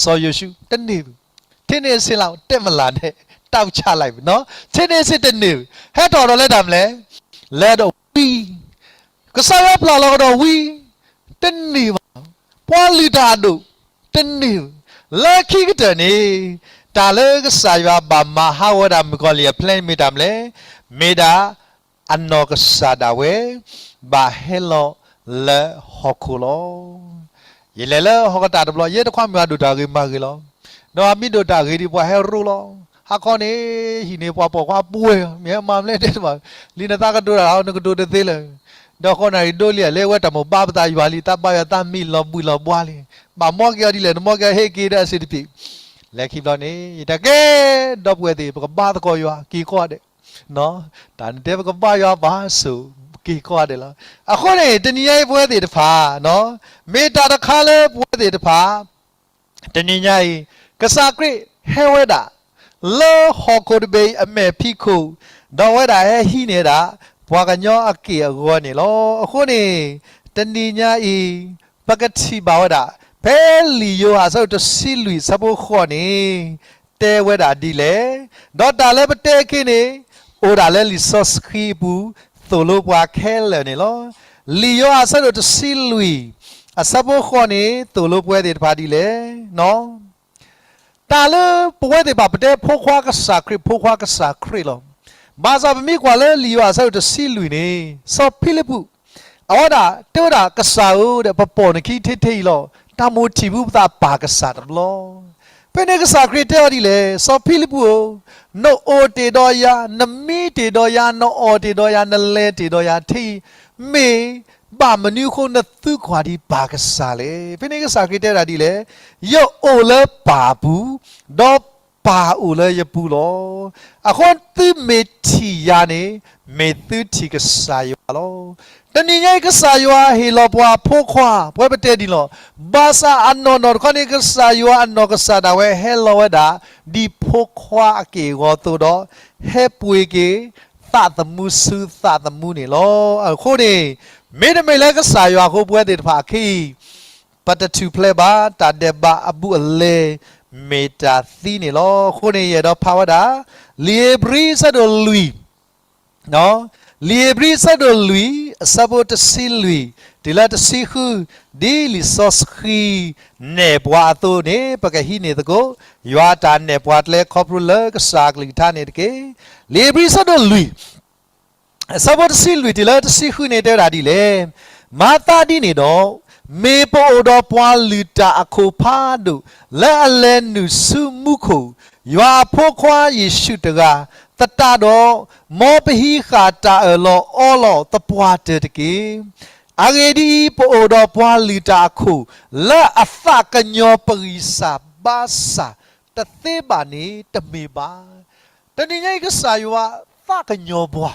စီၤယိၤၡူး, တန့ၢ်ဘၣ်. ထံန့ၣ်စ့လၢ တဲမလၢ်န့ၣ်, တၢ်ပဆါလၢ်ဘၣ်, ထံန့ၣ်စ့တန့ၢ်ဘၣ်. ဟဲထီၣ်ဒီးလၢတၢ်မလဲၣ်, လၢဒီးဝံ ကစၢ်ယွၤပျၢ်လီၤကဒီးဝံ, တန့ၢ်ဘၣ်. ပှၤလုၢ်တၢ်အဒိၣ်, တန့ၢ်ဘၣ်. လၢခံကတၢၢ်န့ၣ်, တၢ်လၢကစၢ်ယွၤဘၣ်မၤဟးဂီၤဝဲဒၣ်မုၣ်ကီၤလံၢ်အ plan မ့ၢ်တၢ်မလဲၣ်, မ့ၢ်ဒၣ်အနီၢ်ကစၢ်ဒၣ်ဝဲ ဘၣ်ဟဲလီၤလၢဟီၣ်ခိၣ်လီၤ. ယလဲၤလၢဟီၣ်ကတၢၢ်တဘျီ, ယဲတခွါမုၢ်အဒိၣ်တၢ်ဂ့ၤမၤဂ့ၤလီၤ. ဒီးအမ့ၢ်ဒိၣ်တၢ်ဂ့ၤဒီးပှၤဟဲရိလီၤ. ဟါခီန့ၣ်, ဟံၣ်န့ၣ်ပှၤပိာ်ခွါပှဲၤ, မ့ၢ်ဟဲမၤမလဲၣ်တဲတဘၣ်, လံနသးကတိၤတၢ်လီၤ နကတိၤတသ့လၢၤ. ဒီးဃိးနၣ်ရံၣ်ဒိလံဧါ, လဲၤဝဲတၢ်မိၢ်ဘါပသးယွၤလံ, တၢ်ဘါယွၤသးမံလီၤဘှံးလီၤဘှါလံ. ဘၣ်မီက့ၤအီၤဒ်လဲၣ်, နမီက့ၤအီၤဟ့ၣ်က့ၤဒီးအစ့တပံၤ. လဲၤခံဘျီန့ၣ်, ယတၢ်ကဲ, ဒီပုၢ်ဝဲၢ်သ့ၣ်, ပကဘါသကိးယွၤက့ၤကိးဂၤဒဲး. တၢ်နတဲပကဘါယွၤဘၣ်ဆိၣ်က့ၤကိးဂၤဒဲးလီၤ. အဃိန့ၣ် တနံၤညါအံၤပဝဲသ့ၣ်တဖၣ်, မ့ၢ်တၢ်တခါလၢပဝဲသ့ၣ်တဖၣ် တနံၤညါအံၤ, ကစၢ်ခရံာ်ဟဲဝဲဒၣ် လၢဟီၣ်ခိၣ်တဘ့ၣ်အံၤအမဲာ်ဖံးခိၣ်, ဒီးဝဲဒၣ်ဟဲဟံးန့ၢ်ဒၣ် ပှၤကညီအက့ၢ်အဂီၤန့ၣ်လီၤ. အဃိန့ၣ်, တနံၤညါအံၤ, ပကထံၣ်ဘၣ်ဝဲဒၣ်, ဖဲလံာ်ယိၤဟၣ်အဆၢဒိၣ်တဆံလွံၢ်အဆၢဖိဃိးန့ၣ်, တဲဝဲဒၣ်ဒ်လဲၣ်, ဒီးတၢ်လၢပတဲအခါန့ၣ်, အိၣ်ဒၣ်လၢလံာ်စီဆှံအပူၤ, သိၣ်လိပှၤခဲလၢာ်န့ၣ်လီၤ. လံာ်ယိၤဟၣ်အဆၢဒိၣ်တဆံလွံၢ်, အဆၢဖိဃိးန့ၣ် သိၣ်လိပဝဲသ့ၣ်တဖၣ်ဒ်လဲၣ် တၢ်လၢပဝဲသ့ၣ်တဖၣ် ပတဲဖိခွါကစၢ်ခရံာ် ဖိခွါကစၢ်ခရံာ်လီၤ. ဘၣ်ဆၣ်ပမ့ၢ်ကွၢ်လၢလံာ်ယိၤဟၣ်အဆၢဒိၣ်တဆံလွံၢ်န့ၣ် စီၤဖံလံးပူး အဝဲဒၣ်တဲဝဲဒၣ် ကစၢ်ဧၢ, ဒီးပပိာ်နခံထဲထဲအံၤလီၤ. တၢ်မိၣ်ထံၣ်ပူၤပသးပာ်ကစၢ်တဘျီ. ဖဲန့ၣ်ကစၢ်ခရံာ်တဲအီၤဒ်လဲၣ်, စီၤဖံလံးပူးဧၢ, နအိၣ်တ့ၢ်ဒီးယၤ, နမံတ့ၢ်ဒီးယၤ, နအီၣ်တ့ၢ်ဒီးယၤ, နလဲၤတ့ၢ်ဒီးယၤထဲအံၤ, မ့ၢ်ဘၣ်မနုၤအဃိနသုကွၢ်ဒံးပၢ်ကစၢ်လဲၣ်. ဖဲန့ၣ်ကစၢ်ခရံာ်တဲဝဲဒၣ်ဒ်လဲၣ်, ယအိၣ်လၢပၢ်အပူၤ, ဒီး ပၢ်အိၣ်လၢယပူၤလီၤ. အဃိသုမ့ၢ်ထံၣ်ယၤန့ၣ် မ့ၢ်သုထံၣ်ကစၢ်ယွၤလီၤ. တနံၤညါအံၤကစၢ်ယွၤဟ့ၣ်လီၤပှၤအဖိခွါ, ပဝဲပတဲဒ်လီၤ. ဘၣ်ဆၣ်အနီၢ်နီၢ်တခီန့ၣ် ကစၢ်ယွၤအနီၢ်ကစၢ်ဒၣ်ဝဲဟဲလီၤဝဲဒၣ် ဒ်ဖိခွါအက့ၢ်အဂီၤအသိးဒီး ဟဲပှ့ၤက့ၤ သးသမူဆူသးသမူန့ၣ်လီၤ. အဃိန့ၣ် မ့တမ့ၢ်လၢကစၢ်ယွၤအဃိ ပဝဲသ့ၣ်တဖၣ်အခံ ပတထူၣ်ဖျဲးဘၣ်, တၢ်ဒဲးဘးအဘူးအလဲ မ့ၢ်တၢ်သံန့ၣ်လီၤ. အဃိန့ၣ် ယအဲၣ်ဒိးဖးဝဲဒၣ် လံာ်ဧ့ၤဘြံၤအဆၢဒိၣ်လွံၢ်, လံာ်ဧ့ၤဘြံၤအဆၢဒိၣ်လွံၢ် အဆၢဖိတဆံလွံၢ် တုၤလၢတဆံဃု, ဒ်လံာ်စီဆှံနဲၣ်ပှၤအသိးန့ၣ် ပကဟံးန့ၢ်သကိး ယွၤအတၢ်နဲၣ်ပှၤကျဲခီဖျိလၢကစၢ်အကလုၢ်ကထါန့ၣ်တက့ၢ်. လံာ်ဧ့ၤဘြံၤအဆၢဒိၣ်လွံၢ် အဆၢဖိတဆံလွံၢ်တုၤလၢတဆံဃုန့ၣ် တဲဝဲဒၣ်ဒ်လဲၣ်. မၤသးဒ်န့ၣ်ဒီး, မ့ၢ်ပအိၣ်ဒီးပှၤလုၢ်တၢ်အခိၣ်ဖးဒိၣ် လၢအလဲၤနုာ်ဆူမူခိၣ်, ယွၤအဖိခွါယ့ၣ်ၡူးတဂၤ, သတးဒီး, မ်ပဟံးဃာ်တၢ်အၢၣ်လီၤအီလီၤသပှၢ်တၢၢ်တက့ၢ်. အဂ့ၢ်ဒ်အံၤ, ပအိၣ်ဒီးပှၤလုၢ်တၢ်အခိၣ် လၢအသးကညီၤပဂံၢ်စၢ်ဘါစၢ်တသ့ဘၣ်န့ၣ် တမ့ၢ်ဘၣ်. တနံၤညါအံၤကစၢ်ယွၤသးကညီၤပှၤ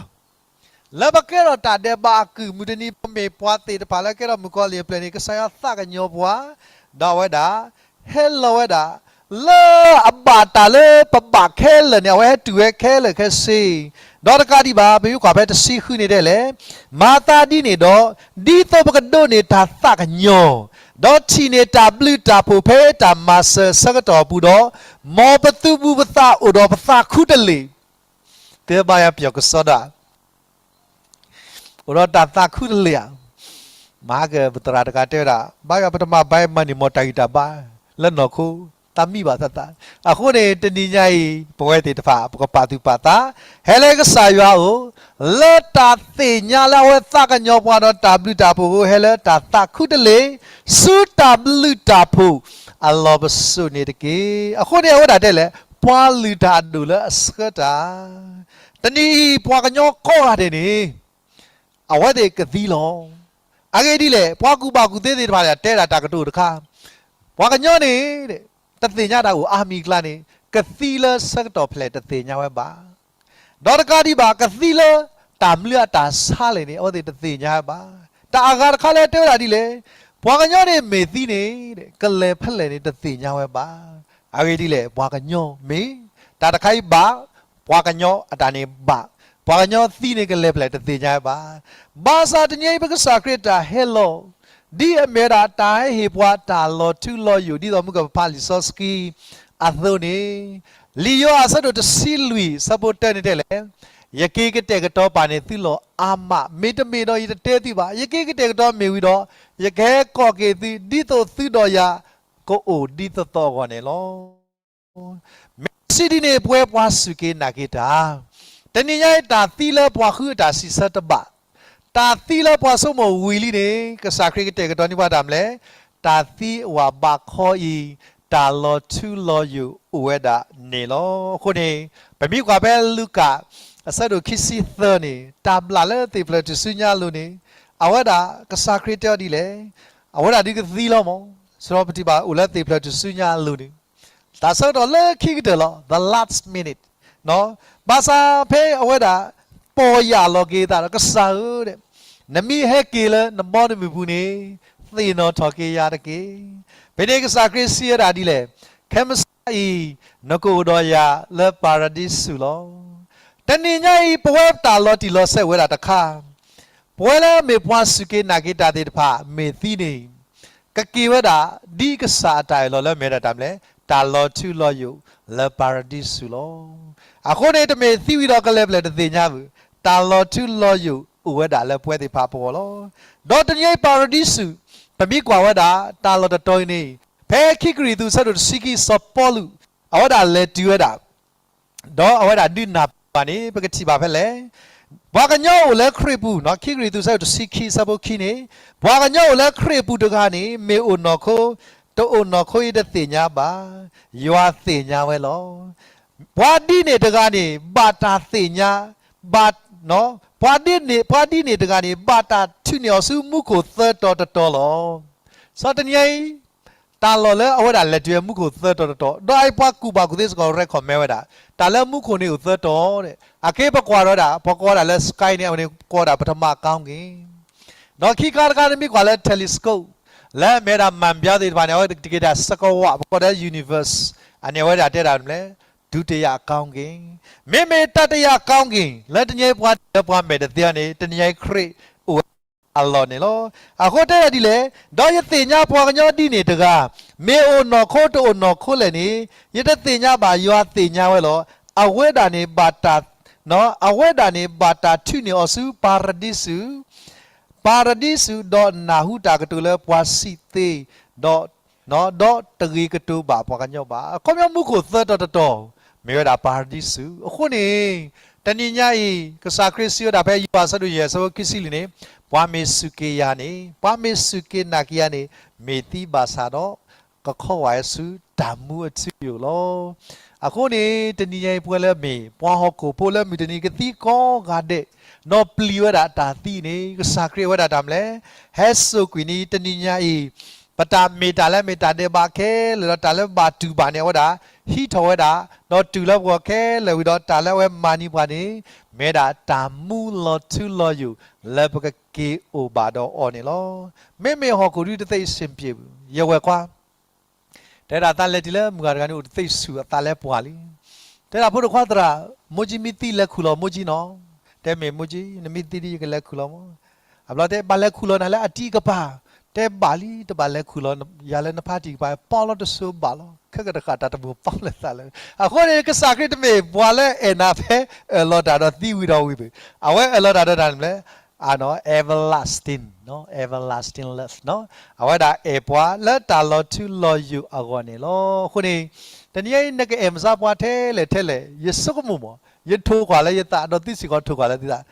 လၢပကဲထီၣ်တၢ်ဒဲးဘးအကုၢ်, မုၢ်တနံၤပမ့ၢ်ပှၤသ့ၣ်တဖၣ်လၢကဲထီၣ်မုၣ်ကီၤလံၢ်အပျဲၢ်န့ၣ် ကစၢ်ယွၤသးကညီၤပှၤ, ဒီးအဝဲဒၣ် ဟဲလီၤဝဲဒၣ် လၢအဘၣ်တၢ်လၢပဘၣ်ခဲလၢာ်န့ၣ် အဝဲဟဲတုၤဝဲခဲလၢာ်ခဲဆ့, ဒီးတကးဒံးဘၣ် ပမ့ၢ်ကွၢ်ဖဲတဆံဃုန့ၣ်တဲလဲၣ်, မၤသးဒ်န့ၣ်ဒီး, ဒ်သိးပကဒိးန့ၢ်တၢ်သးကညီၤ, ဒီးထံၣ်န့ၢ်တၢ်ဘျုးတၢ်ဖှိၣ်ဖဲတၢ်မၤစၢၤအဆၢကတီၢ်အပူၤဒီး, မ်ပသုးဘူးပသးအိၣ်ဒီးပသးခူတလ့ၢ် သ့ဘါယၤပျီၢ်ကစီဒီး အိၣ်ဒီးတၢ်သးခူတလ့ၢ်ဧါ. မဟါကပသရၣ်တဂၤတဲဝဲဒၣ် ဘါယွၤပတမၤဘၣ်မၤန့ၢ်မီၢ်တၢ်ဂံၢ်တၢ်ဘါ လၢနီၢ်ခိ သးမံဘၣ်သးသး. အဃိန့ၣ် တနံၤညါအံၤ ပဝဲသ့ၣ်တဖၣ် ပကပာ်သူၣ်ပာ်သး ဟဲလၢကစၢ်ယွၤအအိၣ် လၢတၢ်သ့ၣ်ညါလၢအဝဲသးကညီၤပှၤဒီးတၢ်ဘျုးတၢ်ဖှိၣ်အဃိ ဟဲလၢတၢ်သးခူတလ့ၢ် ဆူတၢ်ဘျုးတၢ်ဖှိၣ်အလီၢ်ပစိာ်န့ၣ်တက့ၢ်. အဃိန့ၣ် အဝဲဒၣ်တဲလဲၣ် ပှၤလုၢ်တၢ်အဒိၣ်လၢအဆှၢတၢ် တနံၤအံၤ ပှၤကညီကိးဂၤဒဲးန့ၣ် အဝဲသ့ၣ်ကသံလီၤ. အဂ့ၢ်ဒ်လဲၣ်, ပှၤကူၣ်ဘၣ်ကူၣ်သ့သ့ၣ်တဖၣ်န့ၣ် တဲဒၣ်တၢ်ကတိၤတခါ, ပှၤကညီန့ၣ် တသ့ၣ်ညါတၢ်အိၣ်အါမံၤအကျါန့ၣ် ကသံလၢဆၢကတီၢ်ဖဲလဲၣ်တသ့ၣ်ညါဝဲဘၣ်. ဒီးတကးဒံးဘၣ် ကသံလၢတၢ်မနုၤအတၢ်ဆါလဲၣ်န့ၣ် အဝဲသ့ၣ်တသ့ၣ်ညါဝဲဘၣ်. တၢ်အဂၤတခါလၢတဲဝဲဒၣ်ဒ်လဲၣ်, ပှၤကညီန့ၣ်မ့ၢ်သံန့ၣ် ကလဲၤဖဲလဲၣ်န့ၣ်တသ့ၣ်ညါဝဲဘၣ်. အဂ့ၢ်ဒ်လဲၣ်, ပှၤကညီမ့ၢ် တၢ်တခါအံၤဘၣ်, ပှၤကညီအတၢ်န့ၣ်ဘၣ်, ပှၤကညီသံန့ၣ် ကလဲၤဖဲလဲၣ်တသ့ၣ်ညါဝဲဘၣ်. ဘၣ်ဆၣ်တနံၤအံၤ ပကစၢ်ခရံာ်တၢ်ဟဲလီၤ ဒ်အမ့ၢ်ဝဲဒၣ်တၢ်ဟဲဟ့ၣ်ပှၤတၢ်လီၤထူလီၤယိာ် ဒ်သိးမုၢ်ကပဖးလံာ်စီဆှံအသိးန့ၣ်, လံာ်ယိၤဟၣ်အဆၢဒိၣ်တဆံလွံၢ် အဆၢဖိတၢန့ၣ်တဲလဲၣ်, ယက့ၤကတဲာ်ကတီၤပာ်န့ၢ်သုလီၢ်အါမး, မ့တမ့ၢ်ဒီးယတတဲသုဘၣ်. ယက့ၤကတဲာ်ကတီၤမ့ၢ်ဝံၤဒီး, ယကဟဲကိးက့ၤသု ဒ်သိးသုဒီးယၤကအိၣ်ဒ်သိးသိးအဂီၢ်န့ၣ်လီၤ. မ့ၢ်စံးဒ်န့ၣ် ပဝဲပှၤစူၢ်က့ၤနာ်က့ၤတၢ်, တနံၤညါအံၤ တၢ်သံလၢပှၤဃုအတၢ်စံးဆၢတဘၣ်, တၢ်သံလၢပှၤဆိကမိၣ်ဝံၤလံန့ၣ် ကစၢ်ခရံာ်ကတဲာ်ကတီၤန့ၢ်ပှၤတၢ်မနုၤလဲၣ်, တၢ်သံအဝဲဘၣ်ခီအံၤ တၢ်လီၤထူလီၤယိာ်အိၣ်ဝဲဒၣ်န့ၣ်လီၤ. အဃိန့ၣ် ပမ့ၢ်ကွၢ်ဖဲလူၤကၣ် အဆၢဒိၣ်ခံဆံသၢန့ၣ် တၢ်ဘျၣ်လၢသ့ၣ်ဖျၢၣ်ထူၣ်စုညါအလိၤန့ၣ်, အဝဲဒၣ်ကစၢ်ခရံာ်တဲအီၤဒ်လဲၣ်, အဝဲဒၣ်ဒုးကသံလီၤမး, စရီပထံၣ်ဘၣ်အိၣ်လၢသ့ၣ်ဖျၢၣ်ထူၣ်စုညါအလိၤန့ၣ် တၢ်ဆၢကတီၢ်လၢခံကတၢၢ်လီၤ, the last minute, ဘၣ်ဆၣ်ဖဲအဝဲဒၣ် ပီၢ်ယၢ်လီၤက့ၤသးဒီး ကစၢ်ဧၢ, နမ့ၢ်ဟဲက့ၤလၢနဘီနမုၢ်ပူၤန့ၣ် သ့ၣ်နီၣ်ထီၣ်က့ၤယၤတက့ၢ်. ဖဲန့ၣ်ကစၢ်ခရံာ်စံးဝဲဒၣ်ဒ်လဲၣ်, ခဲမုၢ်ဆါအံၤ နကအိၣ်ဒီးယၤလၢပၤရဒံစူၤလီၤ. တနံၤညါအံၤ ပဝဲတၢ်လီၤတံၢ်လီၤဆဲးအိၣ်ဝဲဒၣ်တခါ ပဝဲလၢမ့ၢ်ပှၤစူၢ်က့ၤနာ်က့ၤတၢ်သ့ၣ်တဖၣ် မ့ၢ်သံန့ၣ် ကက့ၤဝဲဒၣ် ဒ်ကစၢ်အတၢ်အၢၣ်လီၤလၢမ့ၢ်ဝဲဒၣ်တၢ်မနုၤလဲၣ်, တၢ်လီၤထူလီၤယိာ်လၢပၤရဒံစူၤလီၤ. အဃိန့ၣ် တမ့ၢ်သံဝံၤဒီးကလဲၤဖဲလဲၣ်တသ့ၣ်ညါဘၣ်, တၢ်လီၤထူလီၤယိာ်အိၣ်ဝဲဒၣ်လၢပဝဲသ့ၣ်တဖၣ်အပဂီၢ်လီၤ. ဒီးတနံၤအံၤပၤရဒံစူၤ ပမ့ၢ်ကွၢ်ဝဲဒၣ် တၢ်လီၢ်တတီၤအံၤန့ၣ် ဖဲခံကရံၣ်သူးအဆၢဒိၣ်တဆံခံ စီၤပီလူး အဝဲဒၣ်လဲၤတုၤဝဲဒၣ် ဒီးအဝဲဒၣ်ဒုးနၢ်ပၢၢ်ဘၣ်န့ၣ် ပကထံၣ်ဘၣ်ဖဲလဲၣ်, ပှၤကညီအိၣ်လၢခရံာ်ပူၤ, ခံကရံၣ်သူးအဆၢဒိၣ်တဆံခံ အဆၢဖိခံန့ၣ်, ပှၤကညီအိၣ်လၢခရံာ်အပူၤတဂၤန့ၣ် မ့ၢ်အိၣ်နီၢ်ခိ တအိၣ်နီၢ်ခိအံၤတသ့ၣ်ညါဘၣ်, ယွၤသ့ၣ်ညါဝဲလီၤ. ပှၤဒ်န့ၣ်တဂၤန့ၣ် ဘၣ်တၢ်သ့ၣ်ညါ, ဘၣ်, ပှၤဒ်န့ၣ်, ပှၤဒ်န့ၣ်တဂၤန့ၣ် ဘၣ်တၢ်ထုးန့ၢ်အီၤဆူမူခိၣ်သၢတီၤတတီၤလီၤ. စီၤတနံၤအံၤ, တၢ် တၢ်လီၢ်လၢအဝဲဒၣ်လဲၤတုၤဝဲမူခိၣ်သၢတီၤတတီၤ, ဒီးအံၤပှၤကူၣ်ဘၣ်ကူၣ်သ့စ့ၢ်ကီး recommend ဝဲဒၣ် တၢ်လၢမူခိၣ်န့ၣ်အိၣ်သၢတီၤ, အက့ပကွၢ်ဒီးဒၣ် ပကွၢ်ဒၣ်လၢ sky န့ၣ် အဝဲန့ၣ်ကွၢ်ဒၣ် ပထမကောင်းကင်, ဒီးခံခါတခါန့ၣ်မ့ၢ်ကွၢ်လၢ telescope လၢအမ့ၢ်ဝဲဒၣ် မှန်ပြားသ့ၣ်တဖၣ်န့ၣ် အဝဲတက့ၤဒၣ် စကဝး ပကိးဒီး universe အန့ၣ် အဝဲဒၣ်တဲဒၣ်မနုၤလဲၣ်, ဒုတိယကောင်းကင်, မ့မ့ၢ်တတိယကောင်းကင် လၢတနံၤအံၤပှၤထံၣ်လၢပှၤမဲာ်တသ့အီၤန့ၣ် တနံၤအံၤခရံာ်အိၣ်ဝဲအလီၢ်န့ၣ်လီၤ. အဃိတဲဒၣ်ဒ်လဲၣ်, ဒီးယသ့ၣ်ညါပှၤကညီဒ်န့ၣ်တဂၤ, မ့ၢ်အိၣ်နီၢ်ခိတအိၣ်နီၢ်ခိလဲၣ်န့ၣ် ယတသ့ၣ်ညါဘၣ်, ယွၤသ့ၣ်ညါဝဲလီၤ. အဝဲဒၣ်န့ၣ်ဘၣ်တၢ် အဝဲဒၣ်န့ၣ်ဘၣ်တၢ်ထုးန့ၢ်အီၤဆူ ပၤရဒံစူး, ပၤရဒံစူး, ဒီးနၢ်ဟူတၢ်ကတိၤလၢပှၤစံးသ့, ဒီး ဒီးတဂ့ၤကတိၤဘၣ်ပှၤကညီဘၣ်. အခီပညီမူခိၣ်သၢတီၤတတီၤ မ့ၢ်ဝဲဒၣ်ပၤရဒံစူး. အဃိန့ၣ် တနံၤညါအံၤ ကစၢ်ခရံာ်စံးဝဲဒၣ်ဖဲယိၤဟၣ်အဆၢဒိၣ်ယဲၢ်အဆၢဖိခံဆံလွံၢ်န့ၣ်, ပှၤမ့ၢ်စူၢ်က့ၤယၤန့ၣ်, ပှၤမ့ၢ်စူၢ်က့ၤနာ်က့ၤယၤန့ၣ် မ့ၢ်သံဘၣ်ဆၣ်ဒီး ကခီဝဲဆူတၢ်မူအထူအယိာ်လီၤ. အဃိန့ၣ် တနံၤညါအံၤပဝဲလၢအမ့ၢ် ပှၤဟီၣ်ခိၣ်ဖိလၢမုၢ်တနံၤကသံကိးဂၤဒဲး, ဒီးပျံၤဝဲဒၣ်တၢ်သံန့ၣ် ကစၢ်ခရံာ်အဝဲဒၣ်တၢ်မနုၤလဲၣ်, ဟဲစိာ်ကွံာ်န့ၣ် တနံၤညါအံၤ ပတၢ်မ့ၢ်တၢ်လၢမ့ၢ်တၢ်ဒဲးဘးခဲလၢာ်ဒီးတၢ်လၢပဘၣ်တူၢ်ဘၣ်န့ၣ် အဝဲဒၣ် ဟံးထီၣ်ဝဲဒၣ်, ဒီးတူၢ်လၢပဂီၢ်ခဲလၢာ်ဝံၤဒီးတၢ်လၢအဝဲမၤန့ၢ်ပှၤန့ၣ် မ့ၢ်ဒၣ်တၢ်မူလီၤထူလီၤယိာ်လၢပကက့ၤအိၣ်ဘၣ်ဒီးအီၤန့ၣ်လီၤ. မ့မ့ၢ်ဟီၣ်ခိၣ်ဒုတသ့စ့ၣ်ပျ့ၣ်ပူၤ, ယဝဲၢ်ခွါ တဲဒၣ်သးလဲၤတုၤလၢမုၢ်ဂၤတဂၤန့ၣ်အိၣ်တသ့ဆူၣ်အသးလၢပှၤလံ. တဲဒၣ်ဖိဒိၣ်ခွါသရၣ်, မိၢ်ကၠံမ့ၢ်သံလဲၤခူၣ်လီၤမိၢ်ကၠံနီၤ. တဲမ့ၢ်မိၢ်ကၠံ, နမ့ၢ်သံဒ်ယကလဲၤခူၣ်လီၤမး. အဘျီတဲဘၣ်လဲၤခူၣ်လီၤနၤလၢအတံၤကပၤ, တဲဘၣ်လံ တဘၣ်လဲၤခူၣ်လီၤယၤလၢနဖါတံၤကပၤ, ပီလီၤတစိၤဘၣ်လီၤ, ခဲကတဃၣ်တၢ်တမိၣ်ပီလၢသးလၢ. အဃိန့ၣ် ကစၢ်ခရံာ်တမ့ၢ်ပှၤလၢအဲၣ်နၤဖဲအၢၣ်လီၤတၢ်ဒီးသံဝံၤဒီးဝံၤဘၣ်. အဝဲအၢၣ်လီၤတၢ်ဒီးနၤန့ၣ်မနုၤလဲၣ်, everlasting, everlasting love နီၤ. အဝဲဒၣ်အဲၣ်ပှၤလၢတၢ်လီၤထူလီၤယိာ်အဂီၢ်န့ၣ်လီၤ. အဃိန့ၣ် တနံၤအံၤ နကအဲၣ်မဆါပှၤထဲလဲၣ်ထဲလဲၣ်, ယဆိကမိၣ်မး, ယထိၣ်ကွၢ်လၢယသးဒီးသုစ့ၢ်ကီးထိၣ်ကွၢ်လၢသုသး,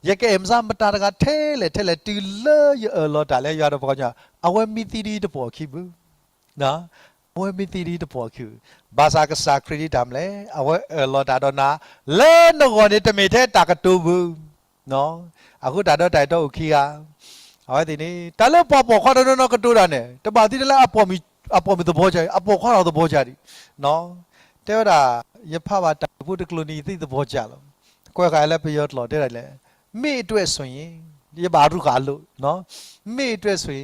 ယကအဲၣ်မဆါမတၤတဂၤထဲလဲၣ်ထဲလဲၣ် တုၤလၢယအၢၣ်လီၤတၢ်လၢယွၤဒီးပှၤကညီ, အဝဲမ့ၢ်သံဒ်တပိာ်ခံဘၣ် အဝဲမ့ၢ်သံဒ်တပိာ်ခံဘၣ်. ဘၣ်ဆၣ်ကစၢ်ခရံာ်ဒ်တၢ်မနုၤလဲၣ်, အဝဲအၢၣ်လီၤတၢ်ဒီးနၤ, လၢနဂီၢ်န့ၣ်တမ့ၢ်ထဲတၢ်ကတိၤဘၣ် အဃိတၢ်ဒီးတၢ်အဲၣ်တီအိၣ်ခံဂၤ, အဝဲသ့ၣ်န့ၣ် တၢ်လၢပှၤပိာ်ခွါတနီၤနီၤကတိၤတၢ်န့ၣ် တဘၣ်သံတၢ်လၢ အပိာ်မုၣ်သဘီကၢ်, အပိာ်ခွါဒီးသဘီကၢ်ဒံး, တဲဝဲဒၣ်, ယဖးဘၣ်တၢ်ဂ့ၢ်ဖိတကျိၤန့ၣ် ယသံသဘီကၢ်လီၤ. ကွဲးဃာ်လၢပယီၤကျိာ်တဲဒၣ်လဲၣ်, မ့ၢ်အတွေ့အကြုံ, ယဘၣ်ရူဃာ်လိာ်, မ့ၢ်အတွေ့အကြုံ,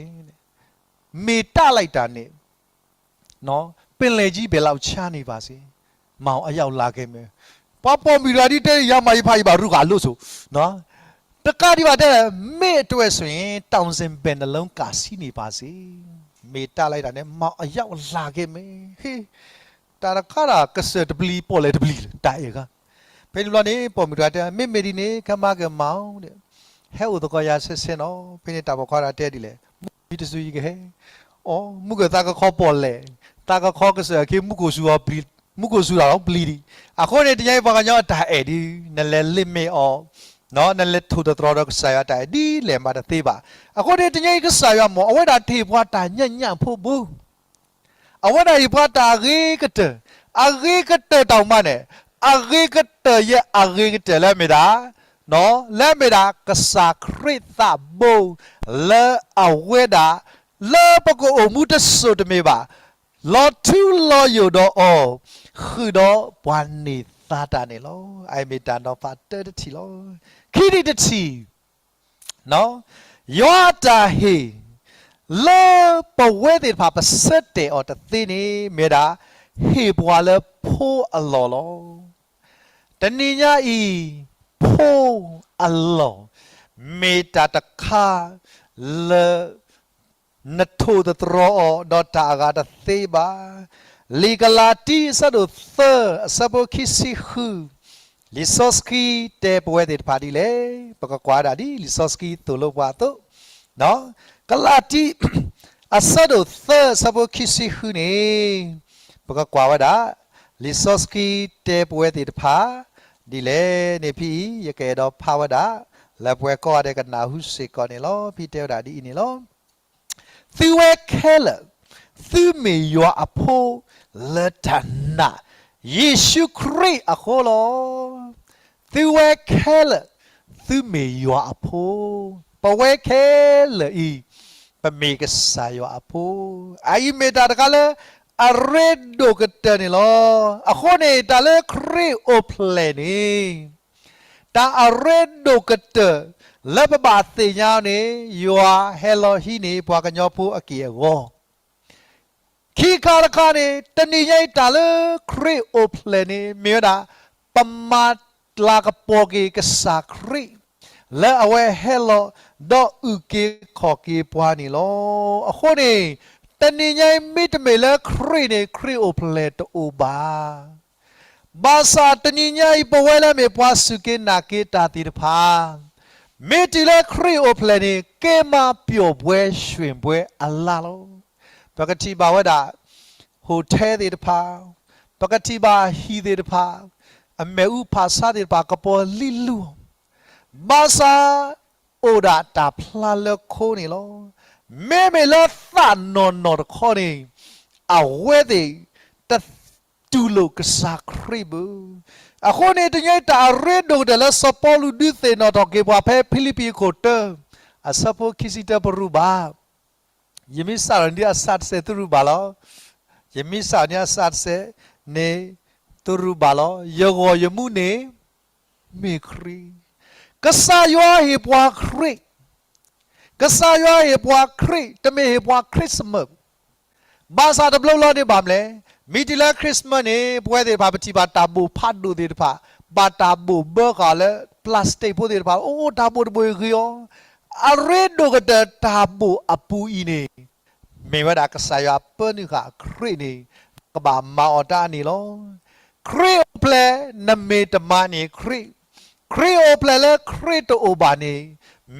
မ့ၢ်တၢ်လိုက်တၢ်န့ၣ် ပင်လယ်ကြီးဘယ်လောက်ခြားနေပါစေ, မောင်အယောက်လာခဲ့မယ်. ပှၤပိာ်မုၣ်တဂၤဒ်တဲ ယၤမးယဖးယဘၣ်ရူဃာ်လိာ်ဆိ, တကးဒံးဘၣ်တဲ, မ့ၢ်အတွေ့အကြုံ, တောင်စဉ်ဘယ်နှလုံးကစီးနေပါစေ, မ့ၢ်တၢ်လိုက်တၢ်န့ၣ် မောင်အယောက်လာခဲ့မယ်. ဟ့, တၢ်တခါဒၣ်ကစၢၢ်တပျံၤ ပီၣ်လဲၣ်တပျံၤလၢတၢ်အဲၣ်ဂၤ. ဖဲန့ၣ်ဘျီန့ၣ် ပိာ်မုၣ်တဂၤတဲ မ့မ့ၢ်ဒ်န့ၣ် ခဲမၤကမၤအီၤ, ဟဲအိၣ်သကိးယၤဆဲဆဲနီၤ. ဖဲန့ၣ်တၢ်ပိာ်ခွါတဂၤတဲဒ်လဲၣ်, မုၢ်တစုယကဟဲ, အိ, မုၢ်ကသးကခီပီၣ်လဲၣ်, သးကခီကစၢၢ်အခ့ မူခိၣ်စူၤအီၤပျံၤ, မူခိၣ်စူၤတၢ်လီၤပျံၤဒံး. အဃိန့ၣ် တနံၤအံၤပှၤကညီအတၢ်အဲၣ်ဒ် နလဲၤ limit အီၤ, နလဲၤထိၣ်သတြီၤဒီးကစၢ်ယွၤတၢ်အဲၣ်ဒ်လဲၣ်မးတသ့ဘၣ်. အဃိန့ၣ် တနံၤအံၤကစၢ်ယွၤမ့ၢ် အဝဲဒၣ်တဟ့ၣ်ပှၤတၢ်ညၣ်ညၣ်ဖိဘၣ် အဝဲဒၣ်ဟ့ၣ်ပှၤတၢ်အဂ့ၤကတၢၢ်, အဂ့ၤကတၢၢ်တၢ်မးန့ၣ်, အဂ့ၤကတၢၢ်ယဲၢ်အဂ့ၤကတၢၢ်လၢအမ့ၢ်ဒၣ်, လၢအမ့ၢ်ဒၣ်ကစၢ်ခရံာ်သးဘိ, လၢအဝဲဒၣ်, လၢပကအိၣ်မူတစိၢ်တမ့ၢ်ဘၣ်, လီၤထူလီၤယိာ်ဒီးအီၤ, ဃုာ်ဒီးပှၤန့ၢ်သါတၢ်န့ၣ်လီၤ. အအံၤမ့ၢ်တၢ်နီၤဖးတၢတထံၣ်လီၤ. ခံထံၣ်တထံၣ် ယွၤအတၢ်ဟ့ၣ် လၢပဝဲသ့ၣ်တဖၣ်ပဆၢတဲာ်အီၤတသ့န့ၣ် မ့ၢ်ဒၣ် ဟ့ၣ်ပှၤလၢဖိအလီၢ်လီၤ. တနံၤညါအံၤ ဖိအလီၢ် မ့ၢ်တၢ်တခါလၢ နထိၣ်သတြီၤအီၤဒီးတၢ်အဂၤတသ့ဘၣ်. လံာ်ကလၤတံ အဆၢဒိၣ်သၢ အဆၢဖိခံဆံဃု, လံာ်စီဆှံတဲပဝဲသ့ၣ်တဖၣ်ဒ်လဲၣ်, ပကကွၢ်ဒၣ်ဒ်လံာ်စီဆှံသိၣ်လိပှၤအသိး, ကလၤတံ အဆၢဒိၣ်သၢ အဆၢဖိခံဆံဃုန့ၣ်, ပကကွၢ်ဝဲဒၣ် လံာ်စီဆှံတဲပဝဲသ့ၣ်တဖၣ် ဒ်လဲၣ်န့ၣ် ဖဲအံၤ ယကအဲၣ်ဒိးဖးဝဲဒၣ် လၢပှၤကိးဂၤဒဲးကနၢ်ဟူစ့ၢ်ကီးန့ၣ်လီၤ. ဖဲတဲဝဲဒၣ်ဒ်အံၤန့ၣ်လီၤ. သုဝဲခဲလၢာ် သုမ့ၢ်ယွၤအဖိ လၢတၢ်နာ် ယ့ၣ်ၡူးခရံာ်အဃိလီၤ. သုဝဲခဲလၢာ် သုမ့ၢ်ယွၤအဖိ, ပဝဲခဲလၢာ်အံၤ, ပမ့ၢ်ကစၢ်ယွၤအဖိ, အအံၤမ့ၢ်တၢ်တခါလၢ အရ့ဒိၣ်ကတၢၢ်န့ၣ်လီၤ. အဃိန့ၣ် တၢ်လၢခရံာ်အိၣ်ဖျဲၣ်န့ၣ် တၢ်အရ့ဒိၣ်ကတၢၢ် လၢပဘၣ်သ့ၣ်ညါန့ၣ် ယွၤဟဲလီၤဟံးန့ၢ်ပှၤကညီဖိအက့ၢ်အဂီၤ ခံခါတခါန့ၣ် တနံၤညါအံၤတၢ်လၢခရံာ်အိၣ်ဖျဲၣ်န့ၣ် မ့ၢ်ဝဲဒၣ် ပမၤလၤကပီၤက့ၤကစၢ်ခရံာ် လၢအဝဲဟဲလီၤ ဒီးအုၣ်က့ၤခီၣ်က့ၤပှၤန့ၣ်လီၤ. အဃိန့ၣ် တနံၤညါအံၤမ့တမ့ၢ်လၢခရံာ်န့ၣ် ခရံာ်အိၣ်ဖျဲၣ်တအိၣ်ဘၣ် ဘၣ်ဆၣ်တနံၤညါအံၤ ပဝဲလၢမ့ၢ်ပှၤစူၢ်က့ၤနာ်က့ၤတၢ်သ့ၣ်တဖၣ် မ့ၢ်တုၤလၢခရံာ်အိၣ်ဖျဲၣ်န့ၣ် က့ၤမၤပျီၣ်ဘှဲးရွှ့ၣ်ဘှဲးအလါလီၤ. ပကထံၣ်ဘၣ်ဝဲဒၣ် hotel သ့ၣ်တဖၣ်, ပကထံၣ်ဘၣ်ဟံၣ်သ့ၣ်တဖၣ်, အမ့ၣ်အူဖးဆါသ့ၣ်တဖၣ် ကပီၤလံလူ, ဘၣ်ဆၣ် အိၣ်ဒၣ်တၢ်ဖျါလၢခိန့ၣ်လီၤ. မ့မ့ၢ်လၢသးနီၢ်နီၢ်တခီန့ၣ် အဝဲသ့ၣ် တတူၢ်လိာ်ကစၢ်ခရံာ်ဘၣ်. အဃိန့ၣ် တနံၤညါအံၤတၢ်အရ့ဒိၣ်ကတၢၢ်လၢစီၤပီလူးဒုးသ့ၣ်နီၣ်ထီၣ်က့ၤပှၤဖဲဖံလံးပံၤအခိၣ်တၢ အဆၢဖိခံဆံတၢ ပရူးဘၣ် ယမ့ၢ်စးထီၣ်န့ၢ်အစးတစဲး သုရူးဘၣ်လီၤ. ယမ့ၢ်စးထီၣ်န့ၢ်အစးတစဲးန့ၣ် သုရူးဘၣ်လီၤ. ယဂီၢ်ယမူန့ၣ် မ့ၢ်ခရံာ်, ကစၢ်ယွၤဟ့ၣ်ပှၤခရံာ်, ကစၢ်ယွၤဟ့ၣ်ပှၤခရံာ် တမ့ၢ်ဟ့ၣ်ပှၤ Christmas ဘၣ်ဆၣ်တဘျီဘျီန့ၣ်ဘၣ်မလဲၣ်, မ့ၢ်တုၤလၢ Christmas န့ၣ် ပဝဲသ့ၣ်တဖၣ် ပထံၣ်ဘၣ်တၢ်ဘိၣ်ဖးဒိၣ်သ့ၣ်တဖၣ်, ဘၣ်တၢ်ဘိၣ်ဘၢဃာ်လၢ plastic ဖိသ့ၣ်တဖၣ်, အိၣ်တၢ်ဘိၣ်တဘိၣ်အံၤဂ့ၤအီၤ, အရ့ဒိၣ်ကတၢၢ်တၢ်ဘိၣ်အပူၤအံၤန့ၣ် မ့ၢ်ဝဲဒၣ်ကစၢ်ယွၤပၢနုာ်ဃာ်ခရံာ်န့ၣ် ကဘၣ်မၤအီၤတၢ်န့ၣ်လီၤ. ခရံာ်အိၣ်ဖျဲၣ် နမ့ၢ်တမၤန့ၢ်ခရံာ်, ခရံာ်အိၣ်ဖျဲၣ်လၢခရံာ်တအိၣ်ဘၣ်န့ၣ်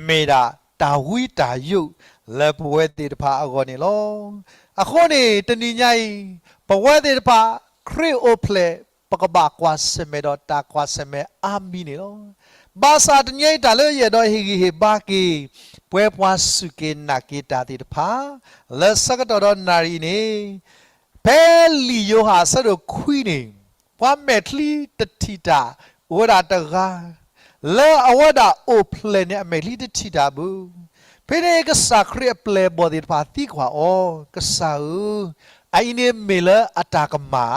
မ့ၢ်ဒၣ်တၢ်ဝံတၢ်ယိာ်လၢပဝဲသ့ၣ်တဖၣ်အဂီၢ်န့ၣ်လီၤ. အဃိန့ၣ် တနံၤညါအံၤ ပဝဲသ့ၣ်တဖၣ် ခရံာ်အိၣ်ဖျဲၣ် ပကဘၣ်ကွၢ်ဆၢၣ်မဲာ်ဒီးတၢ်ကွၢ်ဆၢၣ်မဲာ်အါမံၤန့ၣ်လီၤ. ဘၣ်ဆၣ်တနံၤညါအံၤတၢ်လၢယအဲၣ်ဒိးဟ့ၣ်ဂံၢ်ဟ့ၣ်ဘါက့ၤ ပဝဲပှၤစူၢ်က့ၤနာ်က့ၤတၢ်သ့ၣ်တဖၣ် လၢဆၢကတီၢ်ဒီးနၣ်ရံၣ်အံၤန့ၣ် ဖဲလံာ်ယိၤဟၣ်အဆၢဒိၣ်ခွံန့ၣ် ပှၤမဲာ်ချံတထံၣ်တၢ် အိၣ်ဝဲဒၣ်တဂၤ လၢအဝဲဒၣ်အိၣ်ဖျဲၣ်န့ၣ် အမဲာ်ချံတထံၣ်တၢ်ဘၣ်. ဖဲန့ၣ်ကစၢ်ခရံာ်အပျဲၢ်အဘီၣ်သ့ၣ်တဖၣ်သံကွၢ်အီၤ, ကစၢ်ဧၢ, အအံၤန့ၣ်မ့ၢ်လၢအတၢ်ကမၣ်ဧါ,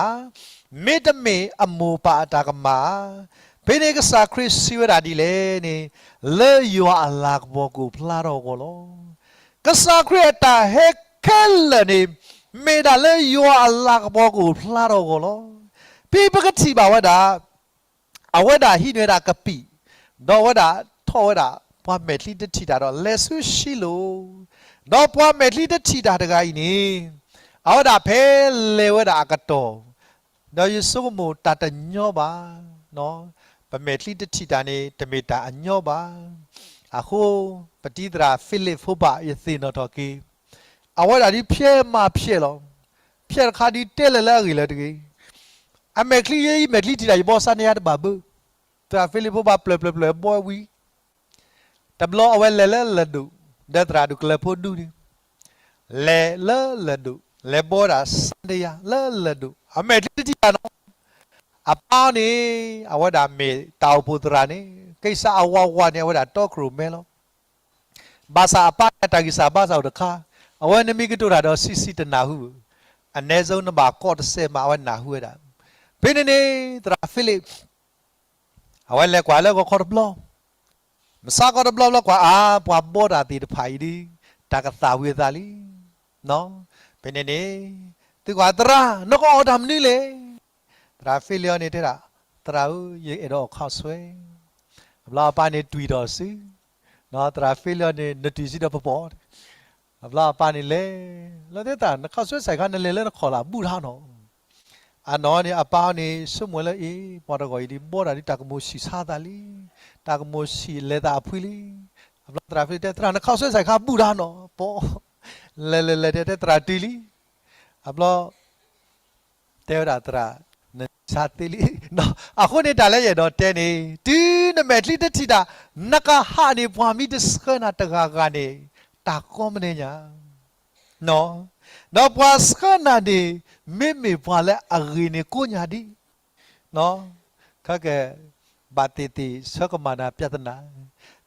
မ့တမ့ၢ်အမိၢ်ပၢ်အတၢ်ကမၣ်ဧါ. ဖဲန့ၣ်ကစၢ်ခရံာ်စံးဝဲဒၣ်ဒ်လဲၣ်န့ၣ်, လၢယွၤအလၤကပီၤကအိၣ်ဖျါထီၣ်အဂီၢ်လီၤ. ကစၢ်ခရံာ်အတၢ်ဟဲခဲလၢာ်န့ၣ် မ့ၢ်ဒၣ်လၢယွၤအလၤကပီၤကအိၣ်ဖျါထီၣ်အဂီၢ်လီၤ. ဖဲပကထံၣ်ဘၣ်ဝဲဒၣ် အဝဲဒၣ်ဟံးန့ၢ်ဝဲဒၣ်ကပံာ်, ဒီးအဝဲဒၣ်ထီၣ်ဝဲဒၣ် ပှၤမဲာ်ချံတထံၣ်တၢ်ဒီး လဲၤဆူၡံလိၣ်, ဒီးပှၤမဲာ်ချံတထံၣ်တၢ်တဂၤအံၤန့ၣ် အဝဲဒၣ်ဖဲလဲၤဝဲဒၣ်အကတီၢ်, ဒီးယဆိကမိၣ်တၢ်တညီဘၣ်, ပမဲာ်ချံတထံၣ်တၢ်န့ၣ် တမ့ၢ်တၢ်အညီဘၣ်. အဃိ ပတံၤသရၣ်ဖံလံးဖိဘၣ် ယသ့ၣ်နီၣ်ထီၣ်က့ၤ, အဝဲဒၣ်ဒုးဖျဲးမၤဖျဲးလီၤ. ဖျဲးတခါဒုးတဲလၢၤလၢအဂ့ၢ်လၢတဂ့ၤ, အမဲာ်ချံယဲအံၤ မဲာ်ချံထံၣ်တၢ် ယဘီစါန့ၢ်ယၤတဘၣ်ဘၣ်. သရၣ်ဖံလံးဖိဘၣ်ပျၢၤပျၢၤပျၢၤဘီဝံၤ တဘျီအဝဲလဲၤလၢလၢၢ်ဒိၣ်, ဒီးသရၣ်ဒိၣ်ကလၢၤဖိဒူန့ၣ်, လဲၤလၢလၢၢ်ဒိၣ်, လဲၤဘီဝဲဒၣ်စါန့ၢ်ယၤလၢလၢၢ်ဒိၣ်, အမဲာ်ချံတထံၣ်တၢ်နီၤ. အပၢ်န့ၣ် အဝဲဒၣ်မ့ၢ်တၢ်အိၣ်ဖှိၣ်သရၣ်န့ၣ် ကံၢ်စၢ်အဝးဝးန့ၣ် အဝဲဒၣ်တီခိၣ်ရိၣ်မဲလီၤ. ဘၣ်ဆၣ်အပၢ်န့ၣ် အတၢ်ဂံၢ်စၢ်ဘါစၢ်အိၣ်တခါ, အဝဲနမ့ၢ်ကတိၤတၢ်ဒီးဆံးဆံးတနၢ်ဟူဘၣ်. အနဲဆုံးနဘၣ်ကိးတစဲးမး အဝဲနၢ်ဟူဝဲဒၣ်. ဖဲန့ၣ်န့ၣ် သရၣ်ဖံလံး အဝဲလဲၤကွၢ်လၢဂီၤခီတဘျီ, မဆါခီတဘျီဘျီကွၢ်အါ ပှၤဘီတၢ်သ့ၣ်တဖၣ်အံၤဒီး တၢ်ကသၣ်ဝံၤအသးလံ. ဖဲန့ၣ်န့ၣ် သုကွၢ်သရၣ် နကအီၣ်တၢ်မနုၤလဲၣ်. သရၣ်ဖံလံးအံၤန့ၣ်တဲဒၣ်, သရၣ်ဧၢ, ယအဲၣ်ဒိးအီၣ်ခီၣ်ဆွဲ. အဘျီအပၢ်န့ၣ်တွံၢ်ထီၣ်စု, သရၣ်ဖံလံးအံၤန့ၣ် နတွံၢ်စုဒီးပပီၢ်. အဘျီအပၢ်န့ၣ်လဲၤ, လီၤသ့ၣ်သၣ် နခီၣ်ဆွဲစဲးခါ နလဲၤလၢနခီၣ်လၢ်ဘူၣ်တၢ်နီၤ. အနီၢ်န့ၣ် အပၢ်န့ၣ် ဆိကမိၣ်လၢအံၤ ပှၤတဂၤအံၤဒ်ဘီတၢ်ဒ်တၢ်ကမိၣ်ဆံးဆါသးလံ, တၢ်ကမိၣ်ဆံးလဲၤသးအဖှံလံ. အဘျီသရၣ်ဖံလံးတဲ သရၣ် နခီၣ်ဆွဲစဲးခါဘူၣ်တၢ်နီၤ, ပီၢ်. လဲၤလဲၤလဲၤတဲတဲသရၣ်တုၤလံ. အဘျီ တဲဝဲဒၣ်သရၣ်, နဆါသ့လံ. အဃိန့ၣ်တၢ်လၢယအဲၣ်ဒိးတဲန့ၣ် တုၤနမဲာ်ချံတထံၣ်တၢ် နကဟးန့ၢ်ပှၤမ့ၢ်တဆှၢနၤတဂၤဂၤန့ၣ် တၢ်ကီမနုၤညါ ဒီးပှၤဆှၢနၤန့ၣ် မ့မ့ၢ်ပှၤလၢအဂ့ၤန့ၣ်ကိးညါဒံး, ခဲကဲ ဘၣ်သ့ၣ်သ့ၣ်ဆၢကမၣ်နၤ ပြဿနာ,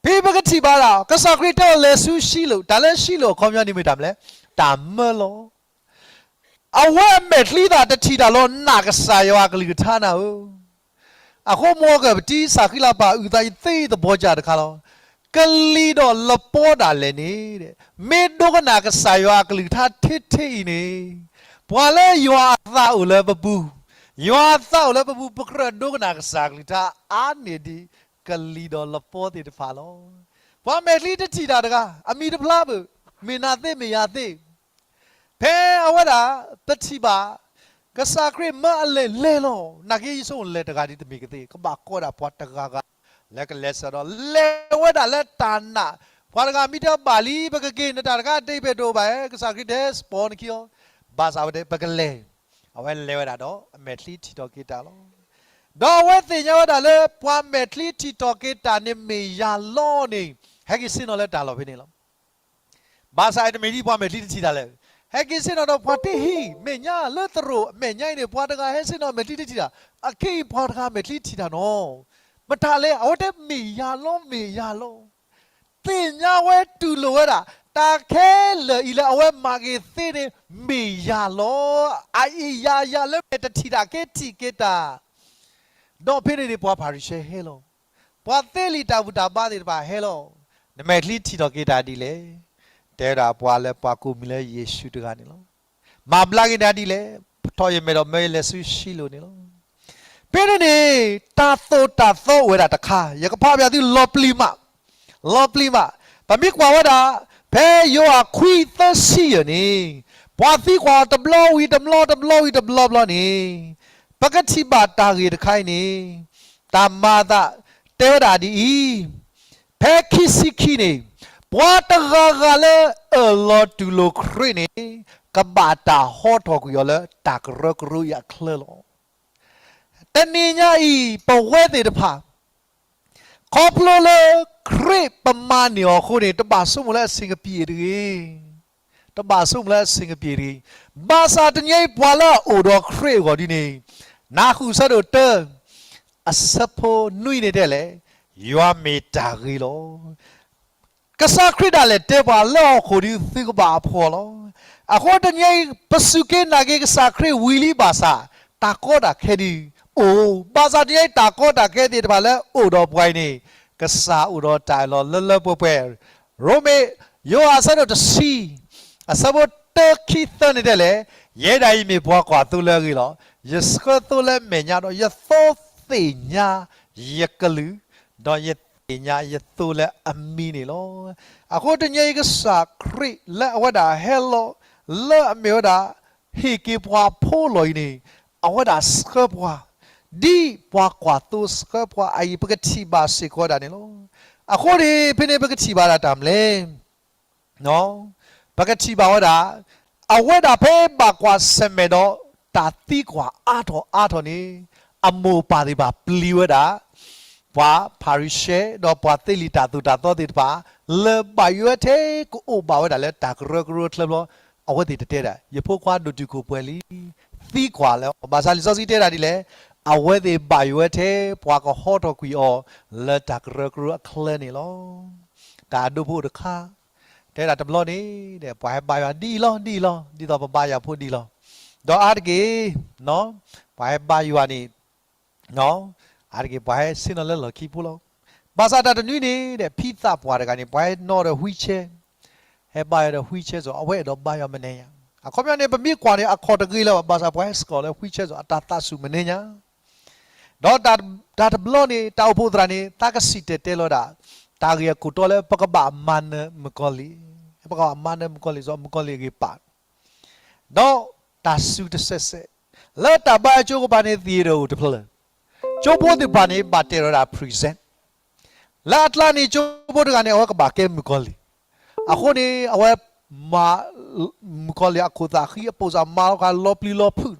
ဖဲ မ့ၢ်ပကထံၣ်ဘၣ်ဒၣ် ကစၢ်ခရံာ်တဲအီၤလဲၤဆူၡံလိၣ်, တၢ်လၢၡံလိၣ်အခီပညီန့ၣ်မ့ၢ်တၢ်မနုၤလဲၣ်, တၢ်မၢလီၤ. အဝဲအမဲာ်ချံသးတထံၣ်တၢ်လီၤနးကစၢ်ယွၤအကလုၢ်ကထါနၤဧၢ. အဃိမ်အကၢၣ်ပတံစၢ်ဃံလၤပၤအုၣ်သးယသ့သဘီကၢ်တခါလီၤ. ကလံၤဒီးလပီဒၣ်လဲာ်န့ၣ်, မ့ၢ်ဒိကနၣ်ကစၢ်ယွၤအကလုၢ်ကထါထဲထဲအံၤန့ၣ်, ပှၤလၢယွၤအသးအိၣ်လၢပပူၤ, ယွၤအသးအိၣ်လၢပပူၤ ပကြၢးဒိကနၣ်ကစၢ်အကလုၢ်ကထါအါန့ၢ်ဒံး ကလံၤဒီးလပီသ့ၣ်တဖၣ်လီၤ. ပှၤမဲာ်ချံတထံၣ်တၢ်တဂၤ အမံၤတဖျါဘၣ်, မ့ၢ်နၤသ့မ့ၢ်ယၤသ့ ဖဲအဝဲဒၣ် ပထံၣ်ဘၣ် ကစၢ်ခရံာ်မၢအလဲၤလဲၤလီၤ. နာ်က့ယဆိကမိၣ်လဲၤတဂၤဒ်တမ့ၢ်ကသ့, ကဘၣ်ကိးဒၣ်ပှၤတဂၤဂၤ လၢကလဲၤဆၢဒီး လဲၤဝဲဒၣ်လၢတၢ်နာ်, ပှၤတဂၤမ့ၢ်တဲဘၣ်လံ ပကက့ၤနတၢ်တခါ ဒ်ပဲၣ်ဒိၣ်ဘၣ်ဧဲ, ကစၢ်ခရံာ်တဲ စပိးနခံအီၤ, ဘၣ်ဆၣ်ဝဲတဲ ပကလဲၤ, အဝဲလဲၤဝဲဒၣ်ဒီး အမဲာ်ချံထံၣ်ထီၣ်က့ၤတၢ်လီၤ. ဒီးအဝဲသ့ၣ်ညါဝဲဒၣ်လၢ ပှၤမဲာ်ချံထံၣ်ထီၣ်က့ၤတၢ်န့ၣ်မ့ၢ်ယၤလီၤန့ၣ် ဟဲက့ၤဆ့ၣ်နီၤလၢတၢ်လီၢ်ဖဲန့ၣ်လီၤ. ဘၣ်ဆၣ်အံၤတမ့ၢ်ဒ်ပှၤမဲာ်ချံတထံၣ်တၢ်လဲၣ်, ဟဲက့ၤဆ့ၣ်နီၤဒီးပှၤတဟံၣ်မဲာ်ညါလၢသရိာ်မဲာ်ညါအံၤန့ၣ် ပှၤတဂၤဟဲဆ့ၣ်နီၤမဲာ်ချံတထံၣ်တၢ်, အခဲအံၤပှၤတဂၤမဲာ်ချံထံၣ်တၢ်နီၤ, မတၤလဲၣ် အဝဲတဲမ့ၢ်ယၤလီၤ မ့ၢ်ယၤလီၤ. သ့ၣ်ညါဝဲတူၢ်လိာ်ဝဲဒၣ် တၢ်ခဲလၢာ်အံၤလၢအဝဲမၤက့ၤသ့န့ၣ် မ့ၢ်ယၤလီၤ. အအံၤယၤယၤလၢမဲာ်တထံၣ်တၢ်က့ၤထံၣ်က့ၤတၢ် ဒီးဖဲန့ၣ်န့ၣ် ပှၤဖၤရံၤၡဲဟဲလီၤ, ပှၤသ့လံာ်တၢ်ဘူၣ်တၢ်ဘါသ့ၣ်တဖၣ်ဟဲလီၤ, နမဲာ်ချံထံၣ်ထီၣ်က့ၤတၢ်ဒ်လဲၣ်, တဲဝဲဒၣ်ပှၤလၢပှၤကိးမံၤလၢယ့ၣ်ၡူးတဂၤန့ၣ်လီၤ. မၤဘျါက့ၤနၤဒ်လဲၣ်, ထီၣ်ယမဲာ်ဒီးမၢယလဲၤဆူၡံလိၣ်န့ၣ်လီၤ. ဖဲန့ၣ်န့ၣ် တၢ်သိၣ်တၢ်သီအိၣ်ဝဲဒၣ်တခါ ယကဖးပၠးသုလီၤပျံၤမး လီၤပျံၤမး, ပမ့ၢ်ကွၢ်ဝဲဒၣ် ဖဲယိၤဟၣ်ခွံသၢဆံယဲၢ်န့ၣ်, ပှၤသံကွၢ်အီၤတဘျီဝံၤတဘျီ တဘျီဝံၤတဘျီဘျီန့ၣ်, ပကထံၣ်ဘၣ်တၢ်ဂ့ၢ်တခါအံၤန့ၣ်, တၢ်မၤအသးတဲဝဲဒၣ်ဒ်အံၤ, ဖဲခံဆံခံန့ၣ်, ပှၤတဂၤဂၤလၢအၢၣ်လီၤတူၢ်လိာ်ခရံာ်န့ၣ်, ကဘၣ်တၢ်ဟီထီၣ်ကွံာ်အီၤလၢတၢ်ကရၢကရိအံၤအချၢလီၤ. တနံၤညါအံၤ ပဝဲသ့ၣ်တဖၣ် ခီဖျိလၢခရံာ်ပမၤန့ၢ်အီၤအဃိန့ၣ် တဘၣ်ဆိကမိၣ်လၢအဆ့ၣ်ကပံာ်တဂ့ၤ, တဘၣ်ဆိကမိၣ်လၢအဆ့ၣ်ကပံာ်တဂ့ၤ. ဘၣ်ဆၣ်တနံၤအံၤပှၤလၢအအိၣ်ဒီးခရံာ်အဂီၢ်ဒ်န့ၣ်, နၢ်ဟူဆၢဒိၣ်တၢ အဆၢဖိနွံန့ၣ်တဲလဲၣ်, ယွၤမ့ၢ်တၢ်ဂ့ၤလီၤ. ကစၢ်ခရံာ်ဒၣ်လဲာ်တဲပှၤလၢဟီၣ်ခိၣ်ဒုးသုကဘၣ်အဖှီၣ်လီၤ. အဃိတနံၤအံၤ ပစူၢ်က့ၤနာ်က့ၤကစၢ်ခရံာ်ဝံၤလံဘၣ်ဆၣ်, တၢ်ကီတၢ်ခဲဒုးအိၣ်, ဘၣ်ဆၣ်တနံၤအံၤတၢ်ကီတၢ်ခဲသ့ၣ်တဖၣ်လၢအိၣ်ဒီးပှၤအံၤန့ၣ်, ကစၢ်အိၣ်ဒီးတၢ်အၢၣ်လီၤလၢလၢပှဲၤပှဲၤ, ရိမ့ၤ, ယိၤဟၣ်အဆၢဒိၣ်တဆံ, အဆၢဖိတၢခံသၢန့ၣ်တဲလဲၣ်, ယဲဒၣ်အံၤမ့ၢ်ပှၤကွၢ်သိလၢအဂ့ၤလီၤ. ယဆှၢသိလၢအမဲာ်ညါဒီး ယသိသ့ၣ်ညါယကလုၢ်, ဒီးယသ့ၣ်ညါယသိလၢအမံၤန့ၣ်လီၤ. အဃိတနံၤအံၤကစၢ်ခရံာ်လၢအဝဲဒၣ်ဟဲလီၤ လၢအမ့ၢ်ဝဲဒၣ် ဟ့ၣ်က့ၤပှၤဖိလီၢ်အံၤန့ၣ်, အဝဲဒၣ်ဆှၢပှၤ, ဒ်ပှၤကွၢ်သိဆှၢပှၤအအံၤ ပကထံၣ်ဘၣ်စ့ၢ်ကီးဝဲဒၣ်န့ၣ်လီၤ. အဃိန့ၣ် ဖဲန့ၣ်ပကထံၣ်ဘၣ်ဒၣ်တၢ်မနုၤလဲၣ် ပကထံၣ်ဘၣ်ဝဲဒၣ်, အဝဲဒၣ်ဖဲဘၣ်ကွၢ်ဆၢၣ်မဲာ်ဒီးတၢ်သံကွၢ်အါထီၣ်အါထီၣ်န့ၣ်, အမိၢ်အပၢ်သ့ၣ်တဖၣ်ပျံၤဝဲဒၣ် ပှၤဖၤရံၤၡဲ ဒီးပှၤသ့လံာ်တၢ်သိၣ်တၢ်သီသ့ၣ်တဖၣ် လၢဘၣ်ယွဲထဲကအိၣ်ဘၣ်ဝဲဒၣ်လၢတၢ်ကရၢကရိအချၢဘျီ, အဝဲသ့ၣ်တတဲဒၣ် ယဖိခွါဒိၣ်တုာ်ခိၣ်ပှဲၤလံ, သံကွၢ်လၢအီၤ, ဘၣ်ဆၣ်လံာ်စီဆှံတဲဒၣ်ဒ်လဲၣ်, အဝဲသ့ၣ်ဘၣ်ယွဲထဲပှၤကဟီထီၣ်ကွံာ်အီၤလၢတၢ်ကရၢကရိအချၢန့ၣ်လီၤ. တၢ်အဒိဖိအိၣ်တခါ တဲဒၣ်တဘျီန့ၣ်, ပှၤဟဲဘါယွၤဒ်အံၤလီၤ ဒ်အံၤလီၤ ဒ်သိးပဘါယွၤဖိဒ်အံၤလီၤ. ဒီးအါတက့ၢ် ပှၤဟဲဘါယွၤန့ၣ်, အါတက့ၢ်ပှၤဟဲဆ့ၣ်နီၤလၢလီၢ်ခံဖိလီၤ. ဘၣ်ဆၣ်တၢ်တနွံန့ၣ် ဖံသးပှၢ်တဂၤန့ၣ် ပှၤဟဲနီၣ်ဒီး wheelchair, ဟဲဘါယွၤဒီး wheelchair စီၤ, အဝဲအဲၣ်ဒိးဘါယွၤမနုၤညါ, အခီပညီန့ၣ် ပမ့ၢ်ကွၢ်န့ၣ် အခီၣ်တဂ့ၤလၢၤဘၣ်, ဘၣ်ဆၣ်ပှၤဟဲစ့ၢ်ကီးလၢ wheelchair စီၤ အတၢ်သးစူၤမနုၤညါ ဒီးတၢ်တဘျီန့ၣ် တၢ်အိၣ်ဖှိၣ်သရၣ်န့ၣ် သးကဆံၣ်တဲၤတဲလီၤဒၣ် တၢ်ဂ့ၢ်အခိၣ်တီလၢ ပကဘၣ်မၤနၢၤမုၣ်ကီၤလံၢ်, ပကဘၣ်မၤနၢၤမုၣ်ကီၤလံၢ်စီၤ မုၣ်ကီၤလံၢ်အဂ့ၢ်ပာ်, ဒီးတၢ်စူၤတစဲးစဲး, လၢတၢ်ဘါယွၤကၠိကပၤန့ၣ် theater အိၣ်တဖျၢၣ်, ကၠိဖိသ့ၣ်တဖၣ်န့ၣ် ဘၣ်တဲလီၤဒၣ် present လၢအကျါန့ၣ် ကၠိဖိတဂၤန့ၣ် အဝဲကဘၣ်ကဲမုၣ်ကီၤလံၢ်, အဃိန့ၣ် အဝဲမၤ မုၣ်ကီၤလံၢ်အခိၣ်သးဃံ အပိၢ်စၢ်မၤလီၤဃာ်လီၤပျံၤလီၤဖုး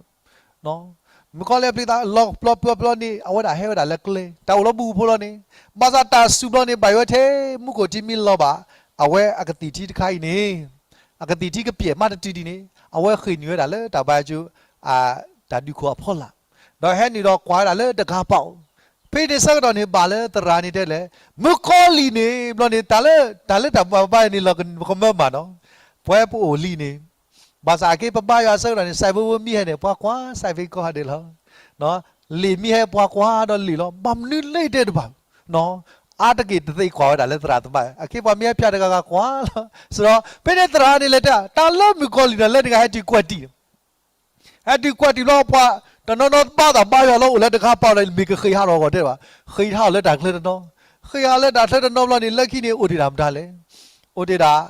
မုၣ်ကီၤလံၢ်အပျံၤသး လီၤပျီပျီပျီန့ၣ် အဝဲဒၣ်ဟဲဝဲဒၣ်လၢကျဲ တၢ်အိၣ်လီၤဘူးဖိလီၤန့ၣ်, ဘၣ်ဆၣ်တၢ်စူၤဘျီန့ၣ် ဘၣ်ယွဲထဲ မူခိၣ်ထံမ့ၢ်လီၤဘၣ်, အဝဲအကသံၣ်ထံတခါအံၤန့ၣ်, အကသံၣ်ထံကပျဲၢ်မးတတုၤဒံးန့ၣ် အဝဲဃ့ၢ်နုာ်ဝဲဒၣ်လၢတၢ်ဘါယွၤကၠိ တၢ်ဒုးခိၣ်အဖီလာ်, ဒီးဟဲနုာ်ဒီးကွၢ်ဝဲဒၣ်လၢတဂၤပာ်အိၣ်, ဖဲန့ၣ်ဆၢကတီၢ်န့ၣ် ဘၣ်လၢသရၣ်န့ၣ်တဲလဲၣ်, မုၣ်ကီၤလံၢ်န့ၣ် ဘျီန့ၣ် တၢ်လၢ တၢ်လၢတၢ်ဘၣ်ဘၣ်န့ၣ် လီၤကမၢမးနီၤ, ပဝဲပအိၣ်လံန့ၣ်, ဘၣ်ဆၣ်အက့ပဘါယွၤအဆၢကတီၢ်န့ၣ် စဲးဖိဖိမံဟဲန့ၣ် ပှၤကွၢ်စဲးဖိကိးဂၤဒဲးလီၤ. လံာ်မံဟဲပှၤကွၢ်ဒီးလံာ်လီၤ. ဘၣ်မနုၤလၢတဲတဘၣ်, အါတက့ၢ်တသ့ကွၢ်ဝဲဒၣ်လၢသရၣ်သမါ, အက့ပှၤမံဟဲဖၠၣ်တဂၤဂၤကွၢ်လီၤ. စဒီး ဖဲန့ၣ်သရၣ်န့ၣ်လဲၤတဲ တၢ်လၢမုၣ်ကီၤလံၢ်န့ၣ် လၢတဂၤဟဲတုၤကွၢ်တံၢ် ဟဲတုၤကွၢ်တံၢ်ဘျီ ပှၤတနီၤနီၤဘါသးဘါယွၤလီၤ အိၣ်လၢတခါပၤဒီး မ့ၢ်ကဃ့ဟးထီၣ်အဂီၢ်တဲဘၣ်, ဃ့ဟးထီၣ်လၢတၢ်ချၢတနီၤ, ဃ့ဟးလၢတၢ်ချၢတနီၤဘျီန့ၣ် လၢခံန့ၣ် အိၣ်တ့ၢ်ဒၣ်မတၤလဲၣ်, အိၣ်တ့ၢ်ဒၣ်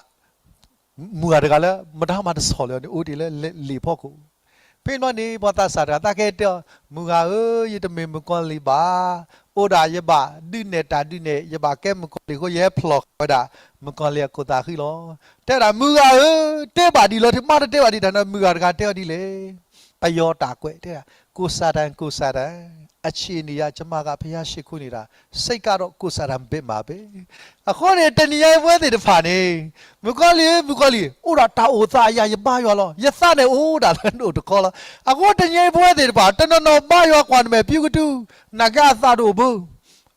မုၢ်ဂၤတဂၤလၢ မတၤမၤတဆီၣ်လၢၤန့ၣ် အိၣ်တ့ၢ်လၢလံာ်ဖီခိၣ်. ဖဲန့ၣ်ဘျီန့ၣ် ပှၤသးစၢ်တဂၤသးကဟဲတဲအီၤ, မုၢ်ဂၤဧၢ, ယတမ့ၢ်မုၣ်ကီၤလံၢ်ဘၣ်, အိၣ်ဒၣ်ယဘၣ်ဒုးနဲၣ်တၢ်ဒုးနဲၣ် ယဘၣ်ကဲမုၣ်ကီၤလံၢ်အဃိ ယဟဲဖျီၣ်ဃာ်ဝဲဒၣ် မုၣ်ကီၤလံၢ်အခိၣ်သးဃံလီၤ. တဲဒၣ် မုၢ်ဂၤဧၢ, တဲဘၣ်ဒ်လီၤ မ့ၢ်တတဲဘၣ်ဒ်တၢ်န့ၣ် မုၢ်ဂၤတဂၤတဲအီၤဒ်လဲၣ်, ပယီၤတၢ်ကွဲးတဲဒၣ်, ကိုယ်စံးတန် ကိုယ်စံးတန်, အခြေအနေက ကျွန်မက ဘုရားရှိခိုးနေတာ, စိတ်ကတော့ ကိုယ်စံးတန် ဘက်မှာပဲ. အဃိန့ၣ် တနံၤညါအံၤပဝဲသ့ၣ်တဖၣ်န့ၣ်, မုၣ်ကီၤလံၢ်ဧၢ မုၣ်ကီၤလံၢ်, အိၣ်ဒၣ်တၢ်အိၣ်သးအယၤ ယဘါယွၤလီၤ, ယသးန့ၣ်အိၣ်ဒၣ်လၢနအိၣ်တခီလီၤ. အဃိတနံၤညါအံၤပဝဲသ့ၣ်တဖၣ် တနီၤနီၤဘါယွၤကွၢ်နမဲာ်ဖံကတူၢ်, နာ်က့အသးတအိၣ်ဘၣ်,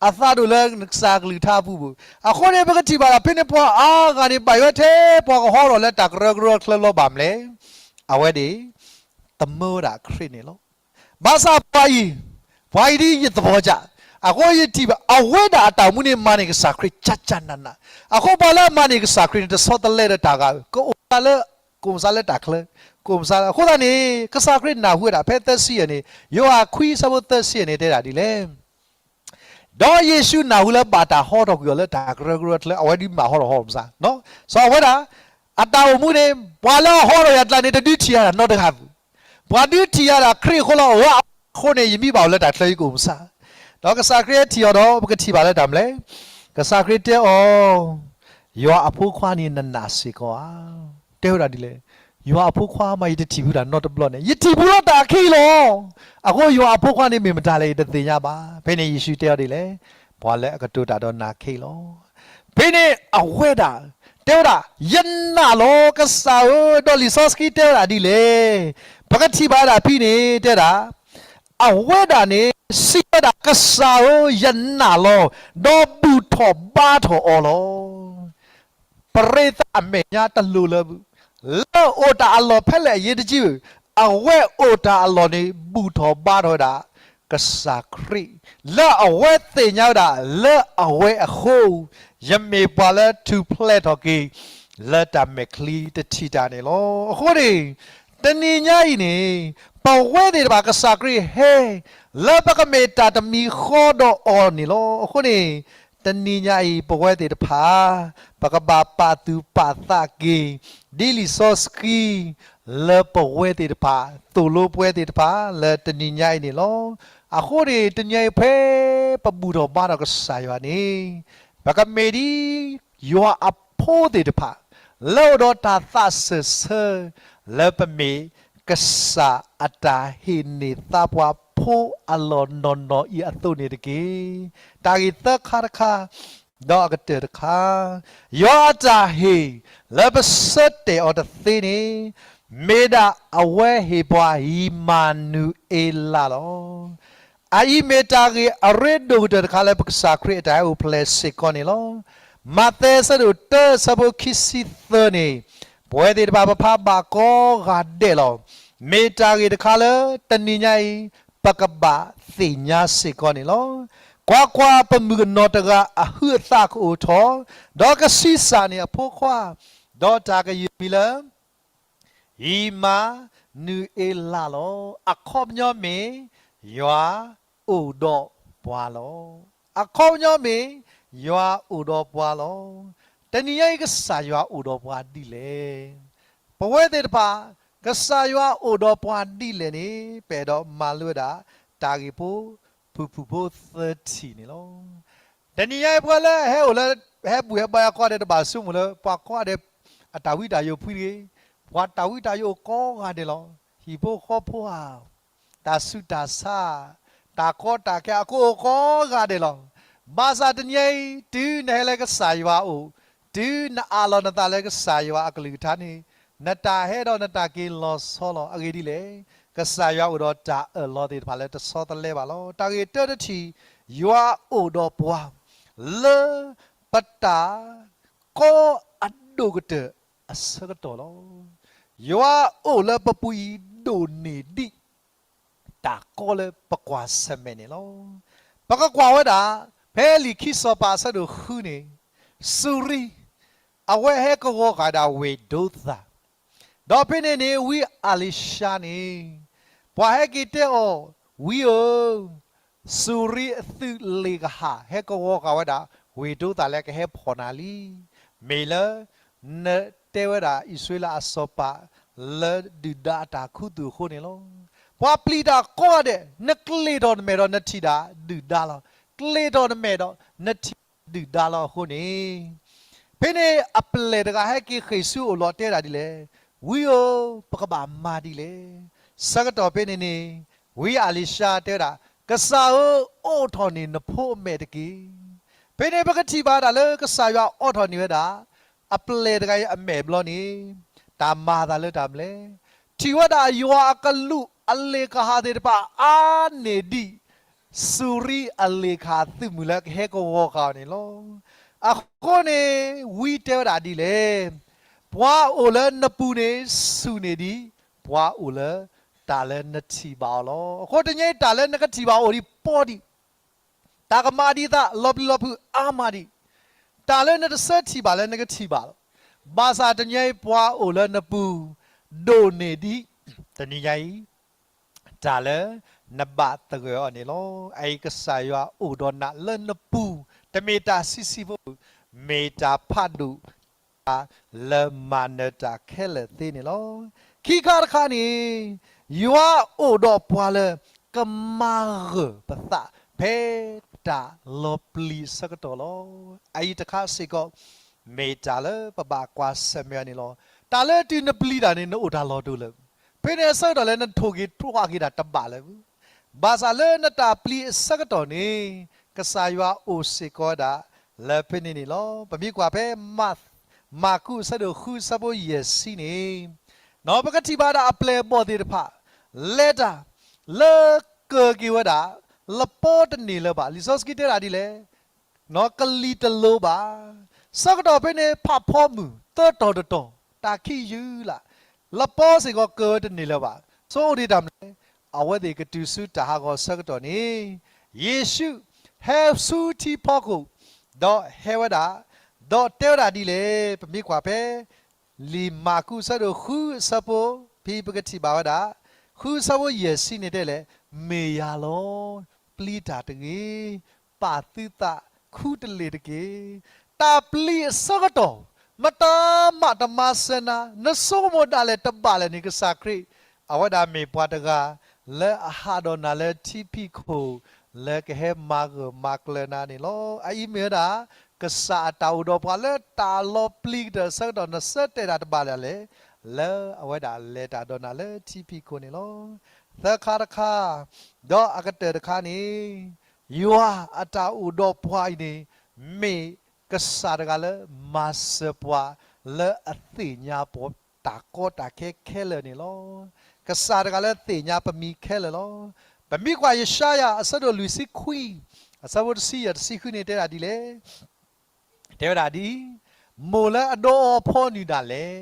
အသးတအိၣ်လၢနကစၢ်ကလုၢ်ကထါအပူၤဘၣ်. အဃိန့ၣ် ပကထံၣ်ဘၣ်ဒၣ် ဖဲန့ၣ်ပှၤအါဂၤန့ၣ် ဘၣ်ယွၤထဲပှၤကဟီထီၣ်လၢတၢ်ကရၢကရိအချၢလီၤဘၣ်မလဲၣ်. အဝဲန့ၣ် သမၢဝဲဒၣ်ခရံာ်န့ၣ်လီၤ. ဘၣ်ဆၣ်ပှၤအံၤ, ပှၤအံၤဒ်ယသဘောကျ, အဃိယထံၣ်ဘၣ် အဝဲဒၣ်အတၢ်အိၣ်မူန့ၣ် မၤန့ၢ်ကစၢ်ခရံာ် ကၠၢ်ကၠၢ်နးနး, အဃိပှၤလၢအမၤန့ၢ်ကစၢ်ခရံာ်န့ၣ် တဆီတလဲလၢတၢ်ဂၤဧိၤ, ကအိၣ်မူလၢ, ကအိၣ်မူလၢတၢ်ချၢ, ကအိၣ်မူလၢ, အဃိသတးန့ၣ် ကစၢ်ခရံာ်နၢ်ဟူဝဲဒၣ် ဖဲသၢဆံယဲၢ်န့ၣ်, ယိၤဟၣ်ခွံဆၢဖိသၢဆံယဲၢ်န့ၣ် တဲဒၣ်ဒ်လဲၣ်. ဒီးယ့ၣ်ၡူးနၢ်ဟူလၢဘၣ်တၢ်ဟီထီၣ်ကွံာ်အီၤလၢတၢ်ကရၢကရိအချၢ အဝဲဒၣ်မၤဟီထီၣ်ဟီမုၢ်ဆါ, စီၤအဝဲဒၣ် အတၢ်အိၣ်မူန့ၣ် ပှၤလၢအဟီထီၣ်ယၤကျါန့ၣ် တဒုးထံၣ်ယၤဒၣ်နီတဂၤဘၣ်. ပှၤဒုးထံၣ်ယၤဒၣ်ခရံာ်အဃိလီၤ. အဝဲအဃိန့ၣ် ယမ့ၢ်ဘၣ်အိၣ်လၢတၢ်ချၢ ယကအိၣ်မုၢ်ဆါ. ဒီးကစၢ်ခရံာ်ဟဲထံၣ်အီၤဒီး ပကထံၣ်ဘၣ်လၢတၢ်မနုၤလဲၣ်. ကစၢ်ခရံာ်တဲအီၤ, ယွၤအဖိခွါန့ၣ်နနာ်စ့ၢ်ကီးဧါ. တဲဝဲဒၣ်ဒ်လဲၣ်. ယွၤအဖိခွါမး ယတထံၣ်ဘူးတၢ်နီတဘျီန့ၣ်, ယထံၣ်ဘူးလီၤတၢ်အခံလီၤ. အဃိယွၤအဖိခွါန့ၣ်မ့ၢ်မတၤလဲၣ် ယတသ့ၣ်ညါဘၣ်. ဖဲန့ၣ်ယ့ၣ်ၡူးတဲအီၤဒ်လဲၣ်. ပှၤလၢအကတိၤတၢ်ဒီးနၤခဲအံၤလီၤ. ဖဲန့ၣ်အဝဲဒၣ် တဲဝဲဒၣ်, ယနာ်လီၤကစၢ်ဧၢ, ဒီးလံာ်စီဆှံတဲဝဲဒၣ်ဒ်လဲၣ်. ပကထံၣ်ဘၣ်ဝဲဒၣ်ဖဲန့ၣ် တဲဒၣ်, အဝဲဒၣ်န့ၣ် စံးဝဲဒၣ်, ကစၢ်ဧၢ, ယနာ်လီၤ, ဒီးဘူၣ်ထီၣ်ဘါထီၣ်အီၤလီၤ. ပရ့သးအမဲာ်ညါတလိၤလၢၤဘၣ်, လၢအိၣ်တၢ်အလီၢ်ဖဲလဲၣ်အရေးတကြီးဘၣ်, အဝဲအိၣ်တၢ်အလီၢ်န့ၣ် ဘူၣ်ထီၣ်ဘါထီၣ်ဝဲဒၣ် ကစၢ်ခရံာ်, လၢအဝဲသ့ၣ်ညါဝဲဒၣ် လၢအဝဲအဃိ ယမ့ၢ်ပှၤလၢထူၣ်ဖျဲးထီၣ်က့ၤ လၢတၢ်မဲာ်ချံတထံၣ်တၢ်န့ၣ်လီၤ. အဃိန့ၣ် တနံၤညါအံၤန့ၣ် ပဝဲသ့ၣ်တဖၣ်ကစၢ်ခရံာ်ဟဲ လၢပကမ့ၢ်တၢ်တမံၤဃီဒီးအီၤန့ၣ်လီၤ. အဃိန့ၣ် တနံၤညါအံၤ ပဝဲသ့ၣ်တဖၣ် ပကဘၣ်ပာ်သူၣ်ပာ်သးက့ၤ ဒ်လံာ်စီဆှံ လၢပဝဲသ့ၣ်တဖၣ် သိၣ်လိပဝဲသ့ၣ်တဖၣ် လၢတနံၤညါအံၤန့ၣ်လီၤ. အဃိန့ၣ် တနံၤညါအံၤဖဲ ပဘူၣ်ထီၣ်ဘါထီၣ်ကစၢ်ယွၤန့ၣ် ပကမ့ၢ်ဒ် ယွၤအဖိသ့ၣ်တဖၣ် လၢအိၣ်ဒီးတၢ်သးစၢၢ်ဆၢ လၢပမ့ၢ်ကစၢ်အတၢ်ဟ့ၣ်န့ၢ်သးပှၤ ဖိအလီၢ်နီၢ်နီၢ်အံၤအသိးန့ၣ်တက့ၢ်. တၢ်ဂ့ၢ်သၢခါတခါ, ဒီးအကတၢၢ်တခါ, ယွၤအတၢ်ဟ့ၣ် လၢပဆၢတဲာ်အီၤတသ့န့ၣ် မ့ၢ်ဒၣ်အဝဲဟ့ၣ်ပှၤအံၤမၤနူၤအ့လးလီၤ. အအံၤမ့ၢ်တၢ်ဂ့ၢ်အရ့ဒိၣ်ကတၢၢ်တခါလၢပကစၢ်ခရံာ်အတၢ်ဟဲအိၣ်ဖျဲၣ်စ့ၢ်ကီးန့ၣ်လီၤ. မးသဲအဆၢဒိၣ်တၢ အဆၢဖိခံဆံသၢန့ၣ်, ပဝဲသ့ၣ်တဖၣ်ပဖးဘၣ်ကိးဂၤဒဲးလီၤ. မ့ၢ်တၢ်ဂ့ၢ်တခါလၢတနံၤညါအံၤ ပကဘၣ်သ့ၣ်ညါစ့ၢ်ကီးန့ၣ်လီၤ. ကွၢ်ကွၢ်, ပမုၣ်ကနီၤတဂၤအဟုးအသးကအိၣ်ထီၣ်, ဒီးကဆံးစၢ်န့ၢ်အဖိခွါ, ဒီးတၢ်ကယုၢ်မံၤလၢ အံၤမၤနူၤအ့လးလီၤ. အခီပညီမ့ၢ် ယွၤအိၣ်ဒီးပှၤလီၤ. အခီပညီမ့ၢ် ယွၤအိၣ်ဒီးပှၤလီၤ. တနံၤညါအံၤ ကစၢ်ယွၤအိၣ်ဒီးပှၤဒ်လဲၣ်. ပဝဲသ့ၣ်တဖၣ် ကစၢ်ယွၤအိၣ်ဒီးပှၤဒ်လဲၣ်န့ၣ် ပအဲၣ်ဒိးမၤလိဝဲဒၣ် တၢ်ဂ့ၢ်ဖိ ဖုၣ်ဖုၣ်ဖိသၢထံၣ်န့ၣ်လီၤ. တနံၤညါအံၤ ပှၤလၢအဟဲအိၣ်လၢ ဟဲဘူၣ်ဟဲဘါယွၤကိးဂၤဒဲး တဘၣ်ဆိကမိၣ်လၢ ပှၤကိးဂၤဒဲး အတၢ်ဝံတၢ်ယိးဖှံတဂ့ၤ. ပှၤတၢ်ဝံတၢ်ယိးအိၣ်ကိးဂၤဒဲးလီၤ. ဟံၣ်ဖိဃီဖိဧါ, တၢ်ဆူးတၢ်ဆါ, တၢ်ကီတၢ်ခဲ အကအိၣ်ကိးဂၤဒဲးလီၤ. ဘၣ်ဆၣ်တနံၤညါအံၤ တုၤနဟဲလၢကစၢ်ယွၤအအိၣ်, တုၤနအးလီၤနသးလၢကစၢ်ယွၤအကလုၢ်ကထါန့ၣ်, နတၢ်ဟဲဒီးနတၢ်က့ၤလီၤဆီလီၤ. အဂ့ၢ်ဒ်လဲၣ်, ကစၢ်ယွၤအိၣ်ဒီးတၢ်အၢၣ်လီၤသ့ၣ်တဖၣ်လၢတဆီတလဲဘၣ်လီၤ. တၢ်ဂ့ၢ်တၢတထံၣ်, ယွၤအိၣ်ဒီးပှၤ လၢပတၢ်ကီအဒိၣ်ကတၢၢ်အဆၢကတီၢ်လီၤ. ယွၤအိၣ်လၢပပူၤအံၤဒိၣ်န့ၢ်ဒံး တၢ်ကီလၢပကွၢ်ဆၢၣ်မဲာ်န့ၣ်လီၤ. ပကကွၢ်ဝဲဒၣ် ဖဲလံာ်ခံစီၤပၤအဆၢဒိၣ်ဃုန့ၣ်, စူၤရံ အဝဲဟဲကဝီၤဃာ်ဒၣ်ဝ့ၢ်ဒိသၤ, ဒီးဖဲန့ၣ်န့ၣ် ဝံအၤလံၤၡါန့ၣ် ပှၤဟဲက့ၤတဲအီၤ, ဝံဧၢ, စူၤရံအသုးလ့ၣ်ကဟၣ် ဟဲကဝီၤဃာ်ဝဲဒၣ် ဝ့ၢ်ဒိသၤလၢကဟဲဖီၣ်နၤလံ. မ့ၢ်လၢ နတဲဝဲဒၣ်အံၣ်စရ့လးအစီၤပၤ လၢဒုၣ်ဒါအတၢ်ခူသူၣ်အဃိန့ၣ်လီၤ. ပှၤပျံၤတၢ်ကိးဂၤဒဲး နကျ့ၤထီၣ်နမဲာ်ဒီးနထံၣ်ဒၣ်ဒုၣ်ဒါလီၤ. ကျ့ၤထီၣ်နမဲာ်ဒီးနထံၣ်ဒၣ်ဒုၣ်ဒါလီၤအဃိန့ၣ်, ဖဲန့ၣ်အပျဲၢ်တဂၤဟဲက့ၤဃ့ၢ်ဆူအအိၣ်လီၤတဲဒၣ်ဒ်လဲၣ်, ဝံဧၢ, ပကဘၣ်မၤဒ်လဲၣ်. ဆၢကတီၢ်ဖဲန့ၣ်န့ၣ် ဝံအၤလံၤၡါတဲဝဲဒၣ်, ကစၢ်ဧၢ, အိးထီၣ်န့ၢ်နဖိအမဲာ်တက့ၢ်. ဖဲန့ၣ်ပကထံၣ်ဘၣ်ဒၣ်လၢကစၢ်ယွၤအိးထီၣ်န့ၢ်ဝဲဒၣ် အပျဲၢ်တဂၤအံၤအမဲာ်ဘျီန့ၣ်, တၢ်မၤအသးလၢတၢ်မနုၤလဲၣ်. ထံၣ်ဝဲဒၣ်ယွၤအကလူးအလ့ၣ်ကဟၣ်သ့ၣ်တဖၣ်အါန့ၢ်ဒံး စူၤရံအလ့ၣ်ကဟၣ်သုးမုၢ်လၢကဟဲကဝီၤဃာ်အီၤန့ၣ်လီၤ. အဃိန့ၣ် ဝံတဲဝဲဒၣ်ဒ်လဲၣ်, ပှၤအိၣ်လၢနပူၤန့ၣ်ဆူၣ်န့ၢ်ဒံး ပှၤအိၣ်လၢတၢ်လၢနထံၣ်ဘၣ်အီၤလီၤ. အဃိတနံၤအံၤတၢ်လၢနကထံၣ်ဘၣ်အိၣ်ဒံးပီဒံး, တၢ်ကမၤဒံးသးလီၤပျံၤလီၤဖုးအါမးဒံး, တၢ်လၢနတဆၢထံၣ်ဘၣ်လၢနကထံၣ်ဘၣ်လီၤ. ဘၣ်ဆၣ်တနံၤအံၤပှၤအိၣ်လၢနပူၤ ဒိၣ်န့ၢ်ဒံး, တနံၤညါအံၤ တၢ်လၢနဘၣ်သဂၢၢ်အီၤန့ၣ်လီၤ. အအံၤကစၢ်ယွၤအိၣ်ဒီးနၤလၢနပူၤ, တမ့ၢ်တၢ်ဆံးဆံးဖိ, မ့ၢ်တၢ်ဖးဒိၣ် လၢမၤနၢၤတၢ်ခဲလၢာ်သ့န့ၣ်လီၤ. ခံခါတခါန့ၣ်, ယွၤအိၣ်ဒီးပှၤလၢကမၤဂၢၢ်ပသး ဖဲတၢ်လီၤပျံၤအဆၢကတီၢ်လီၤ. အအံၤတခါစ့ၢ်ကီး မ့ၢ်တၢ်လၢပဘၣ်ကွၢ်ဆၢၣ်မဲာ်အီၤန့ၣ်လီၤ. တၢ်လၢတုၤနပျံၤတၢ်န့ၣ် နအိၣ်တၢ်လီၢ်ဒိၣ်လၢၤ, ဖဲန့ၣ်အဆၢကတီၢ်လၢနထိၣ်က့ၤထွဲက့ၤတၢ်တဘၣ်လၢၤဘၣ်. ဘၣ်ဆၣ်လၢနတၢ်ပျံၤအဆၢကတီၢ်န့ၣ်, ကစၢ်ယွၤအိၣ်စ့ၢ်ကီးဝဲဒၣ် လၢဖဲန့ၣ်န့ၣ်လီၤ. ပမ့ၢ်ကွၢ်ဖဲ မၢ်ကူးအဆၢဒိၣ်ဃုအဆၢဖိယဲၢ်ဆံန့ၣ်, ပကထံၣ်ဘၣ်ဒၣ်အပျဲၢ်အဘီၣ်သ့ၣ်တဖၣ် လဲၤတၢ် လၢကၢၤက့ၤဝဲဒၣ် လပီတန့ၢ်လၢၤဘၣ်. လံာ်စီဆှံတဲဒၣ်ဒ်လဲၣ်, ကလံၤတလိၤဘၣ်. ဆၢကတီၢ်ဖဲန့ၣ် ဖးဖီမုၢ် သၢတီၤတတီၤ တၢ်ခံးယုၢ်လၢ်, လပီစ့ၢ်ကီးကၢၤဝဲတန့ၢ်လၢၤဘၣ်. ဆိအိၣ်ဒံးတၢ်မနုၤလဲၣ်. အဝဲသ့ၣ်ကတုၤဆူတၢ်ဟးဂီၤဆၢကတီၢ်န့ၣ်, ယ့ၣ်ၡူးဟဲဆူထံဖီခိၣ်, ဒီးဟဲဝဲဒၣ်, ဒီးတဲဝဲဒၣ်ဒ်လဲၣ်. ပမ့ၢ်ကွၢ်ဖဲ လံာ်မၢ်ကူးအဆၢဒိၣ်ဃုအဆၢဖိ, ဖဲပကထံၣ်ဘၣ်ဝဲဒၣ် ဃုအဆၢဖိယဲၢ်ဆံန့ၣ်တဲလဲၣ်, မ့ၢ်ယၤလီၤ. ပျံၤတၢ်တဂ့ၤ, ပာ်သုသးခူတလ့ၢ်တက့ၢ်. တၢ်ပျံၤအဆၢကတီၢ်, မတၤမးတမၤစၢၤနၤ, နဆိကမိၣ်ဒၣ်လဲာ်တဘၣ်လဲာ်န့ၣ် ကစၢ်ခရံာ် အဝဲဒၣ်မ့ၢ်ပှၤတဂၤ လၢအဟးဒီးနၤလၢထံဖံးခိၣ်, လၢကဟဲမၤဂၢၢ်မၤကျၢၤနၤန့ၣ်လီၤ. အအံၤမ့ၢ်ဝဲဒၣ် ကစၢ်အတၢ်အိၣ်ဒီးပှၤလၢတၢ်လီၤပျံၤကတၢၢ်အဆၢကတီၢ် နဆၢတဲာ်တၢ်တဘၣ်လဲာ်လဲၣ်, လၢအဝဲဒၣ်လဲၤတၢ်ဒီးနၤလၢထံဖံးခိၣ်န့ၣ်လီၤ. သၢခါတခါ, ဒီးအကတၢၢ်တခါန့ၣ်, ယွၤအတၢ်အိၣ်ဒီးပှၤအံၤန့ၣ်, မ့ၢ်ကစၢ်တဂၤလၢမၤစၢၤပှၤ လၢအသ့ၣ်ညါပှၤတၢ်ကီတၢ်ခဲခဲလၢာ်န့ၣ်လီၤ. ကစၢ်တဂၤလၢသ့ၣ်ညါပမံၤခဲလၢာ်လီၤ. ပမ့ၢ်ကွၢ်ယၡါယၤ အဆၢဒိၣ်လွံၢ်ဆံခွံ, အဆၢဖိတဆံယဲၢ်တဆံဃုန့ၣ်တဲဒၣ်ဒ်လဲၣ်. တဲဝဲဒၣ်ဒ်, မိၢ်လၢအဒိးအီၤအဖီနုၤဒၣ်လဲာ်,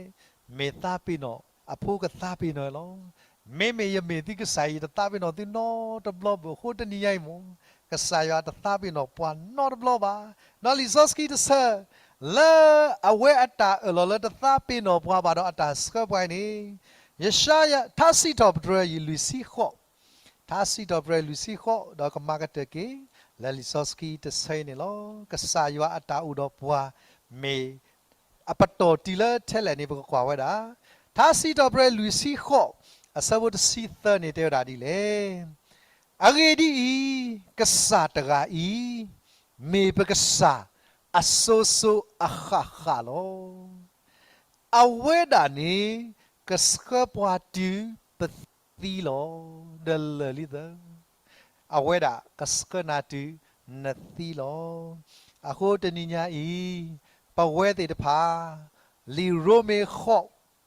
မ့ၢ်သးပ့ၤနီၣ်အဖိကသးပ့ၤနီၣ်လီၤ. မ့မ့ၢ်ယမ့ၢ်သုကစၢ်အံၤ ယတသးပ့ၤနီၣ်သုနီတဘျီဘၣ်. အဃိတနံၤညါအံၤမ့ၢ် ကစၢ်ယွၤတသးပ့ၤနီၣ်ပှၤနီတဘျီဘၣ်. ဒီးလံာ်စီဆှံတဆၢ လၢအဝဲအတၢ်အၢၣ်လီၤလၢတသးပ့ၤနီၣ်ပှၤဘၣ်ဒီးအတၢ်ဆှၢပှၤအံၤန့ၣ်, ယၡါယၤ ထါစံးထီၣ်ပတြၢၤယံၤလွံၢ်ဆံဃိး, ထါစံးထီၣ်ပတြၢၤလွံၢ်ဆံဃိး ဒီးကမၤကတၢၢ်က့ၤ လၢလံာ်စီဆှံတဆၢအံၤန့ၣ်လီၤ. ကစၢ်ယွၤအတၢ်အိၣ်ဒီးပှၤ မ့ၢ် အပတီၢ်တုၤလၢထဲလဲၣ်န့ၣ် ပကကွၢ်ဝဲဒၣ်, ထါစံးထီၣ်ပတြၢၤလွံၢ်ဆံဃိး အဆၢဖိတဆံသၢန့ၣ်တဲဝဲဒၣ်ဒ်လဲၣ်. အဂ့ၢ်ဒ်အံၤ, ကစၢ်တဂၤအံၤ မ့ၢ်ပကစၢ်အစိၤစိၤအဃၣ်ဃၣ်လီၤ. အဝဲဒၣ်န့ၣ် ကဆှၢပှၤတုၤပသံလီၤ. ဒီးလၢာ်လံသၢ အဝဲဒၣ်ကဆှၢနၤတုၤနသံလီၤ. အဃိတနံၤညါအံၤ ပဝဲသ့ၣ်တဖၣ် လံာ်ရိမ့ၤဃိး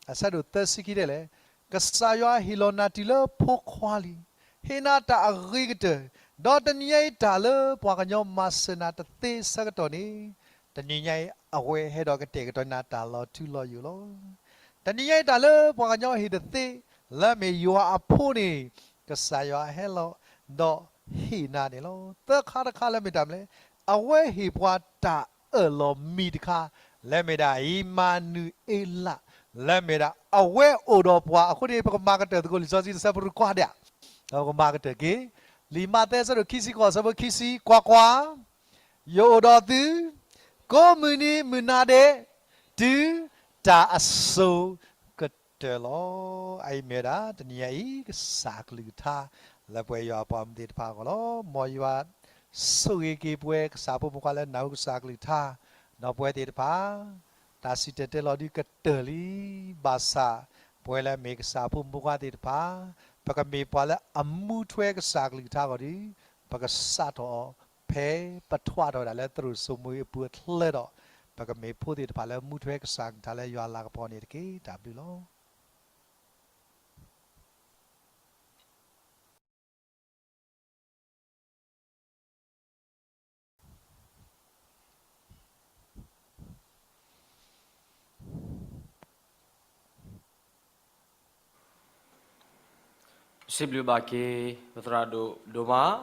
အဆၢဒိၣ်သၢဆံခံတဲလဲၣ်, ကစၢ်ယွၤဟ့ၣ်လီၤနၤတုၤလၢဖိခွါလံ, ဟ့ၣ်နၤတၢ်အဂ့ၤကတၢၢ်, ဒီးတနံၤညါအံၤတၢ်လၢပှၤကညီမၤစၢၤနၤတသ့ဆၢကတီၢ်န့ၣ်, တနံၤညါအံၤအဝဲဟဲဒီးကတဲာ်ကတီၤနၤတၢ်လီၤထူလီၤယိာ်လီၤ. တနံၤညါအံၤတၢ်လၢပှၤကညီဟ့ၣ်တသ့, လၢမ့ၢ်ယွၤအဖိန့ၣ်, ကစၢ်ယွၤဟဲလီၤဒီးဟ့ၣ်နၤန့ၣ်လီၤ. သၢခါတခါလၢမ့ၢ်တၢ်မနုၤလဲၣ်, အဝဲဟ့ၣ်ပှၤတၢ်အၢၣ်လီၤမံၤတခါ, လၢမ့ၢ်ဒၣ်အံၤမၤနူၤအ့လး, လၢမ့ၢ်ဒၣ်အဝဲအိၣ်ဒီးပှၤအဃိန့ၣ် ပကမၤကတၢၢ်သကိးလံာ်စီဆှံတဆၢဖိတခွါဒၣ် ဒီးပကမၤကတၢၢ်က့ၤ, လံာ်မးသဲအဆၢဒိၣ်ခံဆံဃိးအဆၢဖိခံဆံ, ကွၢ်ကွၢ်, ယအိၣ်ဒီးသု, ကိးမုၢ်နံၤမုၢ်နၤဒဲး, တုၤတၢ်အစိၤကတၢၢ်လီၤ. အအံၤမ့ၢ်ဝဲဒၣ် တနံၤညါအံၤ ကစၢ်အကလုၢ်ကထါ လၢပဝဲယွၤအပှၤမုၢ်သ့ၣ်တဖၣ်အဂီၢ်လီၤ. မ်ယွၤဆိၣ်ဂ့ၤက့ၤပဝဲကစၢ်ဖိမုၣ်ဖိခွါလၢနၢ်ဟူကစၢ်အကလုၢ်ကထါ, ဒီးပဝဲသ့ၣ်တဖၣ် တၢ်စံၣ်တဲၤတဲလီၤဒုးကတၢၢ်လံ, ဘၣ်ဆၣ် ပဝဲလၢမ့ၢ်ကစၢ်ဖိမုၣ်ဖိခွါသ့ၣ်တဖၣ်, ပကမ့ၢ်ပှၤလၢအမူထွဲကစၢ်အကလုၢ်ကထါအဂီၢ်ဒီး, ပကစးထီၣ်အီၤ ဖဲပထွါထီၣ်ဝဲဒၣ်လၢသရိာ်စိမိၤအပူၤအချၢဒီး, ပကမ့ၢ်ဖိသ့ၣ်တဖၣ်လၢမူထွဲကစၢ်အကလုၢ်ကထါလၢယွၤအလၤကပီၤန့ၣ်တက့ၢ်. တၢ်ဘျုးလီၤ. ပစံးဘျုးဘၣ်က့ၤ ပသရၣ်ဒိၣ်ဒိၣ်မး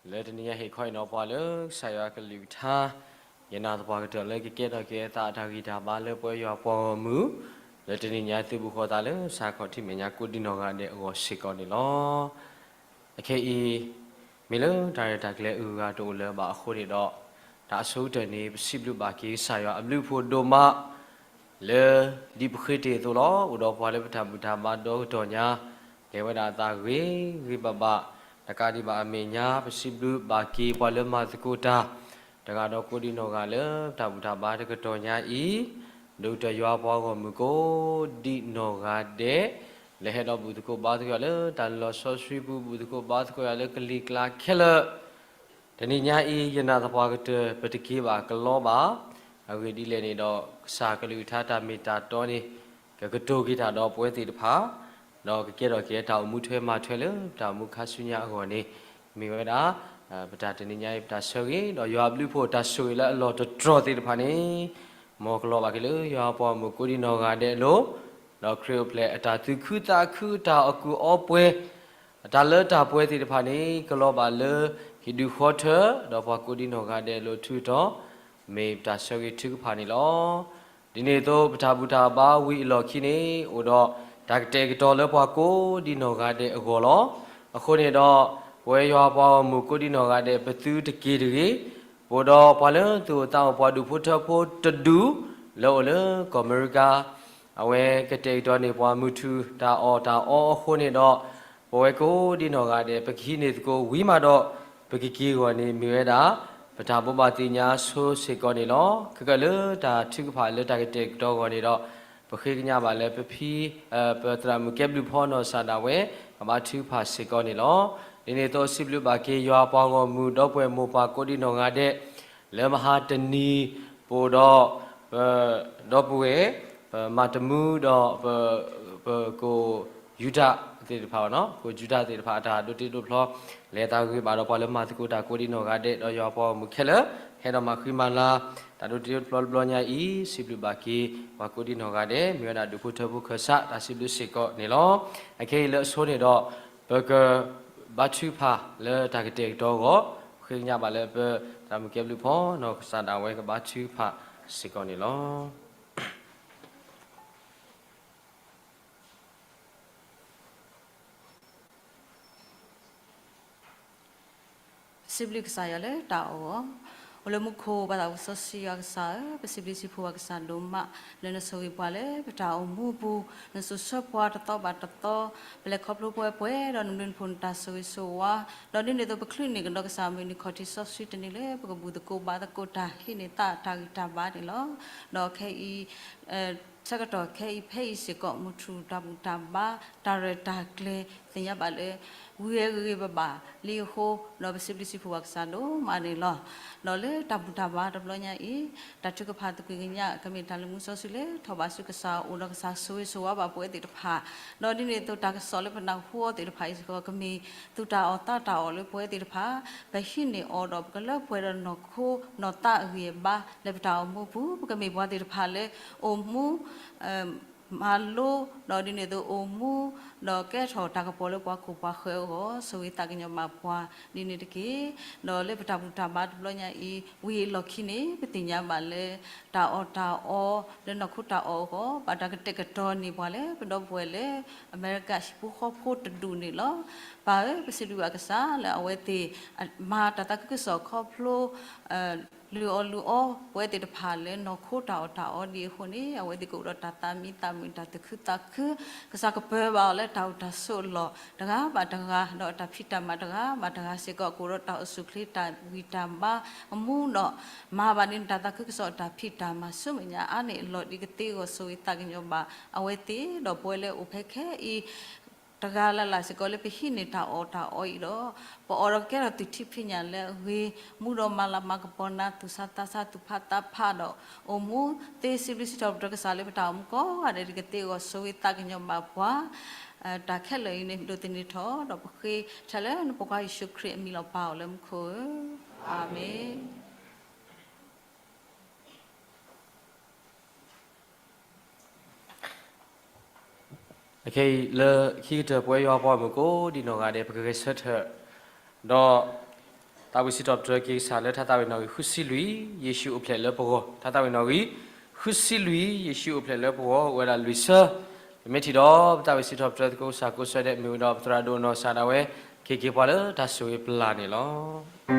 လၢတနံၤညါဟ့ၣ်ခီအံၤနီၤပှၤလၢကစၢ်ယွၤအကလုၢ်ကထါ, ယနာ်သပှၢ်ကတၢၢ်လၢကကဲထီၣ်က့ၤအသးအတၢ်ဂံၢ်တၢ်ဘါလၢပဝဲယွၤအပှၤဂီၢ်မုၢ်, လၢတနံၤညါသုးဘူးဃီသးလၢစးခီၣ်ထံးမဲာ်ညါကိးဒံနီၢ်ဂၤဒဲးအဂီၢ်စ့ၢ်ကီးန့ၣ်လီၤ. အခဲအံၤ မ့ၢ်လၢတၢ်ရဲၣ်တၢ်ကျဲၤအဂုၤအဂၤတအိၣ်လၢၤဘၣ်အဃိန့ၣ်ဒီး, တၢ်အဆိကတၢၢ်န့ၣ် ပစံးဘျုးဘၣ်က့ၤကစၢ်ယွၤအဘျုးအဖှိၣ်ဒိၣ်မး လၢဒ်ပဃ့တ့ၢ်အသိးလီၤ. အိၣ်ဒီးပှၤလၢပတၢ်ဘူၣ်တၢ်ဘါဒီကတီၢ်ညါ, လဲၤဝဲဒၣ်အသးဂ့ၤဂ့ၤဘၣ်ဘၣ်, တကးဒံးဘၣ်အမဲာ်ညါ ပစံးဘျုးဘၣ်က့ၤပှၤလၢမၤသကိးတၢ် တဂၤဒီးကိးဒံနီၢ်ဂၤလၢပတၢ်ဘူၣ်တၢ်ဘါတကတီၢ်ညါအံၤ, ဒိၣ်ကတၢၢ်ယွၤပှၤဂီၢ်မုၢ်ကိးဒံနီၢ်ဂၤဒဲး, လၢဟဲဒီးဘူၣ်သကိးဘါသကိးယွၤလၢတၢ်လီၤဆီဆှံပူၤ, ဘူၣ်သကိးဘါသကိးယွၤလၢကလံၤကျါခဲလၢာ်, တနံၤညါအံၤ ယနာ်သပှၢ်ကတၢၢ် ပတက့ၤဘၣ်ကလီဘၣ်. အဂ့ၢ်ဒ်လဲၣ်န့ၣ်ဒီး ကစၢ်ကလုၢ်ကထါတၢ်မ့ၢ်တၢ်တီန့ၣ် ကကတိၤက့ၤတၢ်ဒီးပဝဲသ့ၣ်တဖၣ်, ဒီးကကဲထီၣ်က့ၤတၢ်အိၣ်မူထွဲမၤထွဲလၢပတၢ်အိၣ်မူခါဆူညါအဂီၢ်န့ၣ်, မ့ၢ်ဝဲဒၣ် ပတၢ်တနံၤညါအံၤ ပတၢ်ဆၢဂ့ၤ, ဒီးယွၤအဘျုးအဖှိၣ်တၢ်ဆိၣ်ဂ့ၤလၢအလီၢ်တတြီၢ်သ့ၣ်တဖၣ်န့ၣ်, မ်ကလီၤဘၣ်က့ၤလၢယွၤအပှၤဂီၢ်မုၢ်ကိးဒံနီၢ်ဂၤဒဲးအလိၤ, ဒီးခရံာ်အိၣ်ဖျဲၣ်အတၢ်သူၣ်ခုသးခု တၢ်အီၣ်ကူၣ်အီပှဲၤ အတၢ်လၢတၢ်ပှဲၤသ့ၣ်တဖၣ်န့ၣ် ကလီၤဘၣ်လၢဟံၣ်ဒူၣ်ဃီထၢ ဒီးပှၤကိးဒံနီၢ်ဂၤဒဲးအလိၤထူးတီၤ, မ့ၢ်ပတၢ်ဆၢဂ့ၤထုကဖၣ်န့ၣ်လီၤ. ဒ်န့ၣ်အသိး ပတၢ်ဘူၣ်တၢ်ဘါဝံၤအလီၢ်ခံန့ၣ် အိၣ်ဒီးတၢ်ကတဲာ်ကတီၤလၢပှၤကိးဒံနီၢ်ဂၤဒဲးအဂီၢ်လီၤ. အဃိန့ၣ်ဒီး ပဝဲယွၤပှၤဂီၢ်မုၢ်ကိးဒံနီၢ်ဂၤဒဲး ပသုတက့ၤတဂ့ၤ, ပအိၣ်ဒီးပှၤလၢသူၣ်အိၣ်သးအိၣ်ပှၤဒူၣ်ဖိထၢဖိတဒူၣ် လၢအိၣ်လၢကီၢ်အမဲရကၤ အဝဲကတဲာ်ကတီၤန့ၢ်ပှၤမုၢ်ထူၣ်တၢ်အီၣ်တၢ်အီအဃိန့ၣ်ဒီး, ပဝဲကိးဒံနီၢ်ဂၤဒဲး ပကဟံးန့ၢ်သကိးဝံၤမးဒီး ပကက့ၤအဂီၢ်န့ၣ် မ့ၢ်ဝဲဒၣ် ပတၢ်ဘိးဘၣ်သ့ၣ်ညါဆိစ့ၢ်ကီးန့ၣ်လီၤ. ခဲကနံၣ်လၢတၢ်ထုကဖၣ်လၢတၢ်ကတဲာ်ကတီၤအဂီၢ်န့ၣ်ဒီး, ပဃ့ကညးဘၣ်လၢပဖံ ပသရၣ်မုၣ်ကဲဘျုးဖီနီၢ်ကစၢ်ဒၣ်ဝဲ ကဘါထုကဖၣ်စ့ၢ်ကီးန့ၣ်လီၤ. ဒ်န့ၣ်အသိး စံးဘျုးဘၣ်က့ၤယွၤပှၤဂီၢ်မုၢ်ဒီပုၢ်ဝဲၢ်မိၢ်ပၢ်ကိးဒံနီၢ်ဂၤဒဲး လၢမဟါတနံၤ ပအိၣ်ဒီး ပဒီပုၢ်ဝဲၢ် ပမၤတမူဒီး ပကိၣ်ယူဒၤသ့ၣ်တဖၣ်, ကိၣ်ယူဒၤသ့ၣ်တဖၣ် အတၢ်ဒိးတ့ဒိးဖျီ လဲၤသးဂ့ၤဘၣ်ဒီးပှၤလၢမၤသကိးတၢ်ကိးဒံနီၢ်ဂၤဒဲး ဒီးယွၤပှၤဂီၢ်မုၢ်ခဲလၢာ် ဟဲဒီးမၤဃံမၤလၤ တၢ်ဒိးတ့ဒိးဖျီတဘျီညါအံၤ စံးဘျုးဘၣ်က့ၤ ပှၤကိးဒံနီၢ်ဂၤဒဲး မ့ၢ်ဝဲဒၣ်ဒူၣ်ဖိထၢဖိခၢၣ်စး တၢ်စံးဘျုးစ့ၢ်ကီးန့ၣ်လီၤ. အခဲအံၤလၢအဆိန့ၣ်ဒီး ပကဘါထုကဖၣ်လၢတၢ်ကတဲာ်ကတီၤအဂီၢ်, ဃ့ကညးဘၣ်လၢပသရၣ်မုၣ်ကဲဘျုးဖီနီၢ်ကစၢ်ဒၣ်ဝဲကဘါထုကဖၣ်စ့ၢ်ကီးန့ၣ်လီၤ. ပစံးဘျုးကစၢ်ယွၤလၢတၢ်အီၣ်ဂီၢ်, အိၣ်လၢမူခိၣ် ပၢ်သးစီဆှံယွၤကစၢ်ဧၢ, ပစံးဘျုးစံးဖှိၣ်ဘၣ်ကစၢ်ဒိၣ်မး လၢနဆိၣ်ဂ့ၤပှၤလၢပတၢ်အိၣ်မူအပူၤ, နစိာ်ဆှၢပှၤတသီဘၣ်တသီ, ပလဲၤခီဖျိပဝဲပှဲၤဒီးနဘျုးနဖှိၣ်နတၢ်ဆိၣ်ဂ့ၤဆိၣ်ဝါ, ဒီးဒ်န့ၣ်အသိးပချုးန့ၢ်ကဒီးကစၢ်မုၢ်နံၤခီၣ်ထံးစီဆှံတနံၤလၢပကဘူၣ်သကိးဘါသကိးတၢ်ဟံးန့ၢ်သးတၢ်ဂံၢ်တၢ်ဘါန့ၣ်လီၤ. ဒီးခဲအံၤ ဆၢကတီၢ်ခဲအံၤဖဲအံၤစ့ၢ်ကီး မုၢ်ထူၣ်တၢ်ဘူၣ်တၢ်ဘါ တၢ်ရဲၣ်တၢ်ကျဲၤ သ့ၣ်ညါဘၣ်လၢ ဝံၤဝဲဂ့ၤဂ့ၤဘၣ်ဘၣ်လံအဃိ, ဒီးပစံးဘျုးစံးဖှိၣ်ပှၤကစၢ်ဒိၣ်မးန့ၣ်လီၤ. ဒီးလၢတၢ်ဘူၣ်တၢ်ဘါတဘျီညါအံၤ, တၢ်ထုကဖၣ်သကွံာ်ကညး ကမ့ၢ်တၢ်လၢမူစီဆှံလၢထီၣ်ဘးဆူကစၢ်အအိၣ်ဒီးကစၢ်ဆိၣ်ဂ့ၤဆိၣ်ဝါဘၣ်ပဝဲသ့ၣ်တဖၣ်, ဒီးဒ်န့ၣ်အသိးတၢ်ကစီၣ်လၢပနၢ်ဟူအီၤသ့ၣ်တဖၣ်အံၤစ့ၢ်ကီး ကမ့ၢ်သူၣ်တၢ်အီၣ်သးတၢ်အီၣ်လၢပဝဲသ့ၣ်တဖၣ်, ပဟံးန့ၢ်အီၤဒီးပကလၢပှဲၤဒီးနီၢ်ခိနီၢ်သးအဂံၢ်အဘါလၢပတၢ်အိၣ်မူပူၤ, ပကမ့ၢ်ပှၤသ့ၣ်တဖၣ်လၢအိၣ်မူ မၤလိ, ဒီးဒ်န့ၣ်အသိးအိၣ်မူ, ဒီးကဲထီၣ်တၢ်ကပီၤလၢပှၤခိၣ်ပှၤဃၢၤအဂီၢ် ဆိၣ်ဂ့ၤသးကညီၤဘၣ်ပှၤဒ်န့ၣ်တက့ၢ်. ဒီးလၢပတၢ်ဘူၣ်တၢ်ဘါတဘျီညါအံၤ ဝံၤအလီၢ်ခံန့ၣ် ပသ့ၣ်ညါဘၣ်လၢ တၢ်အီၣ်တၢ်အီလၢနီၢ်ခိတၢ်အီၣ်အဂီၢ် ဘၣ်တၢ်ကတဲာ်ကတီၤန့ၢ်ပှၤလၢပဒီပုၢ်ဝဲၢ်လၢ အမဲရကၤဟံၣ်ဖိဃီဖိတဒူၣ်န့ၣ်လီၤ. ပၢ်ဧၢ, ပစံးဘျုးဘၣ်ကစၢ်လၢအဝဲသ့ၣ် မၤတၢ်သးခုကစီၣ်ခီဖျိ လုၢ်အီၣ်လုၢ်အီပဝဲသ့ၣ်တဖၣ်လၢနီၢ်ခိတၢ်အီၣ်တၢ်အီဒ်အဃိန့ၣ် အဝဲသ့ၣ်ကအိၣ်ဒီးတၢ်သးမံသးမုာ်တၢ်သူၣ်ခုသးခု, ကစၢ်ကပၢၤဘၣ်အီၤလၢတၢ်အိၣ်တၢ်ဆိးအလီၢ်တဂၤဘၣ်တဂၤ, ဒီးတၢ်ဖံးတၢ်မၤတဂၤဘၣ်တဂၤစ့ၢ်ကီး ကအိၣ်ဒီးတၢ်အိၣ်ဆူၣ်အိၣ်ချ့တၢ်ဂံၢ်တၢ်ဘါအမူဒီး မၤဘၣ်ဒ်န့ၣ်တၢ်သးခုကစီၣ်တၢ်ဖံးတၢ်မၤဆူမဲာ်ညါအါန့ၢ်အလီၢ်ဒ်ကသ့အဂီၢ် ဆိၣ်ဂ့ၤသးကညီၤဘၣ်အဝဲသ့ၣ် ဒီးပဝဲလၢအိၣ်ဖဲခဲအံၤ တဂၤလၢ်လၢ်စ့ၢ်ကီးလၢပဟံးန့ၢ်တၢ်အီၣ်တၢ်အီအံၤဒီး ပအိၣ်ဒီးကဲထီၣ်သုးထံဖံးညၣ်လၢအဂ့ၤ, မူဒီးမၤလၤမၤကပီၤနၤ သူၣ်ဆါသးဆါ သူၣ်ဖးသးဖးဒီး အိၣ်မူသ့စံးဘျုးစံးထီၣ်ပတြၢၤကစၢ်လၢပတၢ်အိၣ်မူကိးဂၤဒဲးဒ်ကသ့အဂီၢ် ဆိၣ်ဂ့ၤသးကညီၤဘၣ်ပှၤ, တၢ်ခဲလၢာ်အံၤန့ၣ် ဒိးသန့ၤထီၣ်ဒီးပဃ့ထဲလၢနဖိခွါယ့ၣ်ၡူးခရံာ်အမံၤလီၤ ပၢ်အိၣ်လၢမူခိၣ်ဧၢ, အၤမ့ၣ်. အခဲအံၤလၢခံကတၢၢ် ပဝဲယွၤပှၤမုၣ်ကိးဒံနီၢ်ဂၤဒဲး ပကဂဲၤဆၢထၢၣ် ဒီး သးဝံၣ်စံးထီၣ်ပတြၢၤက့ၤကစၢ်လၢထါသးဝံၣ်နီၣ်ဂံၢ်ဃုဆံလွံၢ် ယ့ၣ်ၡူးအိၣ်ဖျဲၣ်လၢပဂီၢ်, ထါသးဝံၣ်နီၣ်ဂံၢ်ဃုဆံလွံၢ် ယ့ၣ်ၡူးအိၣ်ဖျဲၣ်လၢပဂီၢ် အိၣ်ဝဲဒၣ်လွံၢ်ဆၢ, ပမ့ၢ်ထံၣ်ဒီး ပသးဝံၣ်စံးထီၣ်ပတြၢၤသကိးကစၢ်ကိးဆၢဒဲး မ့ၢ်ဝံၤဒီးပသရၣ်ဒိၣ်နီၢ်ကစၢ်ဒၣ်ဝဲ က့ၤက့ၤပှၤလၢတၢ်ဆိၣ်ဂ့ၤပလၢ်န့ၣ်လီၤ.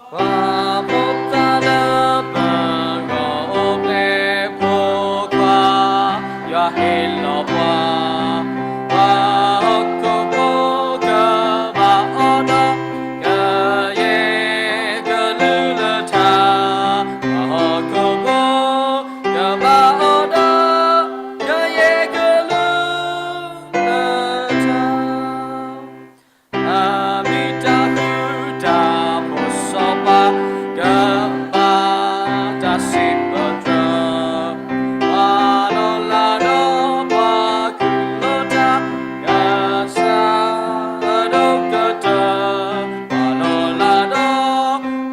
ပှၤဖိသၣ်လၢပဂီၢ်အိၣ်ဖျဲၣ်ဖိခွါ, ယွၤဟ့ၣ်လီၤပှၤ, ပှၤဟီၣ်ခိၣ်ဖိကဘၣ်အီၣ်ဒီး ကယဲၢ်ကလုၢ်လၢထါ, ပှၤဟီၣ်ခိၣ်ဖိကဘၣ်အီၣ်ဒီး ကယဲၢ်ကလုၢ်လၢထါ အမ့ၢ်တၢ်ဃူတၢ်ဖိးစီၤပၤ ကဘၣ်တၢ်စံးပတြၢၤ, ပှၤလီၤလးဒီးပှၤကူၣ်လိာ်တၢ် ကစၢ်အဒိၣ်ကတၢၢ်, ပှၤလီၤလးဒီး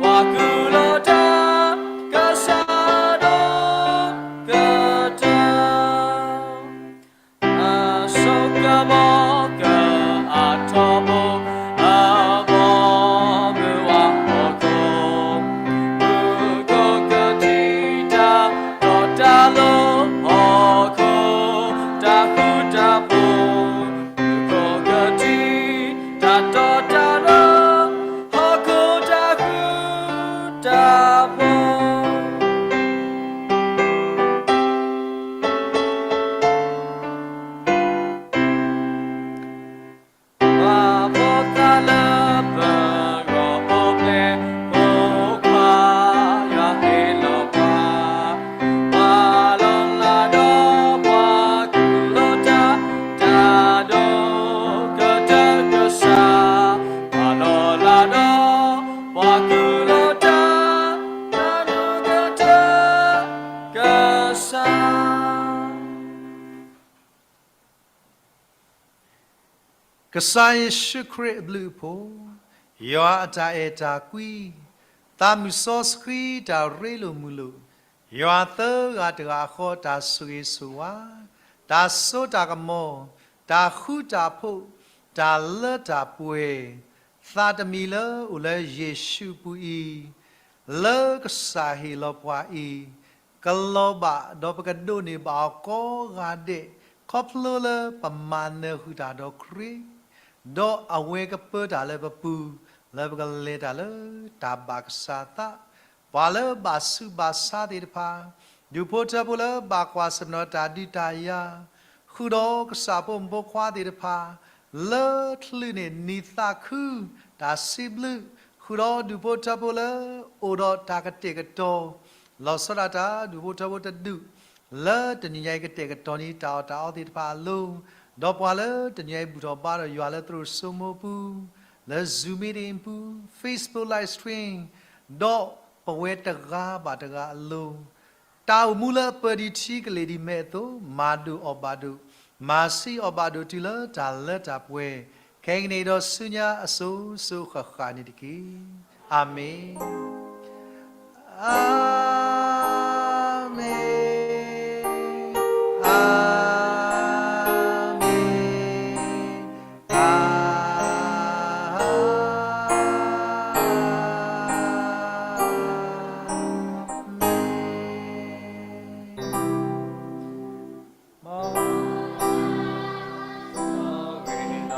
ပှၤကူၣ်လိာ်တၢ် ကစၢ်အဒိၣ်ကတၢၢ် အစိကမီၤကအါထီဘိ, အဘီမုၢ်ဝါဟီၣ်ခိၣ်, မူခိၣ်ကထံၣ်တၢ်တီတၢ်လိၤ, ဟီၣ်ခိၣ်တၢ်ဃူတၢ်ဖိး, မူခိၣ်ကထံၣ်တၢ်တီတၢ်လိၤ, ဟီၣ်ခိၣ်တၢ်ဃူတၢ်ဖိး ပှၤဖိသၣ်လၢပဂီၢ်အိၣ်ဖျဲၣ်ဖိခွါ, ယွၤဟ့ၣ်လီၤပှၤ, ပှၤလီၤလးဒီးပှၤကူၣ်လိာ်တၢ်, တၢ်ဒိၣ်ကတၢၢ်ကစၢ်, ပှၤလီၤလးဒီးပှၤကူၣ်လိာ်တၢ်, တၢ်ဒိၣ်ကတၢၢ်ကစၢ် ကစၢ်ယ့ၣ်ၡူးခရံာ်အဘျုးအဖှိၣ်, ယွၤအတၢ်အဲၣ်တၢ်ကွံ, သးမုၢ်စီဆှံတၢ်ရ့လိာ်မုာ်လိာ်, ယွၤသၢဂၤတဂၤအဃိတၢ်ဆိၣ်ဂ့ၤဆိၣ်ဝါ, တၢ်စိတၢ်ကမီၤ, တၢ်ဃူတၢ်ဖိး, တၢ်လၢတၢ်ပှဲၤ, သးတမံၤလၢအိၣ်လၢယ့ၣ်ၡူးအပူၤအံၤ, လၢကစၢ်ဟ့ၣ်လီၤပှၤအံၤ, ကလီၤဘၣ်ဒီးပကဒိးန့ၢ်ဘၣ်အီၤကိးဂၤဒဲး, ခီဖျိလၢပမၤနၢၤဃုာ်တၢ်ဒီးခရံာ်, ဒီးအဝဲကပၢတၢ်လၢပပူၤ, လၢပကလဲၤတၢ်လၢတၢ်ဘၣ်ကစၢ်သး, ပှၤလၢဘၣ်ဆူးဘၣ်ဆါသ့ၣ်တဖၣ်, ဒူၣ်ဖိထၢဖိလၢဘၣ်ကွၢ်ဆၢၣ်မဲာ်ဒီးတၢ်ဒုးတၢ်ယၤ, ဃုာ်ဒီးကစၢ်ဖိမုၣ်ဖိခွါသ့ၣ်တဖၣ်, လၢချုးန့ၣ်နံၤသးခု, တၢ်စံးဘျုး, ဃုာ်ဒီးဒူၣ်ဖိထၢဖိလၢအိၣ်ဒီးတၢ်ကတဲာ်ကတီၤ, လီၤဆီဒၣ်တၢ်ဒူၣ်ဖိထၢဖိတဒူၣ် လၢတနံၤညါအံၤကတဲာ်ကတီၤန့ၢ်တၢ်အီၣ်တၢ်အီသ့ၣ်တဖၣ်အလိၤ, ဒီးပှၤလၢတနံၤညါအံၤဘူၣ်ထီၣ်ဘါထီၣ်ယွၤလၢသရိာ်စိမိၢ်ပူၤ, လၢ Zoom meeting ပူၤ, Facebook live stream, ဒီးပဝဲတဂၤဘၣ်တဂၤအလိၤ တၢ်အိၣ်မူလၢအပၢဒံးထံကလ့ၤဒံးမဲာ်အသိး မၤဒိၣ်အီၣ်ဘၣ်ဒိၣ်, မၤဆံးအီၣ်ဘၣ်ဒိၣ်တုၤလၢတၢ်လၢတၢ်ပှဲၤ, ခဲကနံၣ်အံၤဒီးဆူညါအစိၤစိၤဃၣ်ဃၣ်န့ၣ်တက့ၢ်. အၤမ့ၣ်. အၤမ့ၣ်, အၤမ့ၣ်, အၤမ့ၣ်. မ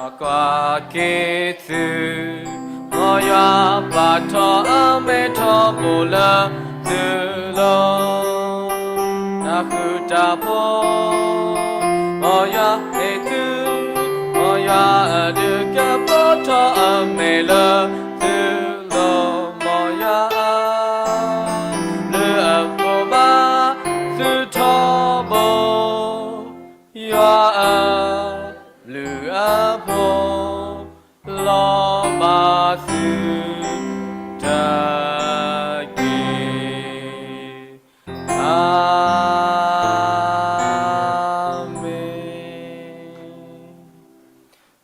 ်ကွၢ်က့ၤသု, မ်ယွၤပာ်ထီၣ်အမဲထီၣ်ဘိလၢသုလိၤ, တၢ်ဃူတၢ်ဖိး, မ်ယွၤဟ့ၣ်သု, မ်ယွၤအဒုးကပီၤထီၣ်အမဲာ်လၢသုလိၤ, မ်ယွၤအဘျုးအဖှိၣ်ဘၣ်သုထီဘိ, ယွၤအဘျုးအဖှိၣ် လီၤဘၣ်သုတက့ၢ်. အၤမ့ၣ်.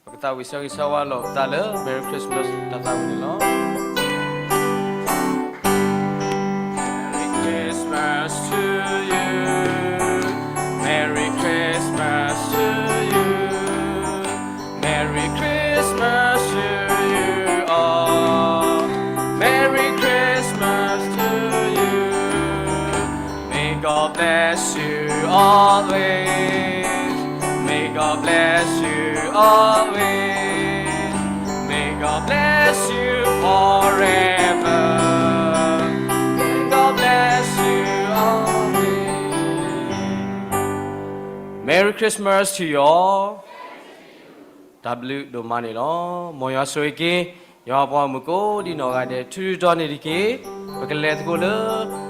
ပကသးဝံၣ်ဆၢဂ့ၤဆၢဝါလိာ်ပသးလၢ Merry Christmas တၢ်သးဝံၣ်န့ၣ်လီၤ. Merry Christmas to you. Merry Christmas to you. Merry Christmas to you all. Merry Christmas to you. May God bless you always. May God bless you always. May God bless you forever. May God bless you always. Merry Christmas to you all. တၢ်ဘျုးဒိၣ်မးန့ၣ်လီၤ. မ်ယွၤဆိၣ်ဂ့ၤက့ၤ ယွၤပှၤမုၣ်ကိးဒံနီၢ်ဂၤဒဲး ထုးထီၣ်န့ၣ်တက့ၢ်. ပကလဲၤသကိးလၢ